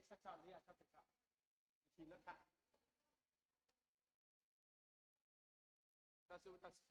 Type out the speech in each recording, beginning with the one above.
တၢ်ဆၢကတီၢ်လၢအဆၢကတီၢ် ဟံၣ်လၢခါ တၢ်စူတၢ်ဆၢ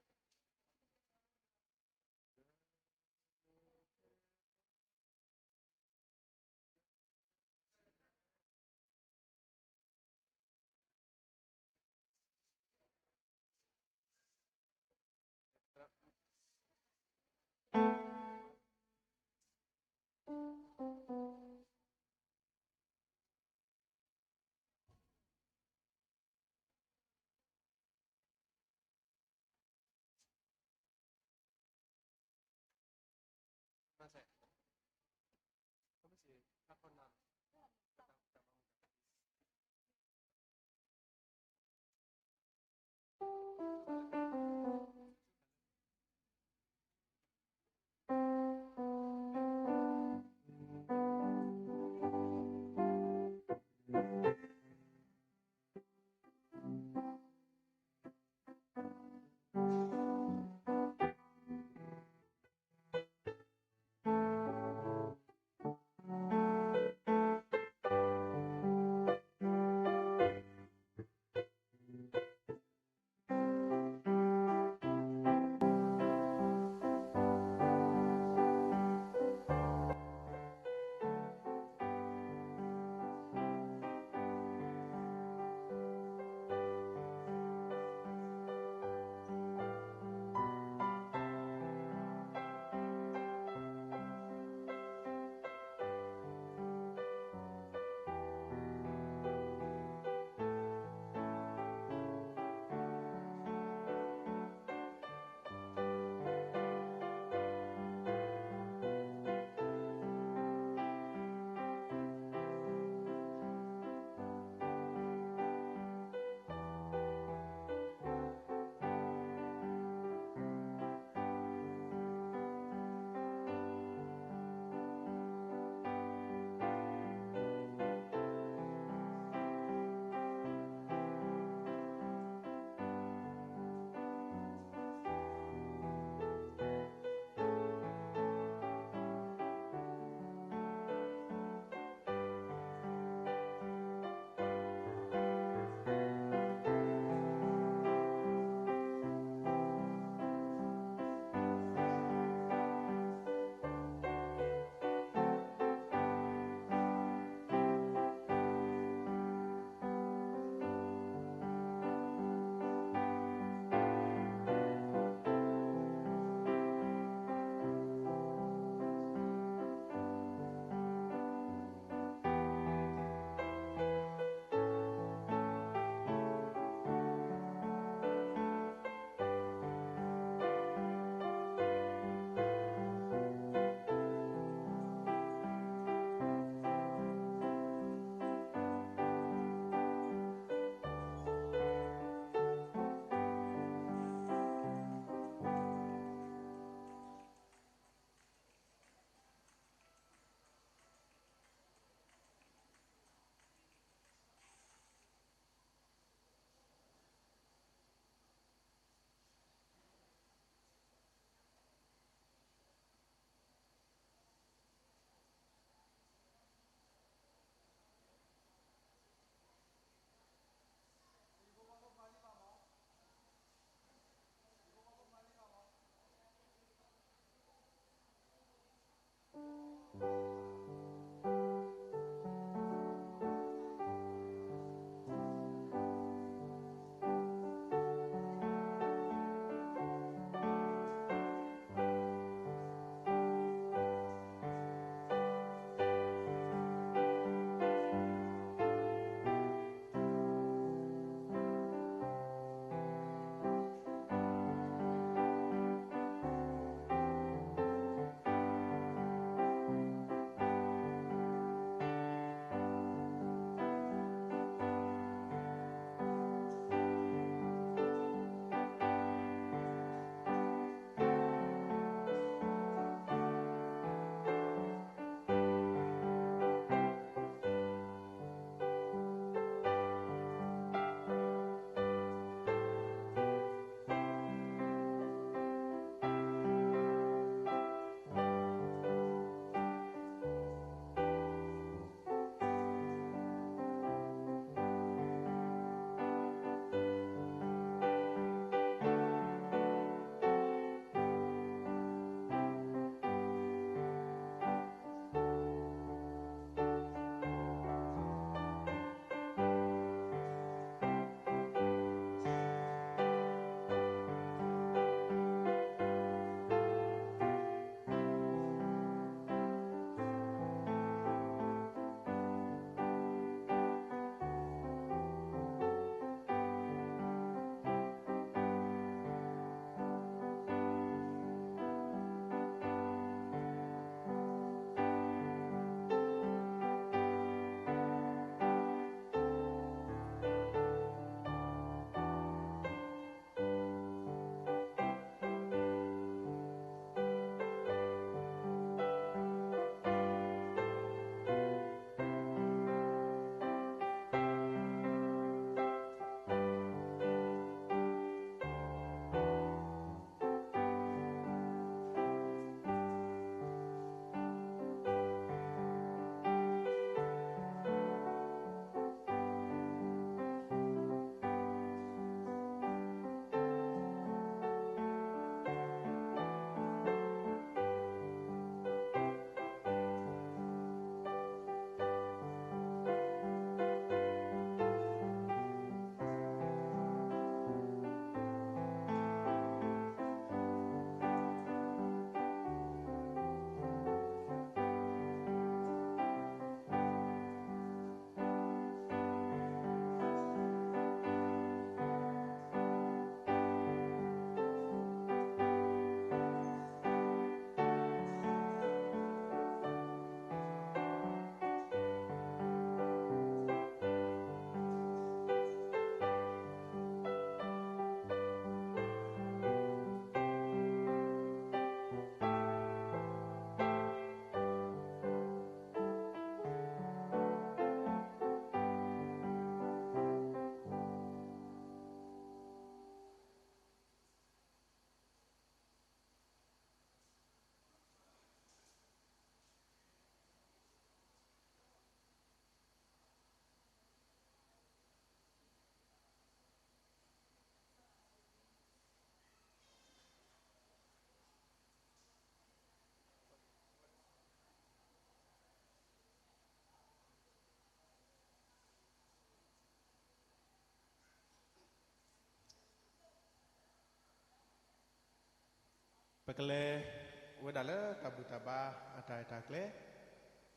ပကလဲၤဝဲဒၣ်လၢတၢ်ဘူၣ်တၢ်ဘါအတၢ်ရဲၣ်တၢ်ကျဲၤ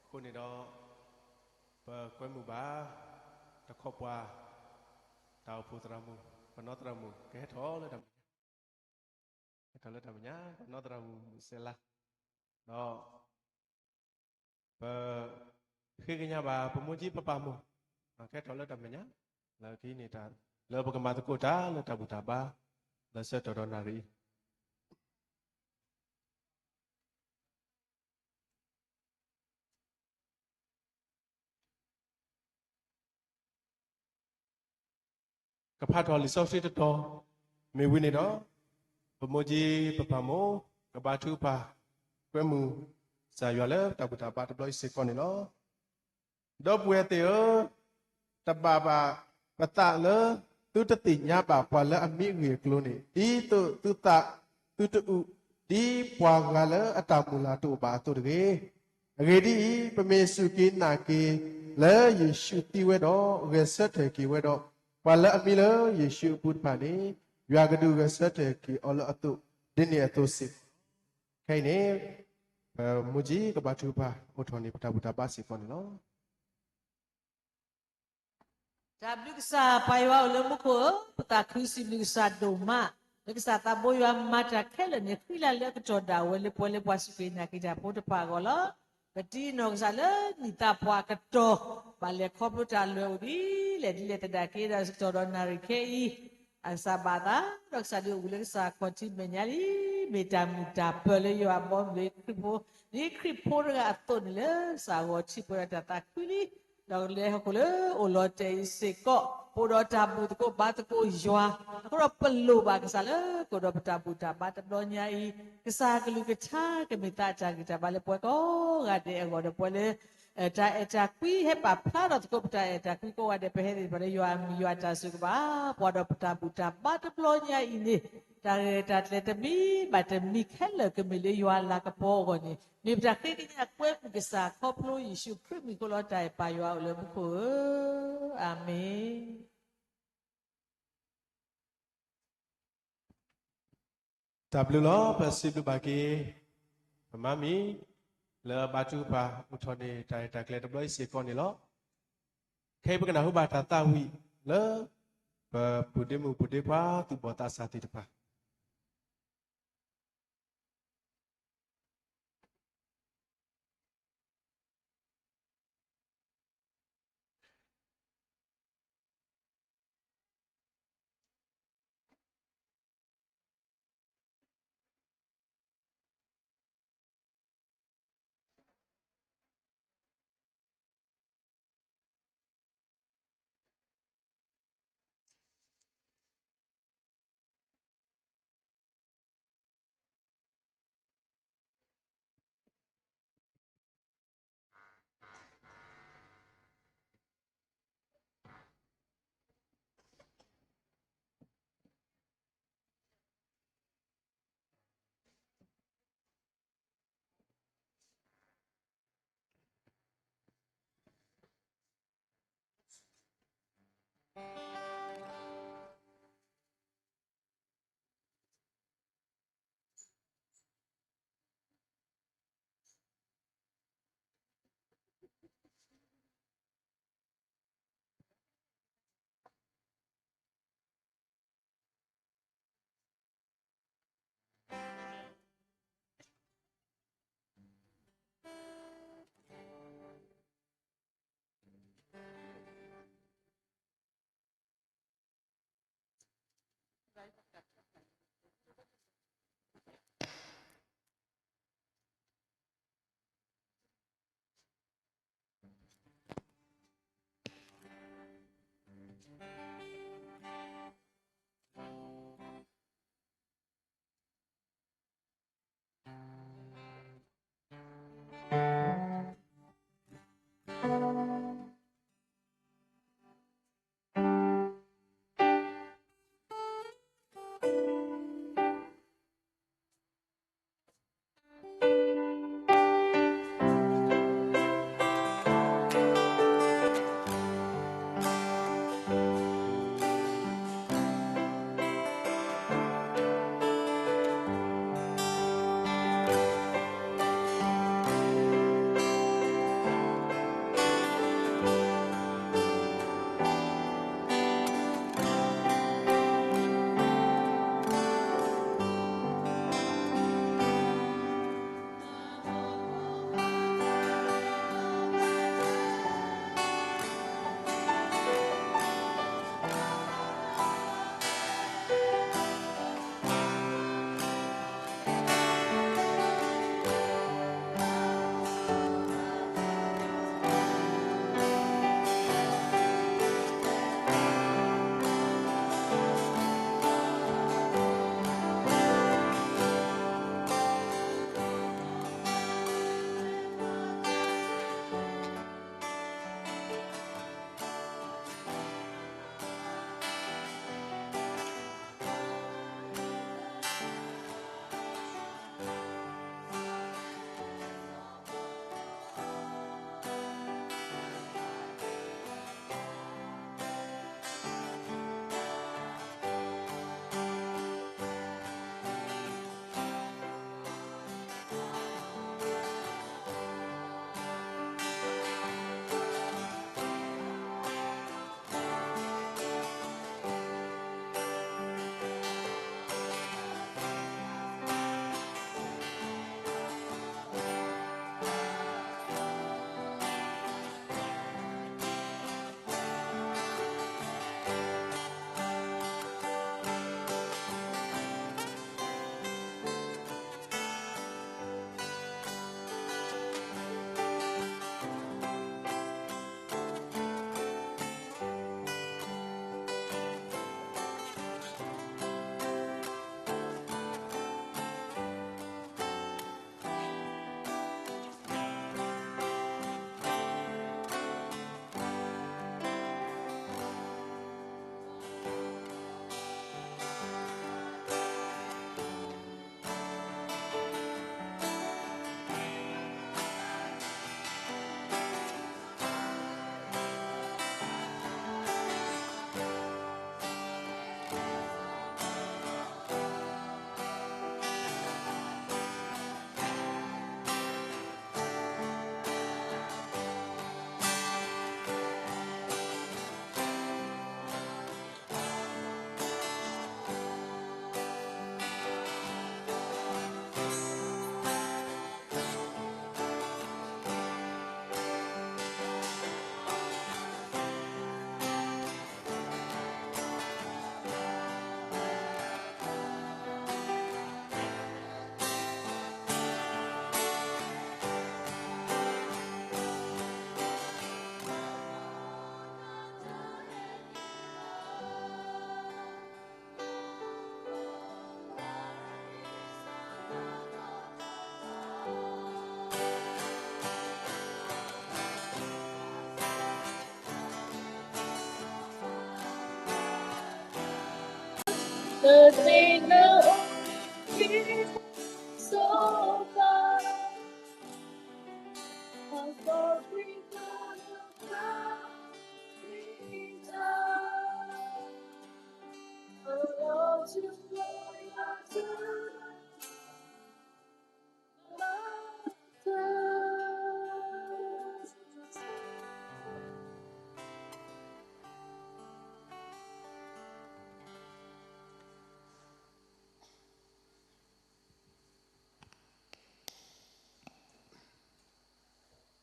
အဃိန့ၣ်ဒီး, ပကွဲမုာ်ဘၣ် တခီပှၤ တၢ်အိၣ်ဖှိၣ်သရၣ်မုၣ်, ပနီၢ်သရၣ်မုၣ် ကဟဲထီၣ်လၢတၢ်မဲာ်ညါ, ဟဲထီၣ်လၢတၢ်မဲာ်ညါ ပနီၢ်သရၣ်မုၣ်မုၢ်စဲလါ, ဒီး ပ ဃ့ကညးဘၣ် ပမိၢ်ကၠံပပၢ်မိၢ် ကဟဲထီၣ်လၢတၢ်မဲာ်ညါ လၢခံန့ၣ် လၢပကမၤသကိးတၢ်လၢတၢ်ဘူၣ်တၢ်ဘါ လၢဆၢကတီၢ်ဒီးနၣ်ရံၣ်အံၤ ကဖးထီၣ်လံာ်စီဆှံတတီၤ မ့ၢ်ဝံၤန့ၣ်ဒီး, ပမိၢ်ကၠံပပၢ်မိၢ် ကဘါထုကဖၣ် ကွဲမုာ်ကစၢ်ယွၤလၢတၢ်ဘူၣ်တၢ်ဘါတဘျီအံၤစ့ၢ်ကီးန့ၣ်လီၤ. ဒီပုၢ်ဝဲၢ်သ့ၣ်ဧၢ, တဘၣ်ဘၣ်ပသးလၢ သုတသ့ၣ်ညါဘၣ်ပှၤလၢအမံအဂ့ၢ်အကျိၤန့ၣ်, ဒ်သိးသုသးသုတအုၣ် ဒ်ပှၤဂၤလၢအတၢ်မုၢ်လၢ်တအိၣ်ဘၣ်အသိးတဂ့ၤ. အဂ့ၢ်ဒ်အံၤ, ပမ့ၢ်စူၢ်က့ၤနာ်က့ၤ လၢယ့ၣ်ၡူးသံဝဲဒီး ဂဲၤဆၢထၢၣ်က့ၤဝဲဒီး, ပှၤလၢအမံလၢယ့ၣ်ၡူးအပူၤတဖၣ်န့ၣ်, ယွၤကဒုးဂဲၤဆၢထၢၣ်က့ၤအီၤလၢအသိး, ဒ်န့ၣ်အသိးစ့ၢ်ကီး. ခဲအံၤန့ၣ်, ပမိၢ်ကၠံကဘါထုကဖၣ်အိၣ်ထီၣ်န့ၢ် ပတၢ်ဘူၣ်တၢ်ဘါစ့ၢ်ကီးန့ၣ်လီၤ. တၢ်ဘျုးကစၢ်ပၢ်ယွၤအိၣ်လၢမူခိၣ်ဧၢ, ပသးခုစံးဘျုးကစၢ်ဒိၣ်မး, လၢကစၢ်သးဘိယွၤမၤတၢ်ခဲလၢာ်န့ၣ် ဃံလၤလၢအကတီၢ်ဒၣ်ဝဲလၢပဝဲလၢပှၤစူၢ်က့ၤနာ်က့ၤတၢ်ဖိတဖၣ်အဂီၢ်လီၤ. ပတံၤနီၢ်ကစၢ်လၢနံၣ်သးပှၢ်အကတီၢ်, ဘၣ်လဲၤခီဖျိတၢ်လၢာ်အိၣ်ဒ်လဲၣ်ဒ်လဲၣ် သဒၣ်က့ၤဒီးဆၢကတီၢ်ဒီးနၣ်ရံၣ်ခဲအံၤ အကစၢ်ဘၣ်သး, ဒီးကစၢ်ဒုးအိၣ်လၢကစၢ်ခီၣ်ထံးမဲာ်ညါလံ, မ့ၢ်တၢ်မုာ်တၢ်ပၢၤလၢယွၤအဘီအမုၢ်ခရံာ်ဖိ, ဒ်ခရံာ်ဖိတဂၤအသိးန့ၣ်လၢ ကစၢ်ဂီၤထံးပှဲၤဒီးတၢ်သးခုလံ, ဒီးကလဲၤဟီၣ်ခိၣ်လၢအိၣ်လီၤတဲာ်အံၤစ့ၢ်ကီး, ပအိၣ်ဒီးတၢ်ဘူၣ်သကိးဘါသကိးယွၤ, အဃိဒီးပလိၣ်ဘၣ်ကစၢ်လၢ ကအိၣ်ဒီးပတၢ်ဘူၣ်တၢ်ဘါတဘျီညါအံၤ, ကစၢ်ကလုၢ်ကထါကမ့ၢ်သးအတၢ်ဂံၢ်တၢ်ဘါလၢပဝဲကိးဂၤဒဲးအဂီၢ်ဒီးပဝဲလၢ တၢ်အဲၣ်တၢ်ကွံဟဲပာ်ဖျါထီၣ်သကိးပတၢ်အဲၣ်တၢ်ကွံကိးဂၤဒဲး ပဟဲသ့ၣ်တဖၣ်လၢယွၤအမံၤယွၤအတၢ်စူၢ်ကဘၣ်, ပှၤဒီးပတၢ်ဘူၣ်တၢ်ဘါတဘျီညါအံၤန့ၣ်, တၢ်ရဲၣ်တၢ်ကျဲၤတမံၤဘၣ်တမံၤခဲလၢာ်ကမ့ၢ်လၢယွၤအလၤကပီၤအဂီၢ်န့ၣ်, မ့ၢ်ပတၢ်ဃ့ကညးကွဲမုာ်ကစၢ်ခီဖျိယ့ၣ်ၡူးခရံာ်မံၤအဃိလီၤ. တၢ်အဲၣ်ပၢ်ယွၤအိၣ်လၢမူခိၣ်ဧၢ, အၤမ့ၣ်. တၢ်ဘျုးလီၤ. ပစံးဘျုးဘၣ်က့ၤ ပမါမံၤ လၢအဘါထုကဖၣ်အိၣ်ထီၣ်န့ၢ်တၢ်ရဲၣ်တၢ်ကျဲၤတဘျီအံၤစ့ၢ်ကီးန့ၣ်လီၤ. ခဲအံၤပကနၢ်ဟူဘၣ်တၢ်သးဝံၣ်လၢ ပပုၢ်ဒ့မုၣ်ပုၢ်ဒ့ခွါသူၣ်ဘီၣ်သးစၢ်သ့ၣ်တဖၣ်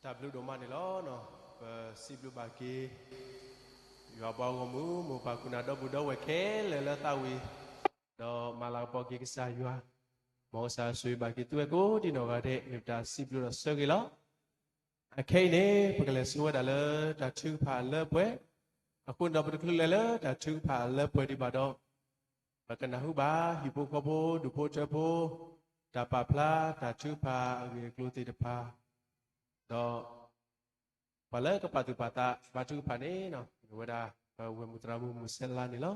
တၢ်ဘျုးဒိၣ်မးန့ၣ်လီၤ. ပစံးဘျုးဘၣ်က့ၤ ယွၤဘီအဂီၢ်မုၢ် မိၢ်ပၢ်ခိၣ်နၢ်ဒီပုၢ်ဒီဝဲၢ်ခဲလၢာ်လၢသးဝံၣ် ဒီးမၤလၤကပီၤက့ၤကစၢ်ယွၤ, မ်ကစၢ်ယွၤဆိၣ်ဂ့ၤဘၣ်က့ၤသုဝဲကိးဒံနီၢ်ဂၤဒဲး မ့ၢ်ပတၢ်စံးဘျုးဒီးဆၢဂ့ၤလီၤ. အခဲအံၤန့ၣ် ပကလဲၤဆူဝဲဒၣ်လၢတၢ်ထုကဖၣ်အလၢပှဲၤ, အဃိဒီးပတချုးလဲၤလၢတၢ်ထုကဖၣ်အလၢပှဲၤဒံးဘၣ်ဒီး ပကနၢ်ဟူဘၣ်ဟံၣ်ဖိဃီဖိ ဒူၣ်ဖိထၢဖိ တၢ်ပာ်ဖျါတၢ်ထုကဖၣ်အဂ့ၢ်အကျိၤသ့ၣ်တဖၣ်, ဒီး ပှၤလၢကပာ်သူၣ်ပာ်သးဘါထုကဖၣ်န့ၣ် မ့ၢ်ဝဲဒၣ် ပဝဲၢ်မုၢ်သရၣ်မုၣ်မုၢ်စဲလါန့ၣ်လီၤ.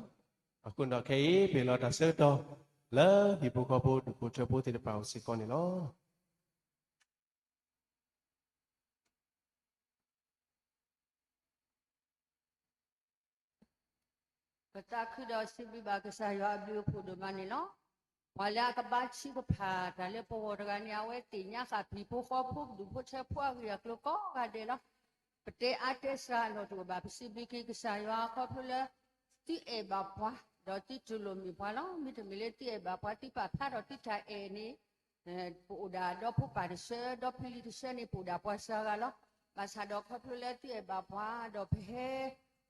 အဃိဒီးခဲအံၤ ပဟ့ၣ်လီၤတၢ်ဆၢကတီၢ် လၢဟံၣ်ဖိဃီဖိ ဒူၣ်ဖိထၢဖိသ့ၣ်တဖၣ်အအိၣ်စ့ၢ်ကီးန့ၣ်လီၤ. ပသးခုဒီးစံးဘျုးဘၣ်ကစၢ်ယွၤအဘျုးအဖှိၣ်ဒိၣ်မးန့ၣ်လီၤ. ပှၤလၢအကဘါထုကဖၣ်တၢ်လၢပဂီၢ်တဂၤန့ၣ် အဝဲသ့ၣ်ညါဃာ်ပဟံၣ်ဖိဃီဖိ ဒူၣ်ဖိထၢဖိအဂ့ၢ်အကျိၤကိးဂၤဒဲးလီၤ. ပတဲအါတဲစှၤအလီၢ်တအိၣ်ဘၣ် ပစံးဘျုးက့ၤကစၢ်ယွၤခီဖျိလၢ သုအဲၣ်ဘၣ်ပှၤ ဒီးသုတူၢ်လိာ်မုာ်ပှၤလီၤ. မ့တမ့ၢ်လၢသုအဲၣ်ဘၣ်ပှၤ သုပာ်ဖျါထီၣ်သုတၢ်အဲၣ်န့ၣ် ပအိၣ်ဒၣ်ဒီဖိပၢ်တဆၢ ဒီဖံလံၤတဆၢန့ၣ် ပအိၣ်ဒၣ်ပှၤစှၤဂၤလီၤ. ဘၣ်ဆၣ်ဒီးခီဖျိလၢသုအဲၣ်ဘၣ်ပှၤ ဒီးပဟဲ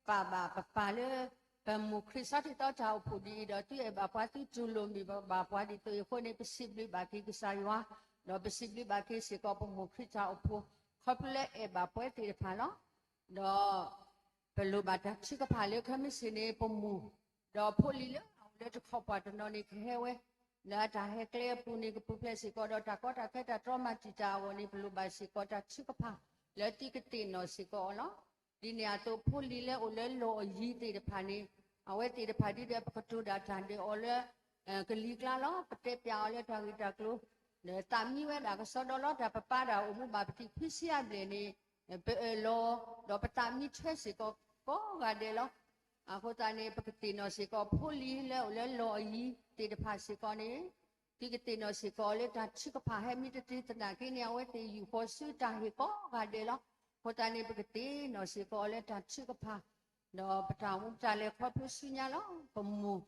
ပာ်ဘၣ်ပပၢ်လၢ ပမိၢ်ခရံာ်စီၤထံးသီတၢ်အိၣ်ဖှိၣ်ဒ်အံၤဒီး သုအဲၣ်ဘၣ်ပှၤ သုတူၢ်လိာ်မုာ်ဘၣ်ပှၤဒ်သိးအံၤအဃိန့ၣ် ပစံးဘျုးဘၣ်က့ၤကစၢ်ယွၤ, ဒီးပစံးဘျုးဘၣ်က့ၤစ့ၢ်ကီးပမိၢ်ခရံာ်တၢ်အိၣ်ဖှိၣ် ခီဖျိလၢအဲၣ်ဘၣ်ပှၤသ့ၣ်တဖၣ်လီၤ. ဒီး ပလိၣ်ဘၣ်တၢ်ထုကဖၣ်လၢခဲမုၢ်ဆ့ၣ်န့ၣ် ပမိၢ် ဒီးဖိလံၤလၢအအိၣ်လၢတခီပှၤတနီၤန့ၣ်ကဟဲဝဲ လၢတၢ်ဟဲကျဲအပူၤန့ၣ် ကပူၤဖျဲးစ့ၢ်ကီးဒီးတၢ်ကီတၢ်ခဲတၢ်တြီမၤတံာ်တာ်အဂီၢ်န့ၣ် ပလိၣ်ဘၣ်စ့ၢ်ကီးတၢ်ထုကဖၣ် လၢသုကသ့ၣ်နီၣ်စ့ၢ်ကီးအီၤလီၤ. ဒ်န့ၣ်အသိးဖိလံၤလၢအိၣ်လၢလီၢ်အယံၤသ့ၣ်တဖၣ်န့ၣ် အဝဲသ့ၣ်တဖၣ်ဒ်ဒီးပကတိၤဒၣ်တၢ်ဒဲးအီၤလၢ ကလံၤကျါလီၤ. ပတဲပျးအီၤလၢတၢ်ဂ့ၢ်တၢ်ကျိၤ ဒီးသးမံဝဲဒၣ်ကစီဒီလီၤ. တၢ်ပပၢ်ဒၣ်အိၣ်မူဘၣ်ပတံၢ်ခွံဆံအဘျဲၣ်န့ၣ် ပအၢၣ်လီၤ ဒီးပသးမံထွဲစ့ၢ်ကီးကိးဂၤဒဲးလီၤ. အဃိသတးန့ၣ် ပကသ့ၣ်နီၣ်စ့ၢ်ကီးဖိလံၤလၢအိၣ်လၢလီၢ်အယံၤသ့ၣ်တဖၣ်စ့ၢ်ကီးန့ၣ် သုကသ့ၣ်နီၣ်စ့ၢ်ကီးအီၤလၢတၢ်ထုကဖၣ် ဟဲမ့ၢ်တသ့သနာ်က့န့ၣ် အဝဲသ့ၣ်ယူၢ်ဃီၤဆူတၢ်ဟ့ၣ်ကိးဂၤဒဲးလီၤ. အဃိသတးန့ၣ် ပကသ့ၣ်နီၣ်စ့ၢ်ကီးအီၤလၢတၢ်ထုကဖၣ် ဒီးပတၢ်အိၣ်မူပတၢ်လဲၤခီဖျိဆူညါလီၤ. ပမိၢ်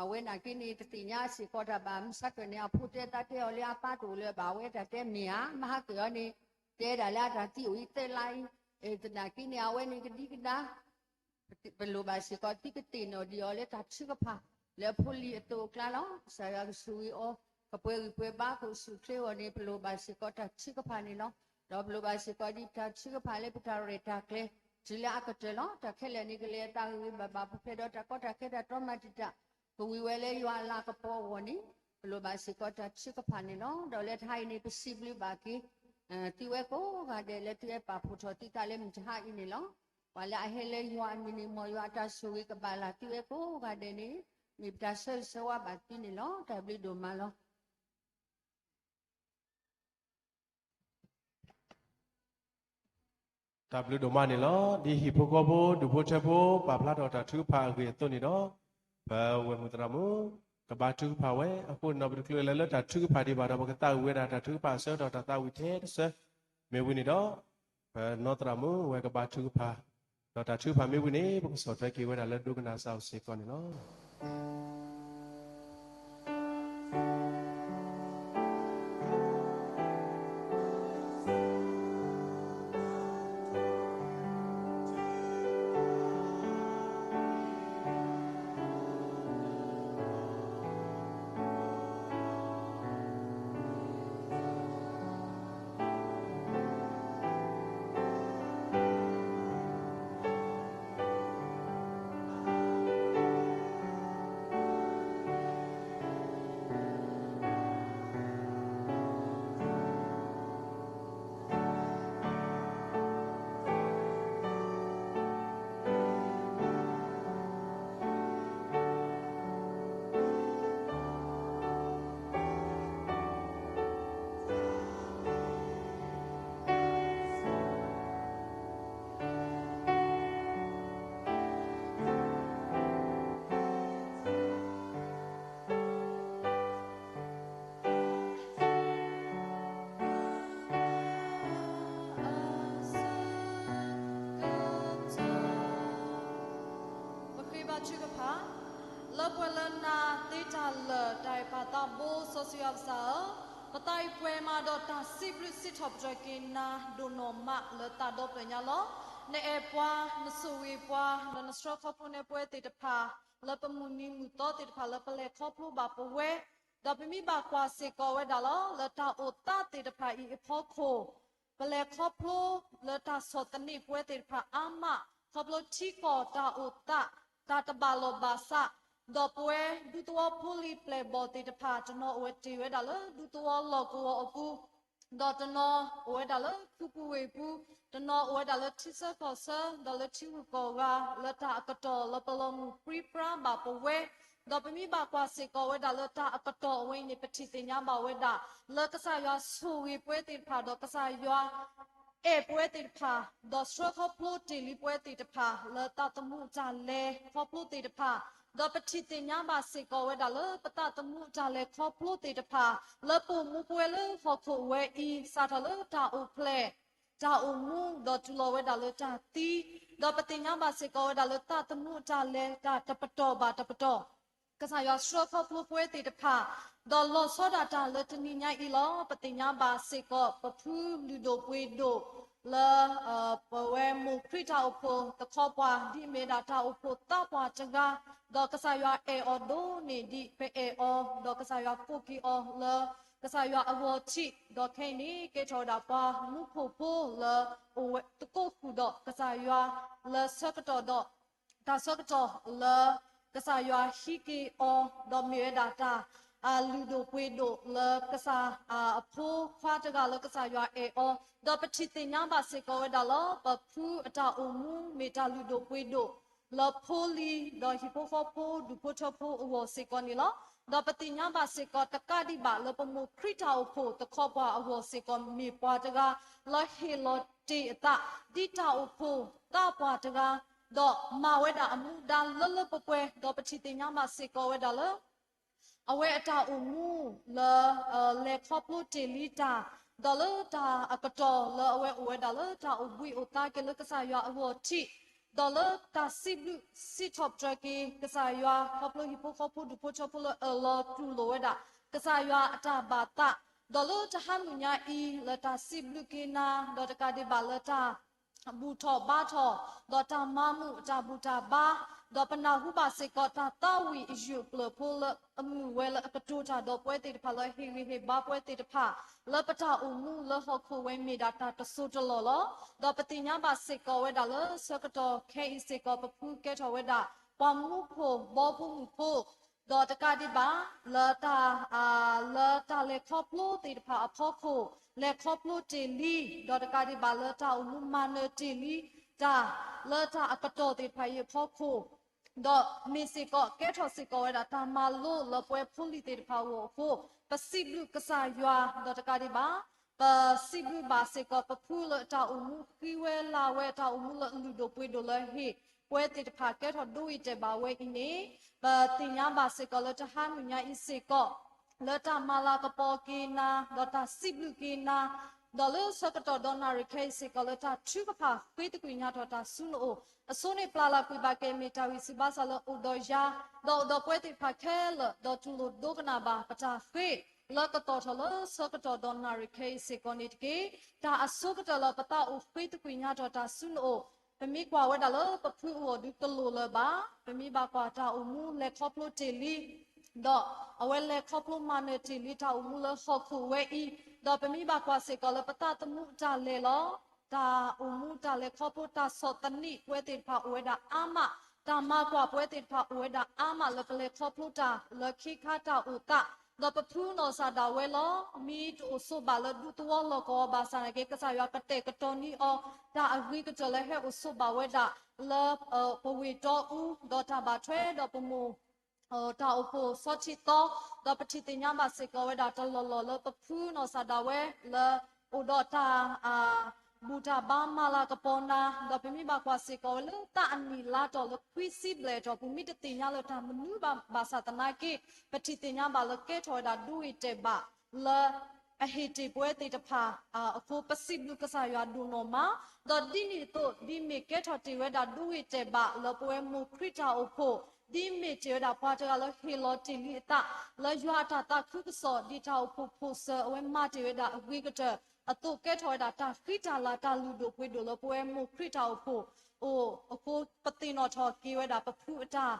အဝဲနာ်က့န့ၣ် တသ့ၣ်ညါစ့ၢ်ကီးတၢ်ဘၣ် မုၢ်ဆါခၢၣ်န့ၣ် အဖိတဲသးတဲအီၤလၢအပၢ်တအိၣ်လၢၤဘၣ် အဝဲတၢ်တဲမ့ၢ်ဧါ မဟါကၢၣ်အီၤန့ၣ် တဲဒၣ်လၢအတၢ်သံအိၣ်အံၤသၢလါအံၤ သနာ်က့န့ၣ် အဝဲန့ၣ်ကဒံကဒါ ပလိၣ်ဘၣ်စ့ၢ်ကီးသုကသ့ၣ်နီၣ်ဒံးအီၤလၢတၢ်ထုကဖၣ် လၢအဖိလံၤအသိးအကျါလီၤ. ကစၢ်ယွၤကဆိၣ်ဂ့ၤအီၤ ကပှဲၤဂံၢ်ပှဲၤဘါ ကအိၣ်ဆူၣ်အိၣ်ချ့အဂီၢ်န့ၣ် ပလိၣ်ဘၣ်စ့ၢ်ကီးတၢ်ထုကဖၣ်န့ၣ်လီၤ. ဒီးပလိၣ်ဘၣ်စ့ၢ်ကီးဒ်တၢ်ထုကဖၣ်လၢပတၢ်ရဲၣ်တၢ်ကျဲၤ တုၤလၢအကတၢၢ်လီၤ. တၢ်ခဲလၢာ်န့ၣ် ကလဲၤအသးဂ့ၤဂ့ၤဘၣ်ဘၣ် ပူၤဖျဲးဒီးတၢ်ကီတၢ်ခဲတၢ်တြီမၤတံာ်တာ် ကဝံၤဝဲလၢယွၤအလၤကပီၤအဂီၢ်န့ၣ် ပလိၣ်ဘၣ်စ့ၢ်ကီးတၢ်ထုကဖၣ်န့ၣ်လီၤ. ဒီးလၢတဟါအံၤန့ၣ် ပစံးဘျုးဘၣ်က့ၤ သုဝဲကိးဂၤဒဲးလၢသုဝဲပာ်ဖှိၣ်ထီၣ်သုသးလၢမုၢ်တဟါအံၤန့ၣ်လီၤ. ပှၤလၢအဟဲလၢယွၤအမံၤန့ၣ် မ်ယွၤအတၢ်ဆိၣ်ဂ့ၤကဘၣ်လၢသုဝဲကိးဂၤဒဲးန့ၣ် မ့ၢ်ပတၢ်ဆၢဂ့ၤဆၢဝါဘၣ်သုန့ၣ်လီၤ. တၢ်ဘျုးဒိၣ်မးလီၤ. တၢ်ဘျုးဒိၣ်မးန့ၣ်လီၤ. ဒ်ဟံၣ်ဖိဃီဖိ ဒူၣ်ဖိထၢဖိ ပာ်ဖျါထီၣ်တၢ်ထုကဖၣ်အဂ့ၢ်အသိးန့ၣ်ဒီး ပဝဲၢ်မုၢ်သရၣ်မုၣ် ကဘါထုကဖၣ်ဝဲ အဃိန့ၣ်ဒီး ပတချုးလဲၤလၢတၢ်ထုကဖၣ်ဒံးဘၣ်ဒီး ပကသးဝံၣ်ဝဲဒၣ်တၢ်ထုကဖၣ်အဆၢကတီၢ်တၢ်သးဝံၣ်ထဲတဆၢ မ့ၢ်ဝံၤန့ၣ်ဒီး ပနီၢ်သရၣ်မုၣ်ဝဲကဘါထုကဖၣ် ဒီးတၢ်ထုကဖၣ်မ့ၢ်ဝံၤန့ၣ် ပကဆီၣ်ထွဲက့ၤဝဲဒၣ်လၢဒိကနၣ်စၢ်အိၣ်စ့ၢ်ကီးန့ၣ်လီၤ. ထုကဖၣ်, လၢပှဲၤလၢနၤသ့တၢ်လၢာ် တၢ်အဲၣ်ပၢ်သးဘိစီဆှံယွၤပကစၢ်ဧၢ, ပသးအံၤပှဲၤမးဒီးတၢ်စံးဘျုးစံးထီၣ်ပတြၢၤက့ၤနၤဒိၣ်နီၢ်မးလၢသးဒီဖျၢၣ်ညါလီၤ. နအဲၣ်ပှၤ နဆိၣ်ဂ့ၤပှၤ ဒီးနဆှၢခီဖျိန့ၢ်ပဝဲသ့ၣ်တဖၣ် လၢပမုၢ်နံၤမုၢ်သီသ့ၣ်တဖၣ်လၢပလဲၤခီဖျိဘၣ်ပဝဲ, ဒီးပမ့ၢ်ဘၣ်ကွၢ်စ့ၢ်ကီးဝဲဒၣ်လီၤ လၢတၢ်အိၣ်သးသ့ၣ်တဖၣ်အံၤအဖီခိၣ် ပလဲၤခီဖျိလၢတၢ်ဆီၣ်သနံးပဝဲသ့ၣ်တဖၣ်အါမး, ခီဖျိထံကီၢ်တၢ်အိၣ်သး, တၢ်တဘၣ်လိာ်ဘၣ်စး, ဒီးပဝဲဒူသဝီဖိလံၤပျဲၢ်ဘီၣ်သ့ၣ်တဖၣ် တနီၤအိၣ်ဝဲတ့ၢ်ဝဲဒၣ်လၢဒူသဝီလီၢ်ကဝီၤအပူၤ, ဒီးတနီၤအိၣ်ဝဲဒၣ်လၢခူပူၤဝ့ၢ်ပူၤ, တနီၤအိၣ်ဝဲဒၣ်လၢထံဆၢကီၢ်ဆၢ, ဒီးလၢထံဂုၤကီၢ်ဂၤ, လၢတၢ်အကတီၢ်လၢပလီၤမုၢ်ပြံပြါဘၣ်ပဝဲ, ဒီးပမ့ၢ်ဘၣ်ကွၢ်စ့ၢ်ကီးဝဲဒၣ်လၢတၢ်အကတီၢ်အဝဲအံၤန့ၣ် ပထံၣ်သ့ၣ်ညါဘၣ်ဝဲဒၣ် လၢကစၢ်ယွၤဆိၣ်ဂ့ၤပဝဲသ့ၣ်တဖၣ် ဒီးကစၢ်ယွၤ အဲၣ်ပဝဲသ့ၣ်တဖၣ်, ဒီးဆှၢခီဖျိတ့ၢ်လံပဝဲသ့ၣ်တဖၣ် လၢသးသမူတၢ်လဲၤခီဖျိသ့ၣ်တဖၣ်, ဒီးပထံၣ်သ့ၣ်ညါဘၣ်စ့ၢ်ကီးဝဲဒၣ်လၢပသးသမူတၢ်လဲၤခီဖျိသ့ၣ်တဖၣ် လၢပအိၣ်မူပဝဲလၢဟီၣ်ခိၣ်ဝဲအံၤ စးထီၣ်လၢတၢ်အိၣ်ဖျဲၣ် တၢ်အိၣ်မူ ဒီးတုၤလီၤဝဲဒၣ်လၢတၢ်သံ, ဒီးပသ့ၣ်ညါဘၣ်စ့ၢ်ကီးဝဲဒၣ်လၢသးသမူတၢ်လဲၤတၢ်တပတီၢ်ဘၣ်တပတီၢ် ကစၢ်ယွၤဆှၢခီဖျိပဝဲသ့ၣ်တဖၣ်, ဒီးလီၤဆီဒၣ်တၢ်လၢတနံၤညါအံၤလီၤ. ပသ့ၣ်ညါဘၣ်စ့ၢ်ကီး ပဖုလုၢ်ဒိၣ်ပှ့ၤဒိၣ်လၢ ပဝဲမိၢ်ခရံာ်တၢ်အိၣ်ဖှိၣ်တခီပၤ ဒ်အမ့ၢ်ဒၣ်တၢ်အိၣ်ဖှိၣ်သးပှၢ်တဂၤ, ဒီးကစၢ်ယွၤအဲၣ်အီၤဒိၣ်န့ၢ်ဒံးပအဲၣ်အီၤ, ဒီးကစၢ်ယွၤကိးက့ၤအီၤလၢ ကစၢ်ယွၤအဂီၢ်ထံး, ဒီးခဲအံၤန့ၣ် ကဲထီၣ်ဝဲဒၣ်ပှၤမူခိၣ်ဖိလၢ အိၣ်ဝဲသကိးဃုာ်ဒီးကစၢ်ယွၤ လၢဆၢကတီၢ်ဒီး တၢ်ဆၢကတီၢ်လၢ ကစၢ်ယွၤဟံးက့ၤအီၤ, ဒီးမ့ၢ်ဝဲဒၣ်တၢ် လုၢ်ဒိၣ်ပှ့ၤဒိၣ်လၢကစၢ် အဖိခွါတဂၤလၢကစၢ်ယွၤအဲၣ်အီၤ, ဒီးပထံၣ်သ့ၣ်ညါဘၣ်စ့ၢ်ကီးဝဲဒၣ်လီၤ. ပဖုအတၢ်အိၣ်မူမ့ၢ်တၢ်လုၢ်ဒိၣ်ပှ့ၤဒိၣ် လၢဖိလံၤ ဒီးဟံၣ်ဖိဃီဖိဒူၣ်ဖိထၢဖိအဂီၢ်စ့ၢ်ကီးန့ၣ်လီၤ. ဒီးပသ့ၣ်ညါဘၣ်စ့ၢ်ကီးတကးဒံးဘၣ်လၢပမိၢ်ခရံာ်တၢ်အိၣ်ဖှိၣ်တခီပၤအဂီၢ်စ့ၢ်ကီး မ့ၢ်ပှၤတဂၤ လၢဟ့ၣ်လီၤတ့ၢ်အသး ဒ်တၢ်အိၣ်ဖှိၣ်သးပှၢ်တဂၤ, ဒီးမၤဝဲဒၣ်အမူဒါလၢလၢပှဲၤပှဲၤ, ဒီးပထံၣ်သ့ၣ်ညါဘၣ်စ့ၢ်ကီးဝဲဒၣ်လၢ အဝဲအတၢ်အိၣ်မူလၢ လဲၤခီဖျိတ့ၢ်လံတၢ်, ဒီးလၢတၢ်အကတီၢ်လၢအဝဲအိၣ်ဝဲဒၣ်လၢတၢ်အိၣ်ဘှံးအိၣ်သါက့ၤလၢကစၢ်ယွၤအဂီၢ်ထံး, ဒီးလၢတၢ်စံးဘျုးစံးထီၣ်ပတြၢၤက့ၤကစၢ်ယွၤ ခီဖျိဟံၣ်ဖိဃီဖိဒူၣ်ဖိထၢဖိလၢအၢၣ်လီၤတူၢ်လိာ်ဝဲဒၣ် ကစၢ်ယွၤအတၢ်ဘၣ်သး, ဒီးလၢတဟါမုၢ်ညါအံၤ လၢတၢ်စံးဘျုးက့ၤနၤ ဒီးတကးဒံးဘၣ်လၢတၢ် ဘူၣ်ထီၣ်ဘါထီၣ်, ဒီးတၢ်မၤမုာ်အတၢ်ဘူၣ်တၢ်ဘါ, ဒီးပနၢ်ဟူဘၣ်စ့ၢ်ကီးတၢ်သးဝံၣ်အယုၢ်အပျၢၢ်ဖိလၢအမုာ်ဝဲလၢအကတိၤတၢ်ဒီးပဝဲသ့ၣ်တဖၣ်လၢဟ့ၣ်ဂံၢ်ဟ့ၣ်ဘါပဝဲသ့ၣ်တဖၣ် လၢပတၢ်အိၣ်မူလၢဟီၣ်ခိၣ်ဝဲမ့ၢ်ဒၣ်တၢ်တစိၢ်တလီၢ်လီၤ. ဒီးပသ့ၣ်ညါဘၣ်စ့ၢ်ကီးဝဲဒၣ်လၢဆၢကတီၢ်ခဲအံၤစ့ၢ်ကီး ပဖုကဲထီၣ်ဝဲဒၣ် ပှၤမူခိၣ်ဘီဖိမုၢ်ဖိ ဒီးတကးဒံးဘၣ် လၢတၢ် လၢတၢ်လဲၤခီဖျိသ့ၣ်တဖၣ်အဖီခိၣ် လဲၤခီဖျိတ့ၢ်လံ, ဒီးတကးဒံးဘၣ်လၢတၢ်အိၣ်မူမၤနၢၤတ့ၢ်လံတၢ် လၢတၢ်အကတီၢ်သ့ၣ်တဖၣ်အံၤအဖီခိၣ်, ဒီးမ့ၢ်စ့ၢ်ကီးကဲထီၣ်စ့ၢ်ကီးဝဲဒၣ်တၢ်မၤလိလၢပဝဲဖိလံၤသ့ၣ်တဖၣ်အဂီၢ်အဃိ, ပစံးဘျုးကစၢ်ယွၤ ဒီးတကးဒံးဘၣ် ပစံးဘျုးဘၣ်စ့ၢ်ကီး ပဖုလၢအတၢ်အိၣ်မူဃံဝဲလၤဝဲ တၢ်အိၣ်မူလၢအလုၢ်ဒိၣ်ပှ့ၤဒိၣ်လၢဟ့ၣ်ပဝဲသ့ၣ်တဖၣ်ကဲထီၣ်ဒိဝံၤတဲာ်ဘၣ်ဝဲအံၤန့ၣ်, ပသ့ၣ်ညါဘၣ်စ့ၢ်ကီးလၢတဟါမုၢ်ညါအံၤစ့ၢ်ကီး လၢတၢ်မၤလၤကပီၤက့ၤနၤ ဒီးတၢ်စံးဘျုးက့ၤနၤ, ဒီးလၢဆၢကတီၢ်ဒီးနၣ်ရံၣ်ခဲအံၤစ့ၢ်ကီး လၢတၢ်ထုကဖၣ်ဃ့သကွံာ်ညါထီၣ်တၢ်ဆူနအိၣ်, အဆိန့ၣ်ပျၢ်လၢ်ကွံာ်ဘၣ်က့ၤမ့ၢ်တၢ်ဂံၢ်ဆူၣ်ဘါဆၣ်လၢအိၣ်ဒီးယၤ, ဒီးအိၣ်ဒီးပဝဲသ့ၣ်တဖၣ်ခဲလၢာ်, ဒီးတူၢ်လိာ်ဒိကနၣ်ဘၣ်ပတၢ်ဃ့ လၢကတီၢ်ထီၣ်လၢဆၢကတီၢ်ဒီးနၣ်ရံၣ်ခဲအံၤစ့ၢ်ကီးန့ၣ်တက့ၢ်. တၢ်အဆိကတၢၢ်လၢပသးအိၣ်ဃ့သကွံာ်ညါထီၣ်တၢ်ဆူနအိၣ်, ပမ့ၢ်ကွၢ်ဝဲဒၣ်လၢပဖုအဂီၢ်ဒုးတလိၣ်လၢၤဘၣ်, ပမ့ၢ်ဘၣ်ကွၢ်တၢ်အိၣ်မူလဲၤခီဖျိတ့ၢ်လံ ဒီးအဝဲလဲၤခီဖျိမၤနၢၤတ့ၢ်လံတၢ်အိၣ်မူလၢဟီၣ်ခိၣ်ဝဲအံၤ, ဒီးပမ့ၢ်ဘၣ်ကွၢ်စ့ၢ်ကီးလၢပသးသမူအတၢ်လဲၤလီၤ. တၢ်အိၣ်မူတၢ်လဲၤခီဖျိတၢ်ဆီၣ်သနံးပဝဲသ့ၣ်တဖၣ်အိၣ်ဝဲဒၣ်အါမး, တၢ်မၤကွၢ်ပဝဲသ့ၣ်တဖၣ်အိၣ်ဝဲဒၣ်အါမးလၢပလဲၤခီဖျိတၢ်လၢခ့ခါတၢ်အိၣ်သး, ဒီးပဖုနီၢ်စၢ်ဒၣ်ဝဲလီၤ. မ့ၢ်တအိၣ်ဆိးဘၣ်လၢဒူသဝီလီၢ်ကဝီၤဘၣ်ဆၣ်နာ်က့ ကစၢ်ယွၤကတဲာ်ကတီၤန့ၢ်အီၤ တၢ်အဂ့ၤကတၢၢ်လၢဟဲအိၣ်ဆိးဘၣ်ဝဲဒၣ်လၢ ပဝ့ၢ်တီအူ ဒီးတၢ်ဘၣ်ထွဲဒီးပမိၢ် တၢ်အိၣ်ဖှိၣ်ဆီထံသီ, ဒီးပထံၣ်သ့ၣ်ညါဘၣ်စ့ၢ်ကီးဝဲဒၣ်တလီၢ်လီၢ်လၢပဖုနီၢ်စၢ်ဒၣ်ဝဲလၢ အိၣ်ဒီးတၢ် ဘူၣ်တၢ်ဘါမၤလၤကပီၤနၤ, ဒီးပမ့ၢ်ဘၣ်ကွၢ်စ့ၢ်ကီးဝဲလၢသးအနံၣ်လါတီၢ်လၢခွံဆံဘျဲၣ်အတီၢ်ပူၤ မ့ၢ်တသ့ၣ်ညါလၢတၢ်မနုၤဘၣ်ဘၣ်ဆၣ်သနာ်က့ ပထံၣ်သ့ၣ်ညါဘၣ်လၢကဲထီၣ်ဝဲဒၣ်ဒိဝ့ၢ်တဲာ်ဘၣ်လၢ အဟ့ၣ်တ့ၢ်ပဝဲသ့ၣ်တဖၣ်အဃိ ပစံးဘျုးကစၢ်ယွၤဒိၣ်နီၢ်မး, ဒီးဒ်န့ၣ်အသိး ဒ်မ့ၢ်ကဲထီၣ်တ့ၢ်ဝဲဒၣ်ဒိဂ့ၤတဲာ်ဘၣ်လၢပဝဲမိၢ်ခရံာ်တၢ်အိၣ်ဖှိၣ်, ဒ်မ့ၢ်တ့ၢ်ဝဲဒၣ်ပှၤတဂၤလၢဟ့ၣ်လီၤတ့ၢ်လံအသး လၢယွၤအတၢ်သးခုကစီၣ် ဒ်တၢ်အိၣ်ဖှိၣ်ဖိၣ်စၢၤ အဝဲမၤတ့ၢ်ဝဲဒၣ်အဂ့ၤကတၢၢ်အသိး ကဲထီၣ်ဝဲဒၣ်တၢ်ဃံတၢ်လၤ တၢ်လုၢ်ဒိၣ်ပှ့ၤဒိၣ်လၢပဝဲမိၢ်ခရံာ်တၢ်အိၣ်ဖှိၣ်အိၣ်အဃိ ပသ့ၣ်နီၣ်ထီၣ်က့ၤဝဲဒၣ်ပဖုအတၢ်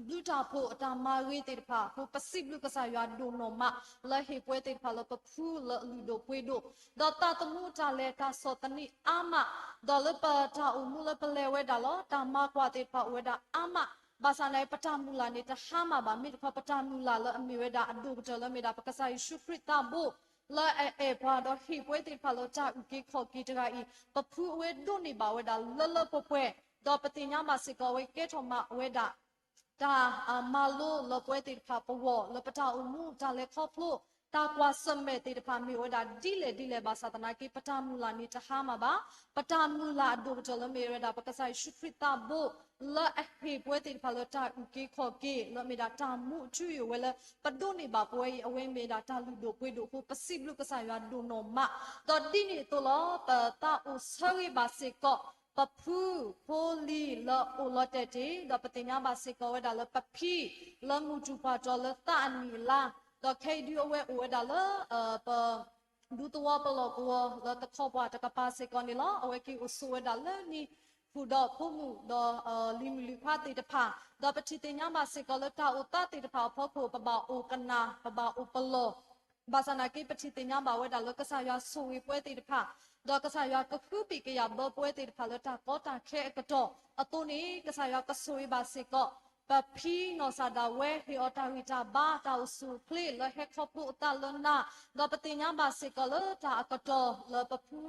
ဘျုးတၢ်ဖှိၣ်အတၢ်မၤဂ့ၤသ့ၣ်တဖၣ်အဃိ ပစံးဘျုးကစၢ်ယွၤဒိၣ်နီၢ်မး လၢဟ့ၣ်ပဝဲသ့ၣ်တဖၣ်လၢပဖုလၢအလုၢ်ဒိၣ်ပှ့ၤဒိၣ်, ဒီးသးသမူအတၢ်လဲၤတၢ်ဆီၣ်သနံးအါမး, ဒီးလၢပတၢ်အိၣ်မူလၢပလဲၤဝဲဒၣ်လီၤ တၢ်မၤကွၢ်သ့ၣ်တဖၣ်အိၣ်ဝဲဒၣ်အါမး, ဘၣ်ဆၣ်န့ၣ် ပတၢ်မုၢ်လၢ်န့ၣ်တဟါမၢ်ဘၣ်, မ့ၢ်တခီပတၢ်မုၢ်လၢ်လၢအမ့ၢ်ဝဲဒၣ်အဒိၣ်ကတၢၢ်လၢမ့ၢ်ဒၣ် ပကစၢ်ယ့ၣ်ၡူးခရံာ်သးဘိ လၢအအဲၣ်ပှၤဒီးဟ့ၣ်ပဝဲသ့ၣ်တဖၣ်လၢတၢ်အုၣ်က့ၤခီၣ်က့ၤတဂၤအံၤ, ပဖုအဝဲဒိးန့ၢ်ဘၣ်ဝဲဒၣ်လၢလၢပှဲၤပှဲၤ, ဒီးပသ့ၣ်ညါဘၣ်စ့ၢ်ကီးအဝဲကဲထီၣ်မးဝဲဒၣ် တၢ်မၤလိလၢပဝဲသ့ၣ်တဖၣ်ပဂီၢ် လၢပတၢ်အိၣ်မူတၢ်လဲၤခီဖျိ တၢ်ကွၢ်ဆၢၣ်မဲာ်သ့ၣ်တဖၣ်မ့ၢ်ဝဲဒၣ်ဒ်လဲၣ်ဒ်လဲၣ်ဘၣ်ဆၣ်သနာ်က့ ပတၢ်မုၢ်လၢ်န့ၣ်တဟါမၢ်ဘၣ်, ပတၢ်မုၢ်လၢ်အဒိၣ်ကတၢၢ်လၢမ့ၢ်ဝဲဒၣ် ပကစၢ်ယ့ၣ်ၡူးခရံာ်သးဘိ လၢအဟ့ၣ်ပဝဲသ့ၣ်တဖၣ်လၢတၢ်အုၣ်က့ၤခီၣ်က့ၤ လၢမ့ၢ်ဒၣ်တၢ်မူအထူအယိာ်ဝဲလၢ ပဒိးန့ၢ်ဘၣ်ပဝဲအံၤ အဝဲမ့ၢ်ဒၣ်တၢ်လုၢ်ဒိၣ်ပှ့ၤဒိၣ်အဃိ ပစံးဘျုးကစၢ်ယွၤဒိၣ်နီၢ်မး, ဒီးဒ်န့ၣ်အသိးလီၤ ပသးအိၣ်ဆၢဂ့ၤဘၣ်စ့ၢ်ကီး ပဖုဖိလံၤလၢအိၣ်လီၤတဲာ်တ့ၢ် ဒီးပသ့ၣ်ညါဘၣ်စ့ၢ်ကီးဝဲဒၣ်လၢပဖံ လၢမုၢ်တူၢ်ပှၢ်တီၤလၢသးအနံၣ်အလါ, ဒီးခဲအံၤဒုးအဝဲအိၣ်ဝဲဒၣ်လၢ ပ ဒူသဝီပလီၢ်ကဝီၤလၢတခီပှၤတကပၤစ့ၢ်ကီးန့ၣ်လီၤ. အဝဲက့ၤအိၣ်ဆိးဝဲဒၣ်လၢန့ၣ် ဖုၣ်ဒီးဖိမုၣ်ဒီး လံၤမုၣ်လံၤခွါသ့ၣ်တဖၣ်, ဒီးပထံၣ်သ့ၣ်ညါဘၣ်စ့ၢ်ကီးလၢတၢ်အိၣ်သးသ့ၣ်တဖၣ်အဖီခိၣ် ပဘၣ်အိၣ်ကနၣ် ပဘၣ်အိၣ်ပလီၢ်, ဘၣ်ဆၣ်သနာ်က့ ပထံၣ်သ့ၣ်ညါဘၣ်ဝဲဒၣ်လၢကစၢ်ယွၤဆိၣ်ဂ့ၤပဝဲသ့ၣ်တဖၣ်, ဒီးကစၢ်ယွၤကဟုပံာ်ကယာ်ဘၢပဝဲသ့ၣ်တဖၣ်လၢတၢ်ကီတၢ်ခဲအကတီၢ်အသိးန့ၣ် ကစၢ်ယွၤကဆိၣ်ဂ့ၤဘၣ်စ့ၢ်ကီး ပဖံနီၢ်စၢ်ဒၣ်ဝဲ ဟ့ၣ်အီၤတၢ်ဂံၢ်တၢ်ဘါ တၢ်အိၣ်ဆူၣ်အိၣ်ချ့လၢဟဲခီဖျိအသးလၢနၤ, ဒီးပသ့ၣ်ညါဘၣ်စ့ၢ်ကီးလၢတၢ်အကတီၢ်လၢပဖု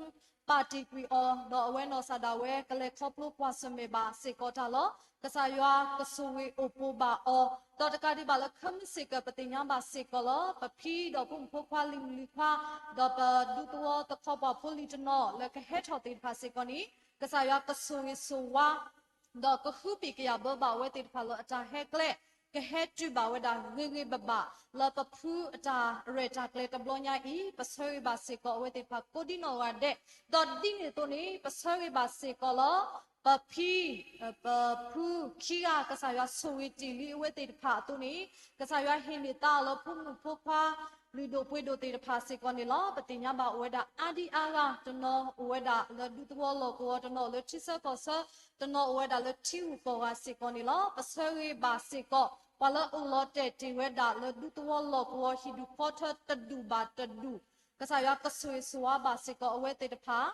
ပာ်တ့ၢ်ကွံာ်အီၤ, ဒီးအဝဲနီၢ်စၢ်ဒၣ်ဝဲ ကလဲၤခီဖျိကွၢ်ဆၢၣ်မဲာ်ဘၣ်စ့ၢ်ကီးတၢ်လီၤ. ကစၢ်ယွၤကဆိၣ်ဂ့ၤအိၣ်ပိၢ်ဘၣ်အီၤ, ဒီးတကးဒံးဘၣ်လၢ ခဲမုၢ်စ့ၢ်ကီး ပသ့ၣ်ညါဘၣ်စ့ၢ်ကီးလီၤ ပဖံဒီးဖိမုၣ်ဖိခွါ လံၤမုၣ်လံၤခွါ ဒီးပဒူသဝီသခီပှၢ်ဖိလံၤတနီၤလၢကဟဲထီၣ်သ့ၣ်တဖၣ်စ့ၢ်ကီးန့ၣ် ကစၢ်ယွၤကဆိၣ်ဂ့ၤဆိၣ်ဝါ ဒီးကဟုပံာ်ကယာ်ဘၢဘၣ်အဝဲသ့ၣ်တဖၣ်လၢအတၢ်ဟဲကျဲ ကဟဲတုၤဘၣ်ဝဲဒၣ်ဂ့ၤဂ့ၤဘၣ်ဘၣ် လၢပဖုအတၢ်ရဲၣ်တၢ်ကျဲၤတဘျီညါအံၤ, ပဆၢဂ့ၤဘၣ်စ့ၢ်ကီးအဝဲသ့ၣ်တဖၣ်ကိးဒံနီၢ်ဂၤဒဲး, ဒီးဒ်န့ၣ်အသိးန့ၣ် ပဆၢဂ့ၤဘၣ်စ့ၢ်ကီးလီၤ ပဖံ ပဖုခံဂၤ ကစၢ်ယွၤဆိၣ်ဂ့ၤတ့ၢ်လံအဝဲသ့ၣ်တဖၣ်အသိးန့ၣ် ကစၢ်ယွၤဟ့ၣ်န့ၢ်သါအီၤလၢဖိမုၣ်ဖိခွါ လုၢ်ဒိၣ်ပှ့ၤဒိၣ်သ့ၣ်တဖၣ်စ့ၢ်ကီးန့ၣ်လီၤ. ပသ့ၣ်ညါဘၣ်အိၣ်ဝဲဒၣ်အါဒံအါဂၤ တနီၤအိၣ်ဝဲဒၣ်လၢဒူသဝီလီၢ်ကဝီၤ တနီၤအိၣ်လၢထံဆၢကီၢ်ဆၢ တနီၤအိၣ်ဝဲဒၣ်လၢထံဂုၤကီၢ်ဂၤစ့ၢ်ကီးန့ၣ်လီၤ. ပဆၢဂ့ၤဘၣ်စ့ၢ်ကီး ပှၤလၢအိၣ်လီၤတဲာ်တ့ၢ်ဝဲဒၣ်လၢဒူသဝီလီၢ်ကဝီၤ ဟံၣ်ဒူၣ်ဖီထၢတဒူၣ်ဘၣ်တဒူၣ်, ကစၢ်ယွၤကဆိၣ်ဂ့ၤဆိၣ်ဝါဘၣ်စ့ၢ်ကီးအဝဲသ့ၣ်တဖၣ်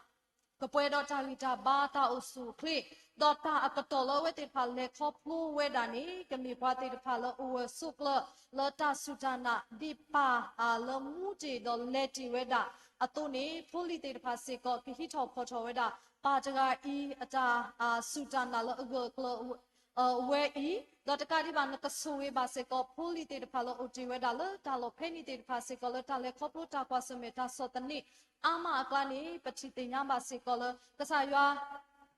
ကပှဲၤဒီးတၢ်ဂံၢ်တၢ်ဘါ တၢ်အိၣ်ဆူၣ်အိၣ်ချ့, ဒီးတၢ်အကတီၢ်လၢအဝဲသ့ၣ်တဖၣ်လဲၤခီဖျိဝဲဒၣ်န့ၣ် ကမ့ၢ်ပှၤသ့ၣ်တဖၣ်လၢအိၣ်ဝဲဆိးကျၢၤလၢတၢ်စူၢ်တၢ်နာ် ဒ်ပၢ်လၢမူတ့ၢ်ဒီးလဲၤတ့ၢ်ဝဲဒၣ်အသိးန့ၣ် ဖိလံၤသ့ၣ်တဖၣ်စ့ၢ်ကီး ကဟံးထီၣ်ဖီၣ်ထီၣ်ဝဲဒၣ် ပၢ်တဂၤအံၤအတၢ်စူၢ်တၢ်နာ်လၢအဂၢၢ်အကျၢၤ အဝဲအံၤ, ဒီးတကးဒံးဘၣ် နကဆိၣ်ဂ့ၤဘၣ်စ့ၢ်ကီး ဖိလံၤသ့ၣ်တဖၣ်လၢအိၣ်တ့ၢ်ဝဲဒၣ်လၢတၢ်လီၢ်ဖဲန့ၣ်သ့ၣ်တဖၣ်စ့ၢ်ကီး လၢတၢ်လဲၤခီဖျိတၢ်ကွၢ်ဆၢၣ်မဲာ်တၢ်ဆီၣ်သနံးအါမးအကျါန့ၣ် ပထံၣ်သ့ၣ်ညါဘၣ်စ့ၢ်ကီးလၢ ကစၢ်ယွၤ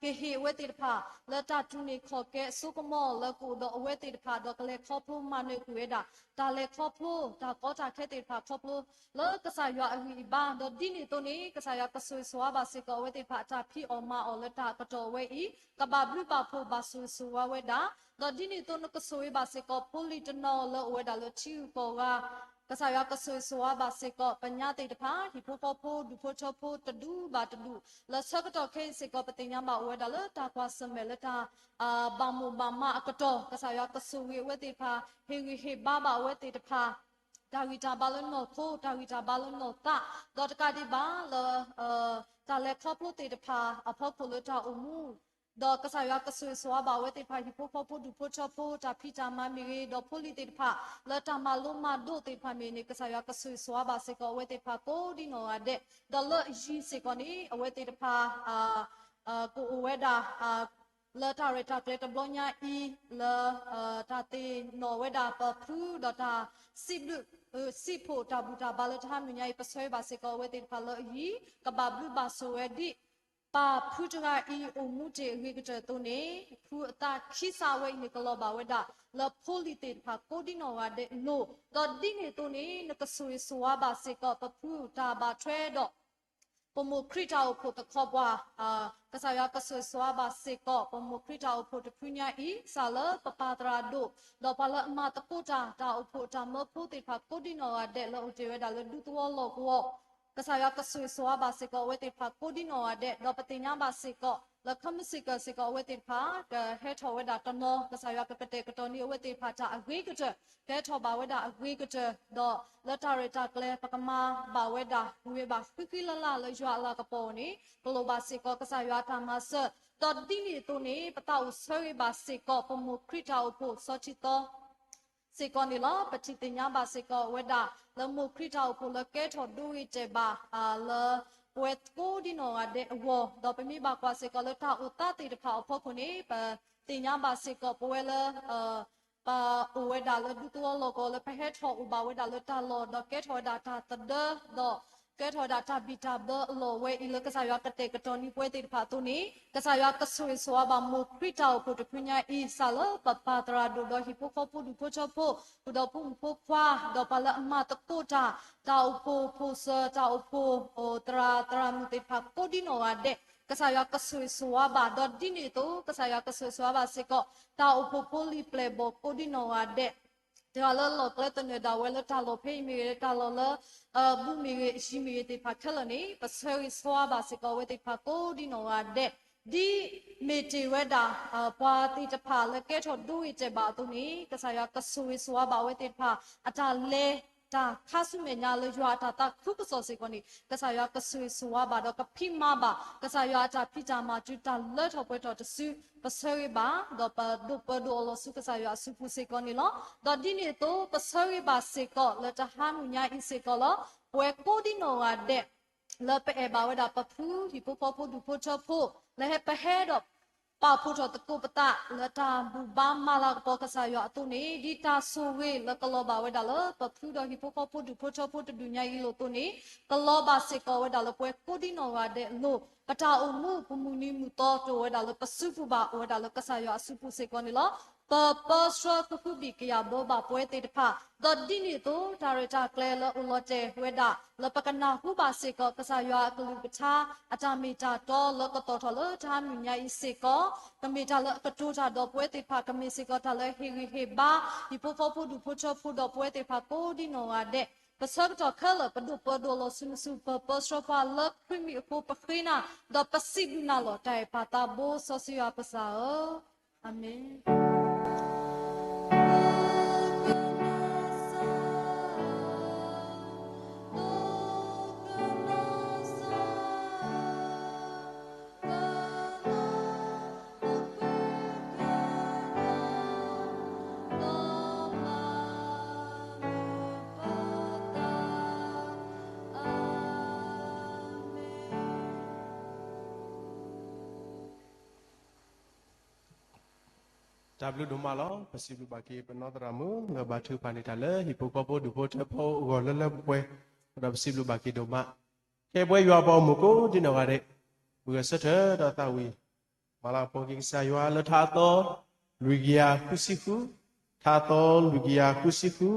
ကဟ့ၣ်အဝဲသ့ၣ်တဖၣ် လၢတၢ်တူၢ်န့ၢ်ခီၣ်ကဲအစိကမီၤလၢကအိၣ်ဒီးအဝဲသ့ၣ်တဖၣ် ဒီးကလဲၤခီဖျိမၤနၢၤကွံာ်ဝဲဒၣ် တၢ်လဲၤခီဖျိ တၢ်ကီတၢ်ခဲသ့ၣ်တဖၣ်ခီဖျိ လၢကစၢ်ယွၤအဂံၢ်အဘါ, ဒီးဒ်န့ၣ်အသိးန့ၣ် ကစၢ်ယွၤကဆိၣ်ဂ့ၤဆိၣ်ဝါဘၣ်စ့ၢ်ကီး အဝဲသ့ၣ်တဖၣ် အတၢ်ဖံးအီၣ်မၤအီၣ်လၢတၢ်အကတီၢ်အဝဲအံၤ ကဘၣ်ဘျုးဘၣ်ဖှိၣ်ဘၣ်ဆိၣ်ဂ့ၤဆိၣ်ဝါဝဲဒၣ်, ဒီးဒ်န့ၣ်အသိး နကဆိၣ်ဂ့ၤဘၣ်စ့ၢ်ကီး ဖိလံၤတနီၤလၢအိၣ်ဝဲဒၣ်လၢထံဂုၤကီၢ်ဂၤ ကစၢ်ယွၤကဆိၣ်ဂ့ၤဆိၣ်ဝါဘၣ်စ့ၢ်ကီး ပညါသ့ၣ်တဖၣ် ဟံၣ်ဖိဃီဖိ ဒူၣ်ဖိထၢဖိ တဒူၣ်ဘၣ်တဒူၣ် လၢဆၢကတီၢ်ခဲအံၤစ့ၢ်ကီး ပသ့ၣ်ညါဘၣ်အိၣ်ဝဲဒၣ်လၢတၢ်ကွၢ်ဆၢၣ်မဲာ်လၢတၢ် ဘၣ်မိၣ်ဘၣ်မးအကတီၢ် ကစၢ်ယွၤကဆိၣ်ဂ့ၤအဝဲသ့ၣ်တဖၣ် ဟ့ၣ်ဂံၢ်ဟ့ၣ်ဘါဘၣ်အဝဲသ့ၣ်တဖၣ် တၢ်ဂံၢ်တၢ်ဘါလၢနီၢ်ခိ တၢ်ဂံၢ်တၢ်ဘါလၢနီၢ်သး ဒီးတကးဒံးဘၣ်လၢ တၢ်လဲၤခီဖျိသ့ၣ်တဖၣ်အဖီခိၣ်လၢတၢ်အိၣ်မူ ဒီးကစၢ်ယွၤကဆိၣ်ဂ့ၤဆိၣ်ဝါဘၣ်အဝဲသ့ၣ်တဖၣ် ဟံၣ်ဖိဃီဖိ ဒူၣ်ဖိထၢဖိ တၢ်ဖံးတၢ်မၤမ့ၢ်ဂ့ၤ ဒီးဖိလံၤသ့ၣ်တဖၣ် လၢတၢ်မၤလိမၤဒိးသ့ၣ်တဖၣ်မ့ၢ်န့ၣ် ကစၢ်ယွၤကဆိၣ်ဂ့ၤဆိၣ်ဝါဘၣ်စ့ၢ်ကီးအဝဲသ့ၣ်တဖၣ် ကိးဒံနီၢ်ဂၤဒဲး, ဒီးလၢအယံၤစ့ၢ်ကီးန့ၣ် အဝဲသ့ၣ်တဖၣ် ကအိၣ်ဝဲဒၣ် လၢတၢ်ရဲၣ်တၢ်ကျဲၤတဘျီညါအံၤ လၢ တၢ်သ့ၣ်နီၣ်ဝဲဒၣ်ပဖု ဒီးတၢ်စံးဘျုး စံးဖှိၣ်တၢ်ဘူၣ်တၢ်ဘါလၢတဟါမုၢ်ညါအံၤ ပဆၢဂ့ၤဘၣ်စ့ၢ်ကီးအဝဲသ့ၣ်တဖၣ်လၢအယံၤ ကဘၣ်ဘျုးဘၣ်ဆိၣ်ဝဲဒ် ပၢ်ဖုတဂၤအံၤအိၣ်မူတ့ၢ်အဂ့ၤကတၢၢ်အသိးန့ၣ်, ဖုအသးခံစးဝဲအံၤန့ၣ် ကလီၤဘၣ်ဝဲဒၣ်လၢဖိလံၤသ့ၣ်တဖၣ်ကိးဒံနီၢ်ဂၤဒဲးအလိၤ, ဒီးဒ်န့ၣ်အသိးန့ၣ် နကဆိၣ်ဂ့ၤဆိၣ်ဝါဘၣ်စ့ၢ်ကီး ပဖုတၢ်ဘၣ်ထွဲဒီး ပမိၢ်ခရံာ်တၢ်အိၣ်ဖှိၣ်တခီပှၤ, ကစၢ်ယွၤကဆိၣ်ဂ့ၤဆိၣ်ဝါဘၣ်စ့ၢ်ကီး ပမိၢ်ခရံာ်တၢ်အိၣ်ဖှိၣ်တဖုညါအံၤ စးလၢပပၢ်သရၣ်ဒိၣ်, ဒီးပှၤလၢအမၤသကိးတၢ် တၢ်အိၣ်ဖှိၣ်တၢ်မၢဖိသ့ၣ်တဖၣ်ကိးဒံနီၢ်ဂၤဒဲး လၢအိၣ်တ့ၢ်ဝဲဒၣ်လၢဒူသဝီလီၢ်ကဝီၤ, ကစၢ်ယွၤကဆိၣ်ဂ့ၤဆိၣ်ဝါဘၣ်စ့ၢ်ကီးအဝဲသ့ၣ်တဖၣ်ကိးဒံနီၢ်ဂၤဒဲး, ဒီးပသ့ၣ်ညါဘၣ်စ့ၢ်ကီး လၢခဲမုၢ်ဆ့ၣ်ကၢၢ်စ့ၢ်ကီးအဝဲသ့ၣ်တဖၣ် ကဟဲထီၣ်ဝဲဒၣ်တနီၤ, ကစၢ်ယွၤကကတဲာ်ကတီၤန့ၢ်အဝဲသ့ၣ်တဖၣ်တၢ်အဂ့ၤကတၢၢ်, ကဟဲထီၣ်ဘၣ်ဝဲဒၣ်အဂ့ၤကတၢၢ်, ဒီးလၢတၢ်ရဲၣ်တၢ်ကျဲၤ ပကမၤဘၣ်ဝဲဒၣ် ဝံၤဝဲဘၣ်ဃံဃံလၤလၤလၢယွၤအလၤကပီၤန့ၣ် ကလိၣ်ဘၣ်စ့ၢ်ကီး ကစၢ်ယွၤအတၢ်မၤစၢၤ, ဒီးဒ်န့ၣ်အသိးန့ၣ် ပသးအိၣ်ဆၢဂ့ၤဘၣ်စ့ၢ်ကီး ပမိၢ်ခရံာ်တၢ်အိၣ်ဖှိၣ်စီၤထံသီ စ့ၢ်ကီးန့ၣ်လီၤ. ပထံၣ်သ့ၣ်ညါဘၣ်စ့ၢ်ကီးဝဲဒၣ် လၢမိၢ်ခရံာ်တၢ်အိၣ်ဖှိၣ်လၢကဲထီၣ်ဒိဂ့ၤတဲာ်ဘၣ် လၢပဝဲကိးဒံနီၢ်ဂၤဒဲးအဂီၢ်, ဒီးပမ့ၢ်ဘၣ်ကွၢ်စ့ၢ်ကီးလၢတၢ်အိၣ်သးသ့ၣ်တဖၣ်အဖီခိၣ်န့ၣ် ပသ့ၣ်ညါဘၣ်စ့ၢ်ကီး ပဝဲလၢ ပအိၣ်ဝဲဒၣ်လၢဒူသဝီလီၢ်ကဝီၤ လၢပဟဲထီၣ်အိၣ်ဘၣ်ဝဲဒၣ်လၢတၢ်လီၢ် ဒီးကဲထီၣ်ဝဲဒၣ်တၢ်သဒၢ ဒီးကဲထီၣ်ဝဲဒၣ်တၢ်ဘံၣ်တၢ်ဘၢအလီၢ်ဝဲအံၤ လၢကစၢ်ယွၤကတဲာ်ကတီၤန့ၢ်ပဝဲသ့ၣ်တဖၣ်အသိးန့ၣ် ကစၢ်ယွၤကဆိၣ်ဂ့ၤဆိၣ်ဝါဘၣ်မိၢ်ခရံာ်တၢ်အိၣ်ဖှိၣ်တဖုညါအံၤ စးလၢပပၢ်သရၣ်ဒိၣ် ဒီးဟံၣ်ဖိဃီဖိဒူၣ်ဖိထၢဖိ ဃုာ်ဒီးဖိမုၣ်ဖိခွါ ဒီးပှၤလၢအမၤသကိးတၢ် တၢ်အိၣ်ဖှိၣ်ဖိစၢၤ တၢ်အိၣ်ဖှိၣ် သရၣ်သရၣ်မုၣ်သ့ၣ်တဖၣ်ကိးဒံနီၢ်ဂၤဒဲး ကစၢ်ယွၤကဆိၣ်ဂ့ၤဆိၣ်ဝါဘၣ် ဒီးဒ်န့ၣ်အသိး ကစၢ်ယွၤကဆိၣ်ဂ့ၤဆိၣ်ဝါဘၣ်စ့ၢ်ကီး တၢ်အိၣ်ဖှိၣ်ဖိလံၤပျဲၢ်ဘီၣ်ကိးဒံနီၢ်ဂၤဒဲး တဂၤလၢလီၢ်ကျဲသနၢၣ်ဒၣ်ဝဲလၢတၢ်လီၢ်ဖဲအံၤမ့ၢ်ဂ့ၤ တၢ်လီၢ်လၢ အဘူးမ့ၢ်ဂ့ၤ အယံၤမ့ၢ်ဂ့ၤသ့ၣ်တဖၣ်ခဲလၢာ်န့ၣ် ပဆၢဂ့ၤဆၢဝါဘၣ်စ့ၢ်ကီးအဝဲသ့ၣ်တဖၣ်ကိးဒံနီၢ်ဂၤဒဲး ဒ်မ့ၢ်တ့ၢ်ဝဲဒၣ် ပှၤသ့ၣ်တဖၣ်လၢကဲထီၣ်ဒိဂ့ၤတဲာ်ဘၣ်အသိးန့ၣ် ကစၢ်ယွၤကဆိၣ်ဂ့ၤဆိၣ်ဝါဘၣ်အဝဲသ့ၣ်တဖၣ် အတၢ်လဲၤတၢ်ခါဆူမဲာ်ညါလၢယွၤအတၢ်သးခုကစီၣ်စ့ၢ်ကီးန့ၣ် ကစၢ်ယွၤကဆိၣ်ဂ့ၤဆိၣ်ဝါဘၣ်ဒီးကဖံးမၤဘၣ် ကစၢ်ယွၤအတၢ်ဖံးတၢ်မၤတုၤတၢ်လၢထီၣ်ပှဲၤထီၣ်တစု ပဆၢဂ့ၤဘၣ် ဒီးပဒိၣ်ပၢၤဒိၣ်အလီၢ်ဆူကစၢ်ယွၤအစုပူၤစ့ၢ်ကီးန့ၣ်လီၤ. ဒီးဒ်န့ၣ်အသိး ပဆၢဂ့ၤဘၣ်စ့ၢ်ကီးလၢတဟါမုၢ်ညါအံၤစ့ၢ်ကီးလီၤ. ပဝဲကိးဒံနီၢ်ဂၤဒဲး လၢပအဲၣ်ဘၣ်ဝဲဒၣ်ပဖုဟံၣ်ဖိဃီဖိဒူၣ်ဖိထၢဖိ လၢဟဲပဟဲဒီး ပာ်ဖှိၣ်ထီၣ်သကိးပသးလၢတၢ်ဘူၣ်ဘါမၤလၤကပီၤကစၢ်ယွၤအသိးန့ၣ် ဒ်တၢ်ဆိၣ်ဂ့ၤလၢကလီၤဘၣ်ဝဲဒၣ်လၢပဖုဒီးဟံၣ်ဖိဃီဖိဒူၣ်ဖိထၢဖိတဒူၣ်ညါအံၤအလိၤအသိးန့ၣ် ကလီၤဘၣ်စ့ၢ်ကီးဝဲဒၣ်လၢပဝဲကိးဒံနီၢ်ဂၤဒဲးအလိၤ ပတၢ်အိၣ်မူပမုၢ်နံၤမုၢ်သီတအိၣ်ဝဲဒၣ်လၢပစုပူၤဘၣ် အိၣ်ဝဲဒၣ်လၢကစၢ်ယွၤအစုပူၤစ့ၢ်ကီးန့ၣ်လီၤ. ပပၢဆှၢကဟုဘံၣ်ကယာ်ဘၢဘၣ်ပဝဲသ့ၣ်တဖၣ် ဒီးဒ်န့ၣ်အသိး တၢ်ရဲၣ်တၢ်ကျဲၤလၢအိၣ်လီၤတဲာ်ဝဲဒၣ် လၢပကနၢ်ဟူဘၣ်စ့ၢ်ကီး ကစၢ်ယွၤအကလုၢ်ကထါ အတၢ်မ့ၢ်တၢ်တီလၢကသီၣ်ထီၣ်လၢတၢ်မုၢ်ညါအံၤစ့ၢ်ကီး ကမ့ၢ်တၢ်လၢအကတိၤတၢ်ဒီးပဝဲသ့ၣ်တဖၣ် ကမ့ၢ်စ့ၢ်ကီးတၢ်လၢဟ့ၣ်ဂံၢ်ဟ့ၣ်ဘါ ဟံၣ်ဖိဃီဖိဒူၣ်ဖိထၢဖိဒီးပဝဲသ့ၣ်တဖၣ်ကိးဒံနီၢ်ဂၤဒဲး ပဆၢကတီၢ်ခဲလၢာ် ပဒိၣ်ပၢၤဒိၣ်လီၤဆူနစု ပပၢဆှၢပှၤလၢခရံာ်မံၤအဃိ ပဃ့နၤ ဒီးပစံးဘျုးနၤလီၤ တၢ်အဲၣ်ပၢ်သးဘိစီဆှံယွၤပစၢ်ဧၢ, အၤမ့ၣ်. Amen. တၢ်ဘျုးဒိၣ်မးလီၤ. ပစံးဘျုးဘၣ်က့ၤ ပနီၢ်သရၣ်မုၣ် လၢဘၣ်ထုကဖၣ်န့ၢ်တၢ်လၢ ဟံၣ်ဖိဃီဖိဒူၣ်ဖိထၢဖိအဂီၢ်လၢလၢပှဲၤပှဲၤ, ဒီးပစံးဘျုးဘၣ်က့ၤဒိၣ်မး ကဲပဝဲယွၤအပှၤဂီၢ်မုၢ်ကိးဒံနီၢ်ဂၤဒဲး, ပဂဲၤဆၢထၢၣ်ဒီးသးဝံၣ် မၤလၤကပီၤက့ၤကစၢ်ယွၤလၢထးအသီ လွံၢ်ကယၤဃုဆံဃု, ထးအသီလွံၢ်ကယၤဃုဆံဃု,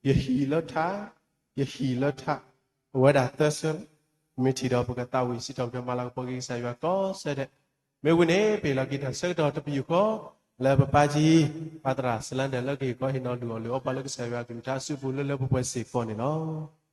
ယဟံၣ်လၢထး, ယဟံၣ်လၢထး, အဝဲဒၣ်သၢဆၢ, မ့ၢ်ထံၣ်ဒီးပကသးဝံၣ်စံးထီၣ်ပတြၢၤ မၤလၤကပီၤက့ၤကစၢ်ယွၤကိးဆၢဒဲး, မ့ၢ်ဝံၤန့ၣ် ပဟ့ၣ်လီၤက့ၤတၢ်ဆၢကတီၢ်တပယူာ်ဃီ လၢပပၢ်ကၠံ ပၢ်သရၣ်စလၢဒၢၣ် လၢကဟ့ၣ်ခီဟ့ၣ်နီၤဒုးအီၣ်လုၢ်အီပှၤလၢကစၢ်ယွၤအကလုၢ်ကထါအစုပူၤ လၢလၢပှဲၤပှဲၤစ့ၢ်ကီးန့ၣ်လီၤ.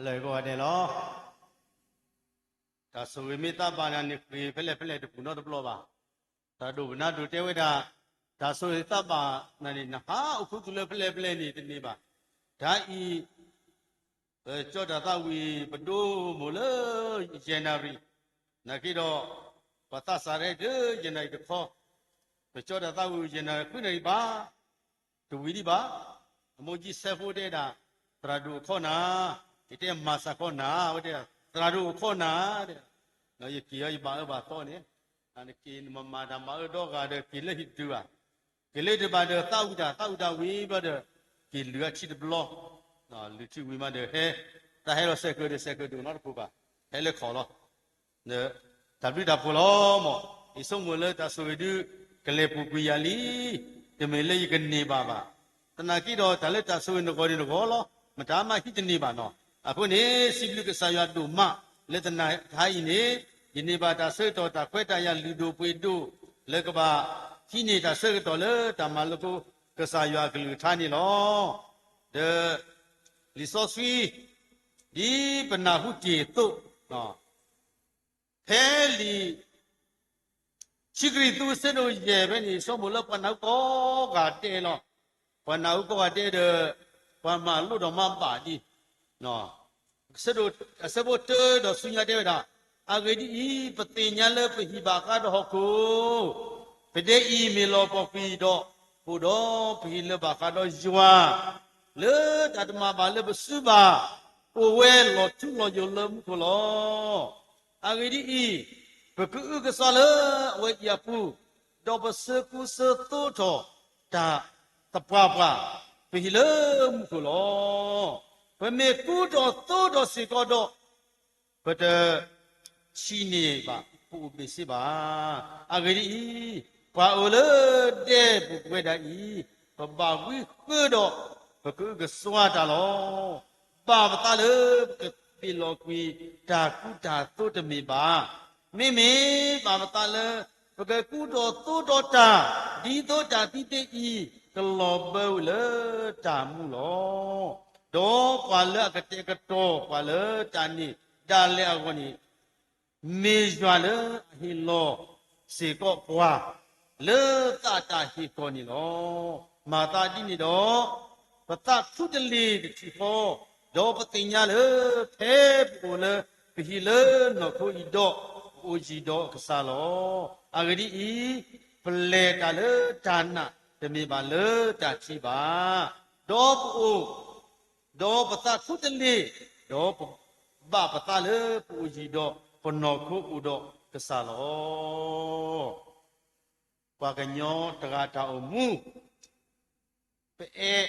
လၢဂီၤဒဲးလီၤ. တၢ်ဆိၣ်ဂ့ၤမ့ၢ်သးဘၣ်နၤန့ၣ် ဃ့ဖဲလဲၣ်ဖဲလဲၣ်တပူၤနီတဘျီဘၣ်. တၢ်ဒိၣ်ပနါဒိၣ်တဲဝဲဒၣ်, တၢ်ဆိၣ်ဂ့ၤသးဘၣ်နၤန့ၣ် နဟးအိၣ်ခူသူၣ်လၢဖဲလဲၣ်ဖဲလဲၣ်န့ၣ်တန့ၢ်ဘၣ်. တၢ်အံၤ ပကၠီတၢ်သးဝံၣ်ပဒိမိၢ်လၢ ယဲၢ်နၣ်ရံၣ်, နာ်က့ဒီး ပသးစၢ်ရဲၣ်လၢယဲၢ်နၣ်ရံၣ်တခီ, ပကၠီတၢ်သးဝံၣ်ယဲၢ်နၣ်ရံၣ်ဃုနၣ်ရံၣ်ဘၣ်, တဝံၤဒံးဘၣ်. အမိၢ်ကၠံစဲဖိတဲဒၣ်, သရၣ်ဒိၣ်အခီၣ်နၤ, ယတဲမၤစၢ်ခီၣ်နၤ, အဝဲတဲ, သရၣ်ဒိၣ်အခီၣ်နၤ, ယက့ၤအီၤယဘၣ်အၢဘၣ်သီန့ၣ်, နက့ၤနမၤမၤတၢ်မၤအၢဒီဂၤဒီးက့ၤလၢဟံၣ်တတုၤဘၣ်, က့ၤလၢတဘၣ်ဒီး သးဝံၣ်တၢ် သးဝံၣ်တၢ်ဝံၤဘျီဒီး က့ၤလုၢ်အထံတဘျီ, လုၢ်ထံဝံၤမးဒီးဟဲ, တၢ်ဟဲလီၤစဲးကၢးဒီးစဲးကၢးဒိၣ်နီတခိၣ်ဘၣ်, ဟဲလၢခီၣ်လီၤ. တၢ်ဘျုးတၢ်ဖှိၣ်လီၤမး, ယဆိကမိၣ်လၢတၢ်ဆိၣ်ဂ့ၤဒုး ကလဲၤပူၤကွံာ်ယၤလံ, တမ့ၢ်လၢယကန့ၢ်ဘၣ်ဘၣ်. သနာ်က့ဒီးတၢ်လၢတၢ်ဆိၣ်ဂ့ၤနဂီၢ်န့ၣ်နဂီၢ်လီၤ, မတၤမးဟံးတန့ၢ်ဘၣ်နီၤ. အဃိန့ၣ် စံးဘျုးကစၢ်ယွၤဒိၣ်မး, လၢတနံၤအံၤန့ၣ် ယန့ၢ်ဘၣ်တၢ်ဆၢကတီၢ်တၢ်ခွဲးတၢ်ယာ်လုၢ်ဒိၣ်ပှ့ၤဒိၣ် လၢကဘၣ်ဟံးန့ၢ်တၢ်ဆၢကတီၢ်လၢတၢ်မၤလိ ကစၢ်ယွၤအကလုၢ်ကထါန့ၣ်လီၤ. ဒီး လံာ်စီဆှံ ဒ်ပနၢ်ဟူတ့ၢ်အသိး, ဖဲလံာ် ခံကရံၣ်သူး အဆၢဒိၣ်ယဲၢ်ဖဲန့ၣ် ဆိကမိၣ်လၢပှၤနၢ်ဟူကိးဂၤဒဲးလီၤ. ပှၤနၢ်ဟူကိးဂၤဒဲးဒီး ပှၤမၤလိဒီးမၤဘၣ်ဒံး, အဆၢဖိတၢဒီးဆူညါတဲဝဲဒၣ်, အဂ့ၢ်ဒ်အံၤ, ပသ့ၣ်ညါလၢပဟံၣ်ဘၣ်ဃးဒီးဟီၣ်ခိၣ်, ပဒဲအံၤမ့ၢ်လီၤပှီၢ်ကွံာ်ဒီး အိၣ်ဒီးပဟံၣ်လၢဘၣ်ဃးဒီးယွၤ, လၢတၢ်တမၤဘၣ်လၢပစုဘၣ်, အိၣ်ဝဲလီၤထူလီၤယိာ်လၢမူခိၣ်လီၤ. အဂ့ၢ်ဒ်အံၤ, ပကအုကစွါလၢအဝဲအံၤအပူၤ, ဒီးပဆၢကူဆၢသိထီၣ်တၢ်သပှၢ်ပှၢ်, ပဟံၣ်လၢမူခိၣ်လီၤ. ပမ့ၢ်ကူထီၣ်သိထီၣ်စ့ၢ်ကီးဒီး ပတဆံးန့ၢ်ဘၣ် ပအိၣ်ဘ့ၣ်ဆ့ဘၣ်. အဂ့ၢ်ဒ်အံၤ, ပှၤအိၣ်လၢဒဲပူၤပဝဲဒၣ်အံၤ, ပဘၣ်ဝံဃၢဒီး ပကအုကစွါတၢ်လီၤ. ဘၣ်ပသးလၢပကဘ့ၣ်လီၤကွံာ်တၢ်ကူတၢ်သိတမ့ၢ်ဘၣ်. မ့မ့ၢ်ဘၣ်ပသးလၢ ပကကူထီၣ်သိထီၣ်တၢ်, ဒ်သိးတၢ်သံသ့အံၤ ကလီၤဘၢဝဲလၢတၢ်မူလီၤ. ဒီးပှၤလၢအကတဲာ်ကတီၤပှၤလၢတၢ်န့ၢ်ဒၣ်လဲာ်အဂီၢ်န့ၣ်, မ့ၢ်ယွၤလၢအဟ့ၣ်လီၤစ့ၢ်ကီးပှၤ လၢသးတၢ်ဟ့ၣ်ကီၢ်န့ၣ်လီၤ. မၤသးဒ်န့ၣ်ဒီး ပသးခူတလ့ၢ်တထံၣ်ဃီ, ဒီးပသ့ၣ်ညါလၢ ဖဲပအိၣ်လၢပဟံၣ်လၢနီၢ်ခိအံၤဒီး, ပအိၣ်ယံၤဒီးကစၢ်လီၤ. အဂ့ၢ်ဒ်အံၤ, ပလဲၤတၢ်လၢတၢ်နာ်တမ့ၢ်ဘၣ်လၢတၢ်ထံၣ်ဘၣ်. ဒီးပအိၣ်, ဒီးပသးခူတလ့ၢ်, ဒီးပဘၣ်ပသးလၢပအိၣ်ယံၤဒီးပနီၢ်ခိအိၣ်ဒီးကစၢ်လီၤ. ပှၤကညီတဂၤတၢ်အိၣ်မူ ပအဲၣ်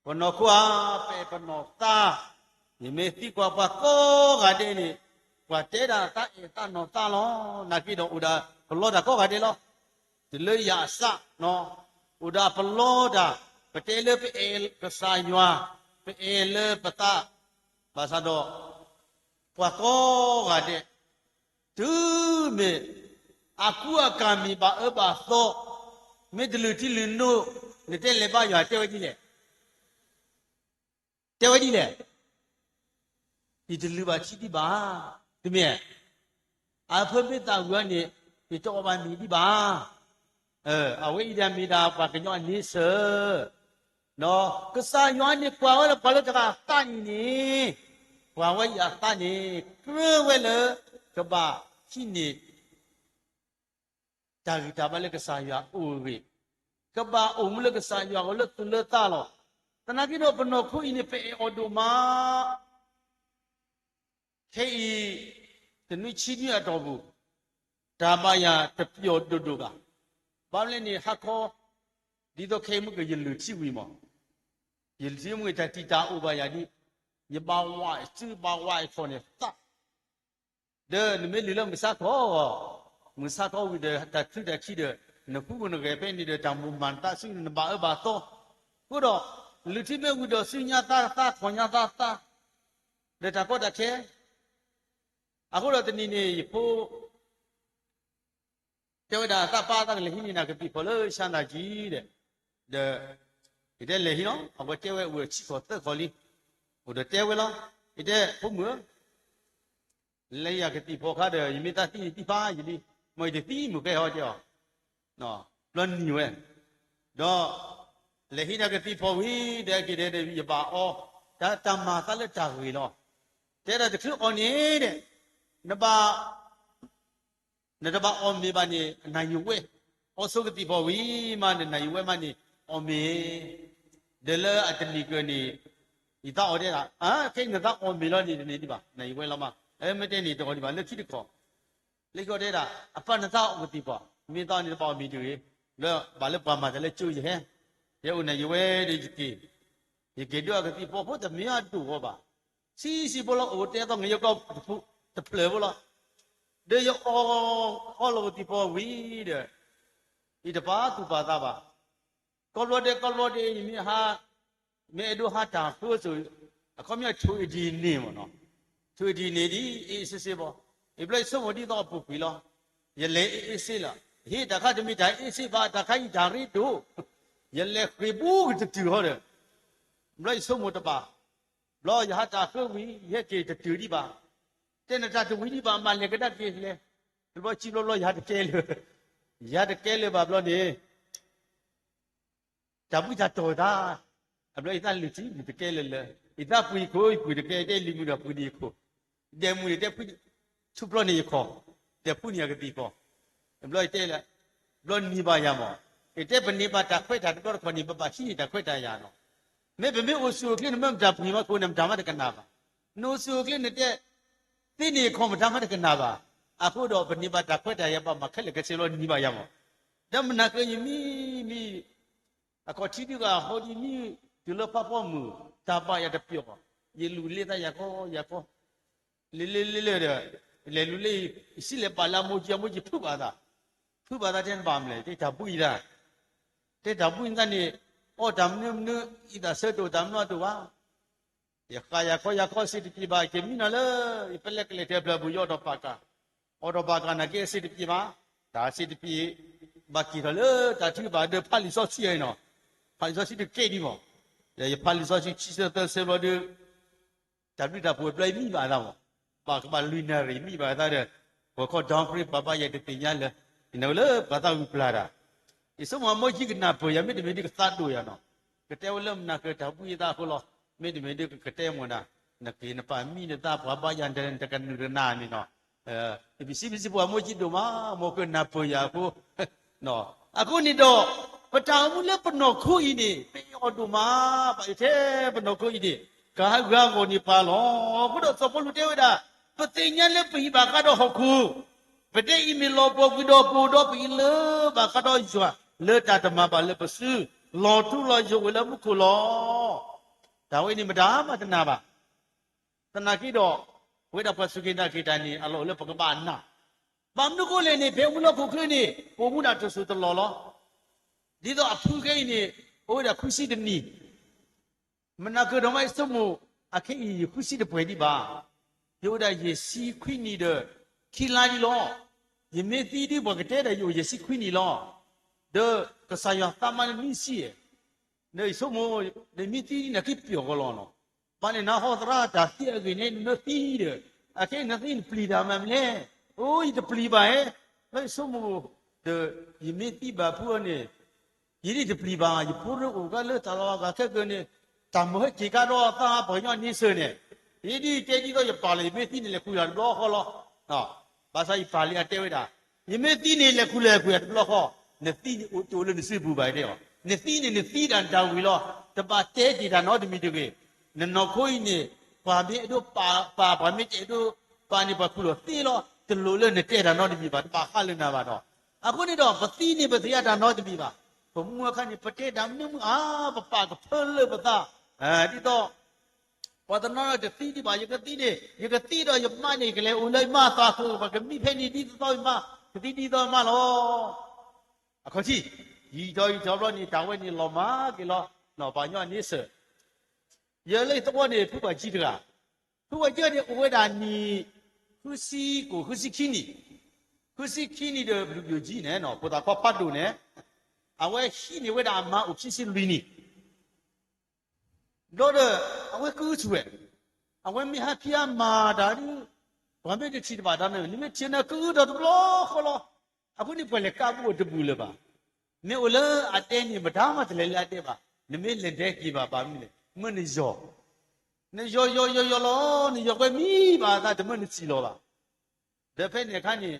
ပနီၢ်ခိဧါ, ပအဲၣ်ပနီၢ်သး, ယမ့ၢ်သံကွၢ်ပှၤကိးဂၤဒဲးန့ၣ်, ပှၤတဲဒၣ်သးအဲၣ်သးနီၢ်သးလီၤ. နာ်က့ဒီးအိၣ်ဒီးပလီတၢ်ကိးဂၤဒဲးလီၤ. တုၤလၢယၤအစး, အိၣ်ဒီးပလီတၢ်, ပတဲလၢပအဲၣ်ကစၢ်ယွၤ, ပအဲၣ်လၢပသး, ဘၣ်ဆၣ်ဒီး ပှၤကိးဂၤဒဲး တုၤမ့ၢ်အကူအကၤမ့ၢ်ဘၣ်အၢဘၣ်သီ, မ့ၢ်တလုၢ်ထံလုၢ်နိ, နတဲလဲၤဘါယွၤတဲဝဲဒ်လဲၣ်, တဲဝဲဒ်လဲၣ်, ယတလုၢ်ဘၣ်ထံဒံးဘၣ်, တမ့ၢ်, အဖၢမ့ၢ်သးဝံၤအီၤန့ၣ်, ယတအီၣ်ဘၣ်မ့ၤဒံးဘၣ်. အဝဲအံၤဒၣ်မ့ၢ်ဒၣ်ပှၤကညီအန့ဆၢၣ် ကစၢ်ယွၤန့ၣ်ကွၢ်ဝဲလၢပှၤလၢတဂၤအသးန့ၣ်န့ၣ်, ကွၢ်ဝဲအံၤအသးန့ၣ် ကြၢးဝဲလၢ ကဘၣ်ဟံးန့ၢ် တၢ်ဂံၢ်တၢ်ဘါလၢကစၢ်ယွၤအအိၣ်အဂ့ၢ်, ကဘၣ်အိၣ်မူလၢကစၢ်ယွၤအဂီၢ်လၢသူၣ်လၢသးလီၤ. သနာ်က့ဒီးပနီၢ်ခိအံၤန့ၣ် ပအဲၣ်အီၤဒိၣ်မး ခဲအံၤ တနွံဆံနွံအတီၢ်ပူၤ, တၢ်ဘါယွၤတပျီၣ်ဒိၣ်ဒိၣ်ဘၣ်. ဘၣ်မနုၤလဲၣ်န့ၣ် ဟါခီ, ဒ်သိးခဲအံၤမ့ၢ်ကယလုၢ်ထံဝံၤမး, ယလုၢ်ထံမ့ၢ်တၢ်တံာ်တာ်အိၣ်ဘၣ်ယၤဒ်, ယဘၣ်ဝးစုဘၣ်ဝးအထီၣ်န့ၣ်သး, ဒီးနမ့ၢ်လုၢ်လၢမုၢ်ဆါခီ, မုၢ်ဆါခီဝံၤဒီးတၢ်ချုးတၢ်ခံဒီး, နဃုနဂဲၤဖဲန့ၣ်ဒီးတၢ်မိၣ်မၤနသးဆူန့ၣ် နဘၣ်အၢဘၣ်သီ, အဃိဒီး, လုၢ်ထံမ့ၢ်ဝံၤဒီးဆူညါသးသး ခီၣ်ညါသးသး, ဒီးတၢ်ကီတၢ်ခဲ အဃိဒီးတနံၤန့ၣ် ယဖိ တဲဝဲဒၣ်သးပၢ်သးကလဲၤဟံးန့ၢ်နၤကသံၣ်ဖီၣ်လၢဆါနၤကံဒီး, ဒီး, ယတဲလဲၤဟံးလီၤ အဝဲတဲဝဲအိၣ်ဒီးဆံခီၣ်သၢခီၣ်လံ, အိၣ်ဒီးတဲဝဲလီၤ. ယတဲဖိမုၣ်ဧၢ, လဲၤယၤကသံၣ်ဖီခါဒီး ယမ့ၢ်သးသံန့ၣ်သံဖးယံာ်လံ, မ်ယတသံမုၢ်ကဲဟီကဲအီၤ, ဘျီနံၤဝဲ, ဒီး လဲၤဟံးန့ၢ်ကသံၣ်ဖီဝံၤဒီး က့ၤဒီး ယဘၣ်အီ, တၢ်တၢ်မၤသးလၢတၢ်ဂ့ၤလီၤ, တဲဒၣ်တချုးအီၤန့ၣ်ဒီး နဘၣ် နတဘၣ်အီၣ်မ့ၤဘၣ်န့ၣ် နၢ်ယံၤဝဲ, အီဆိကသံၣ်ဖီဝံၤမး နနၢ်ယံၤဝဲမးန့ၣ် အီၣ်မ့ၤ, ဒီးလၢအတနံၤကၢၢ်န့ၣ် ယသးအီၣ်တဲဒၣ်, ခဲအံၤနသးအီၣ်မ့ၤလီၤန့ၣ် တန့ၢ်ဒံးဘၣ်, နၢ်ယံၤဝဲလီၤမး, မ့ၢ်တဲန့ၣ်တအီၣ်ဒံးဘၣ် လၢခံတခီ, လၢခံအီၤတဲဒၣ် အပၢ်နသးအီၣ်ကသံၣ်ဖီ, မ့ၢ်သးအီၣ်န့ၣ်တဘၣ်အီၣ်မ့ၤတဂ့ၤ, လၢဘၣ်လၢပှၤမၤတၢ်လၢကၠိယဟဲ, ယအိၣ်နၢ်ယံၤဝဲဒီးယက့ၤ, ယက့ၤဒုးအကသံၣ်ဖီဖိတမ့ၢ်အဒိၣ်အီၤဘၣ်, ဆံးဆံးဖိလီၤ အိၣ်တဲသီ ငရဲကောက်တဖျၢၣ်ဖိလီၤ, ဒီးယအီၣ် အီၣ်လီၤကသံၣ်ဖီဝံၤဒီး ယတပာ်သူၣ်ပာ်သးဘၣ်, ကိးဘျီဒဲးကိးဘျီဒဲး ယမ့ၢ်ဟး, မ့ၢ်အဲၣ်ဒိးဟးတၢ်ဃၢစိၤ, အခီပညီထိၣ်အ့ၣ်ဒံၣ်န့ၣ်မ့ၢ်နီၤ, ထိၣ်အ့ၣ်ဒံၣ်န့ၣ်ဒ်အ့ၣ်အ့ၣ်စ့စ့ဘၣ်, အံၤဘျီယဆိကမိၣ်ဒ်သိးအပူၤကွံာ်လီၤ, ယလဲၤအ့ၣ်အ့ၣ်စ့လီၤ, ဟ့ၣ်တၢ်ခါတမ့ၢ်တၢ်အ့ၣ်စ့ဘၣ် တၢ်ခါအံၤတၢ်ရ့ဒိၣ်, ယလဲၤဃ့ၢ်ဘူးကတတုၤဃီဒီး, ဘျီယဆိကမိၣ်တဘၣ်, ဘျီယဟးတၢ်ဃၢဝံၤ ယဟဲက့ၤတတုၤဒံးဘၣ်, တဲနတၢ်တဝံၤဒံးဘၣ် မၤလဲၤကဒါက့ၤလဲၤ, တဘျီခံဘျီဘျီယဟးတကဲလၢာ်, ယဟးတကဲလၢာ်ဘၣ်ဘျီန့ၣ် တၢ်ဘှံးတၢ်တီၢ်သး, အဘျီယသးလုၢ်ထံလုၢ်တကဲလၢာ်လၢာ်, ယသးပှ့ၤခိၣ် ယပှ့ၤတကဲ ယတဲလံၤမုၢ်ဒီးပှ့ၤန့ၢ်ယခိၣ်, ဒဲးမုၢ်န့ၣ်တဲဖု, ထူဖျီန့ၢ်ယခီၣ်, ဒီးဖုန့ၢ်ယကသံၣ်ဖီ, ဘျီယတဲလၢ, ဘျီနံၤဘၣ်ယၤမး, ယတဲပန့ၢ်ဘၣ်တၢ်ခွဲးတၢ်တဘျီတခီန့ၣ် ပဘၣ်ဟံးန့ၢ်တၢ်ခွဲးတၢ်ယာ်နီၤ, မ့ၢ်ပမ့ၢ်အိၣ်ဆူၣ်အိၣ်ချ့န့ၣ် မ့ၢ်မတၤပှ့ၤမးခိၣ်န့ၣ် မတၤမးတကနၣ်ဘၣ်, နအိၣ်ဆူၣ်အိၣ်ချ့နတဲ သ့န့ၢ်ယခီၣ်မတၤမးတကနၣ်ဘၣ်, အဃိဒီးပန့ၢ်ဘၣ်တၢ်ခွဲးတၢ်ယာ် ပဘၣ်မၤခဲလၢာ်ခဲဆ့လီၤ နံၤဘၣ်ယၤမး, ဒီးမနၤက့ၤယမံမံ, အခီၣ်ထံးဒုးဂၤဟီဒ်မံ, တုၤလၢဖးဖီမုၢ်, တၢ်ဘၣ်ယၤတပျီၤ, ယလူၤလ့သးယၤခီယၤခီ, လ့လ့လ့လ့ဒီး, လဲၤလူၤလ့, ယစံးလဲၤပာ်လၢအမိၢ်ကံ အမိၢ်ကံဖုးဘၣ်သး, ဖုးဘၣ်သးတဲနဘၣ်မလဲၣ် တဲတၢ်ဘှံးသး, တဲတၢ်ဘှံးသးန့ၣ်, အီၣ်တၢ်မနုၤမနုၤ, အံသၣ်ဆၢတိၢ်တၢ်မနုၤအတိၢ်ဘၣ် ယဃၣ်ယၤခီယၤခီစ့တပျ့ၤဘၣ် က့ၤမံနီၤလၢ ယပလဲကလဲၤထဲဖျၢၣ်ပူၤ ယအီၣ်ဒီးပာ်ကၤ, အီၣ်ဒီးပာ်ကၤနာ်က့အစ့တပျ့ၤဘၣ်, တၢ်စ့တပျ့ၤ, ဘၣ်က့ၤထီၣ်လၢတၢ်ထုကဖၣ်ဒီးဖးလံာ်စီဆှံအံၤနီၤ, ဖးလံာ်စီဆှံတကဲဒံးမး, ဒီးယဖးလံာ်စီဆှံခံဆၢသၢဆၢဘျီဒီး တၢ်ဘျုးတၢ်ဖှိၣ်ဘျီယမံဘၣ်သးမး, ဘၣ်ကဘၣ်လွံၢ်နၣ်ရံၣ်မံဘၣ်သးဒီး, ပှၤခီ downgrade ပှၤဘါယွၤတသ့ၣ်ညါလၢ, ယနၢ်လၢပှၤသးဂုာ်ပျၢ်တၢ်, ယဆိကမိၣ်အမိၢ်ကံကနၢ်ပၢၢ်ယၤ မ့တမ့ၢ်ဒ်ကသးဒိၣ်ယၤနီၤ, ကတဲဝဲလၢမနၤက့ၤတၢ်ဘှံးသးအဃိလီၤ, မ့တမ့ၢ်ဒ်ကကတဲမ့ၢ်ဒၣ်, နက့ၤနပာ်မံနသးပှၤဘါယွၤတကနုာ်တကနၣ်န့ၣ်နီၤ, ယပစံးဘျုးစံးဖှိၣ်အမိၢ်ကံဒိၣ်မး မိၢ်ကနၢ်ပၢၢ်ယၤအဃိ အဃိန့ၣ်ဒီး, ပတၢ်အိၣ်မူလၢပနီၢ်ခိအံၤန့ၣ် ပအီၣ်ဒိၣ်မး, ဘၣ်ယထဲပနီၢ်ခိအံၤန့ၣ်, ကဟးဂူာ်ဟးဂီၤန့ၢ်ပှၤလီၤ. အဃိဒီးစီၤပီလူးတဲဝဲဒၣ်, ပသ့ၣ်ညါလၢပဟံၣ်ဘၣ်ဃးဒီးဟီၣ်ခိၣ်, ပဒဲအံၤမ့ၢ်လီၤပှီၢ်ကွံာ်ဒီးပအိၣ်ဒီးပဟံၣ်လၢဘၣ်ဃးဒီးယွၤ, လၢတၢ်တမၤဘၣ်လၢပစု, လီၤထူလီၤယိာ်ဝဲလၢမူခိၣ်လီၤ. တၢ်ဝဲန့ၣ်မတၤမၤတနာ်ဘၣ် သနာ်က့ဒီး, ပဝဲဒၣ်ပှၤစူၢ်က့ၤနာ်က့ၤတၢ်န့ၣ် အလီၢ်အိၣ်လၢပကဘၣ်နာ်, ဘၣ်မနုၤအဃိလဲၣ်န့ၣ် ဖဲမူလီၢ်ခိၣ်ချၢန့ၣ် ပအိၣ်မူဒၣ်တစိၢ်တလီၢ်လီၤ. ဒ်သိးအဖုခဲအံၤန့ၣ် အိၣ်ဝဲဒၣ်ဃုဆံတနံၣ်, မနၤက့ၤဒီးမးယဆိကမိၣ်, အခဲအံၤယဃုဆံတပှဲၤဒံးဘၣ်, ယအိၣ်ဝဲဒၣ်ယဲၢ်ဆံခွံနံၣ်ဒီးခံလါဒံးလီၤ. ယမ့ၢ်သံဒ်ပှၤကတဲဒီး ယအိၣ်ယဲၢ်ဆံခွံနံၣ်လီၤ. ဒီးကစၢ်ယွၤသးမါလၢနံၣ်ဆံ, ဒီးယဆိကမိၣ်, ဒီးမ့ၢ်သံဒ်န့ၣ်က့ၤပျီၢ်ကီလီၤနီၤ. ဘၣ်န့ၣ်နဟီသရၣ်တၢ်သံအဂ့ၢ်န့ၣ် နမ့ၢ်သံဒီး, အခဲအံၤနသံနပျံၤတၢ်မးမလဲၣ်. အိ ယတပျံၤဘၣ်ဧါ, ဘၣ်ယဆိကမိၣ်, ဒီးယမ့ၢ်သံဘၣ်ဖုအီၤန့ၣ် ယဒ်တပျံၤဘၣ်, ယဖိရၢအိၣ်ကါလၢတၢ်လီၢ်အဂၤခဲကၢန့ၣ်, တၢ်မၤဟဲက့ၤကါဒီးသးပှၤကညီန့ဆၢၣ်န့ၣ်, ယဒ်တဲဒ်သိးယပာ်လီၤ ယမ့ၢ်သံန့ၣ် လဲၤခူၣ်ယၤတဘျီဃီလီၤ. ဘၣ်ဆၣ်ယပာ်လံအတဲဝဲဒၣ်, ယမ့ၢ်သံန့ၣ် လဲၤခူၣ်လဲၤခူၣ်ယၤတဘျီဃီ, နသံန့ၣ်အိၣ်တအိၣ်လၢနစုပူၤဘၣ်တဲအီၤ, နသံန့ၣ် နသံဒၣ်နတၢ်ဝံၤလီၤ, တဘၣ်တဲတ့ၢ်တၢ်နီတမံၤတဂ့ၤ. နနီၢ်ခိအံၤန့ၣ်, ပှၤမ့ၢ်အဲၣ်ဒိးပာ်, ပှၤမ့ၢ်တအဲၣ်ဒိးပာ်န့ၣ် ပှၤခူၣ်လီၤသ့လီၤ, တလိၣ်လၢနတဲတၢ်နီတမံၤဘၣ်, တဘၣ်ဃးလၢနၤဘၣ်ဒီး, အဃိန့ၣ်ဒီး ပသံန့ၣ် ပသ့ၣ်ညါတၢ်နီတမံၤဘၣ်. ပမူအခါန့ၣ် ပတဲတၢ်မနုၤမနုၤဧါ, ပပာ်ကဖၢလၢပသး, ဒ်သိး ပှၤတနီၤနီၤတသံဒံးဘၣ်, ယကသံန့ၣ်, ယကသံဒီးယမါန့ၣ် ကလဲၤအိၣ်လၢယမါအသးခိၣ်, ပှၤကမံဖဲန့ၣ်ဒ်သိးယမါ, ကသံဒ်သိးယမါလီၤ. အခီၣ်ထံး, ယံာ်ထီၣ်ယံာ်ထီၣ်ဘျီန့ၣ် တၢ်ဝဲန့ၣ်လီၤမၢ်က့ၤလီၤ, ပှၤကညီန့ဆၢၣ်, ယဲလၢယသဝီန့ၣ် ဖုပှၤကၠံတဂၤ, ဖုပှၤကၠံန့ၣ် အိၣ်ဝဲဒၣ်နံၣ်, ဃုဆံကိၣ် ဃုဆံခံနံၣ်, ဃုဆံခံနံၣ်ဒီးဘျုးဘျုးကၠံန့ၣ် ဖိသၣ်ခွါဖးဒိၣ်န့ၣ်, အဝဲဟံးန့ၢ်ဝဲဒၣ်အမါအိၣ်ခံဆံလွံၢ်နံၣ် ဒီးဒီး, အဝဲကုဆူၣ်ဝဲ, အဝဲမ့ၢ်ဟးဖံးအမၤတၢ်ဒုး, ပှၤမ့ၢ်တထံၣ်တဘၣ်တၢ်န့ၣ် နမ့ၢ်ထံၣ်န့ၣ်ကအုဒီးတဘျီဃီလီၤ. အဃိန့ၣ် ပှၤလဲၤကးဘူၣ်အီၤတဘူၣ်လၢၤဘၣ်. မ့ၢ်အိၣ်လၢအတဲန့ၣ် မတၤမးတလဲၤလၢအတဲဘၣ်. နမ့ၢ်လဲၤဒဲက့ၤဘၣ် ဘၣ်မနုၤလဲၣ်, မ့ၢ်နယီၤ, နယီၤယီၤယီၤယီၤလီၤ, နယီၤဝဲမံဘၣ်အသး တမ့ၢ်နစံၣ်လီၤဘၣ်. ဒီးဖဲန့ၣ်အခါန့ၣ်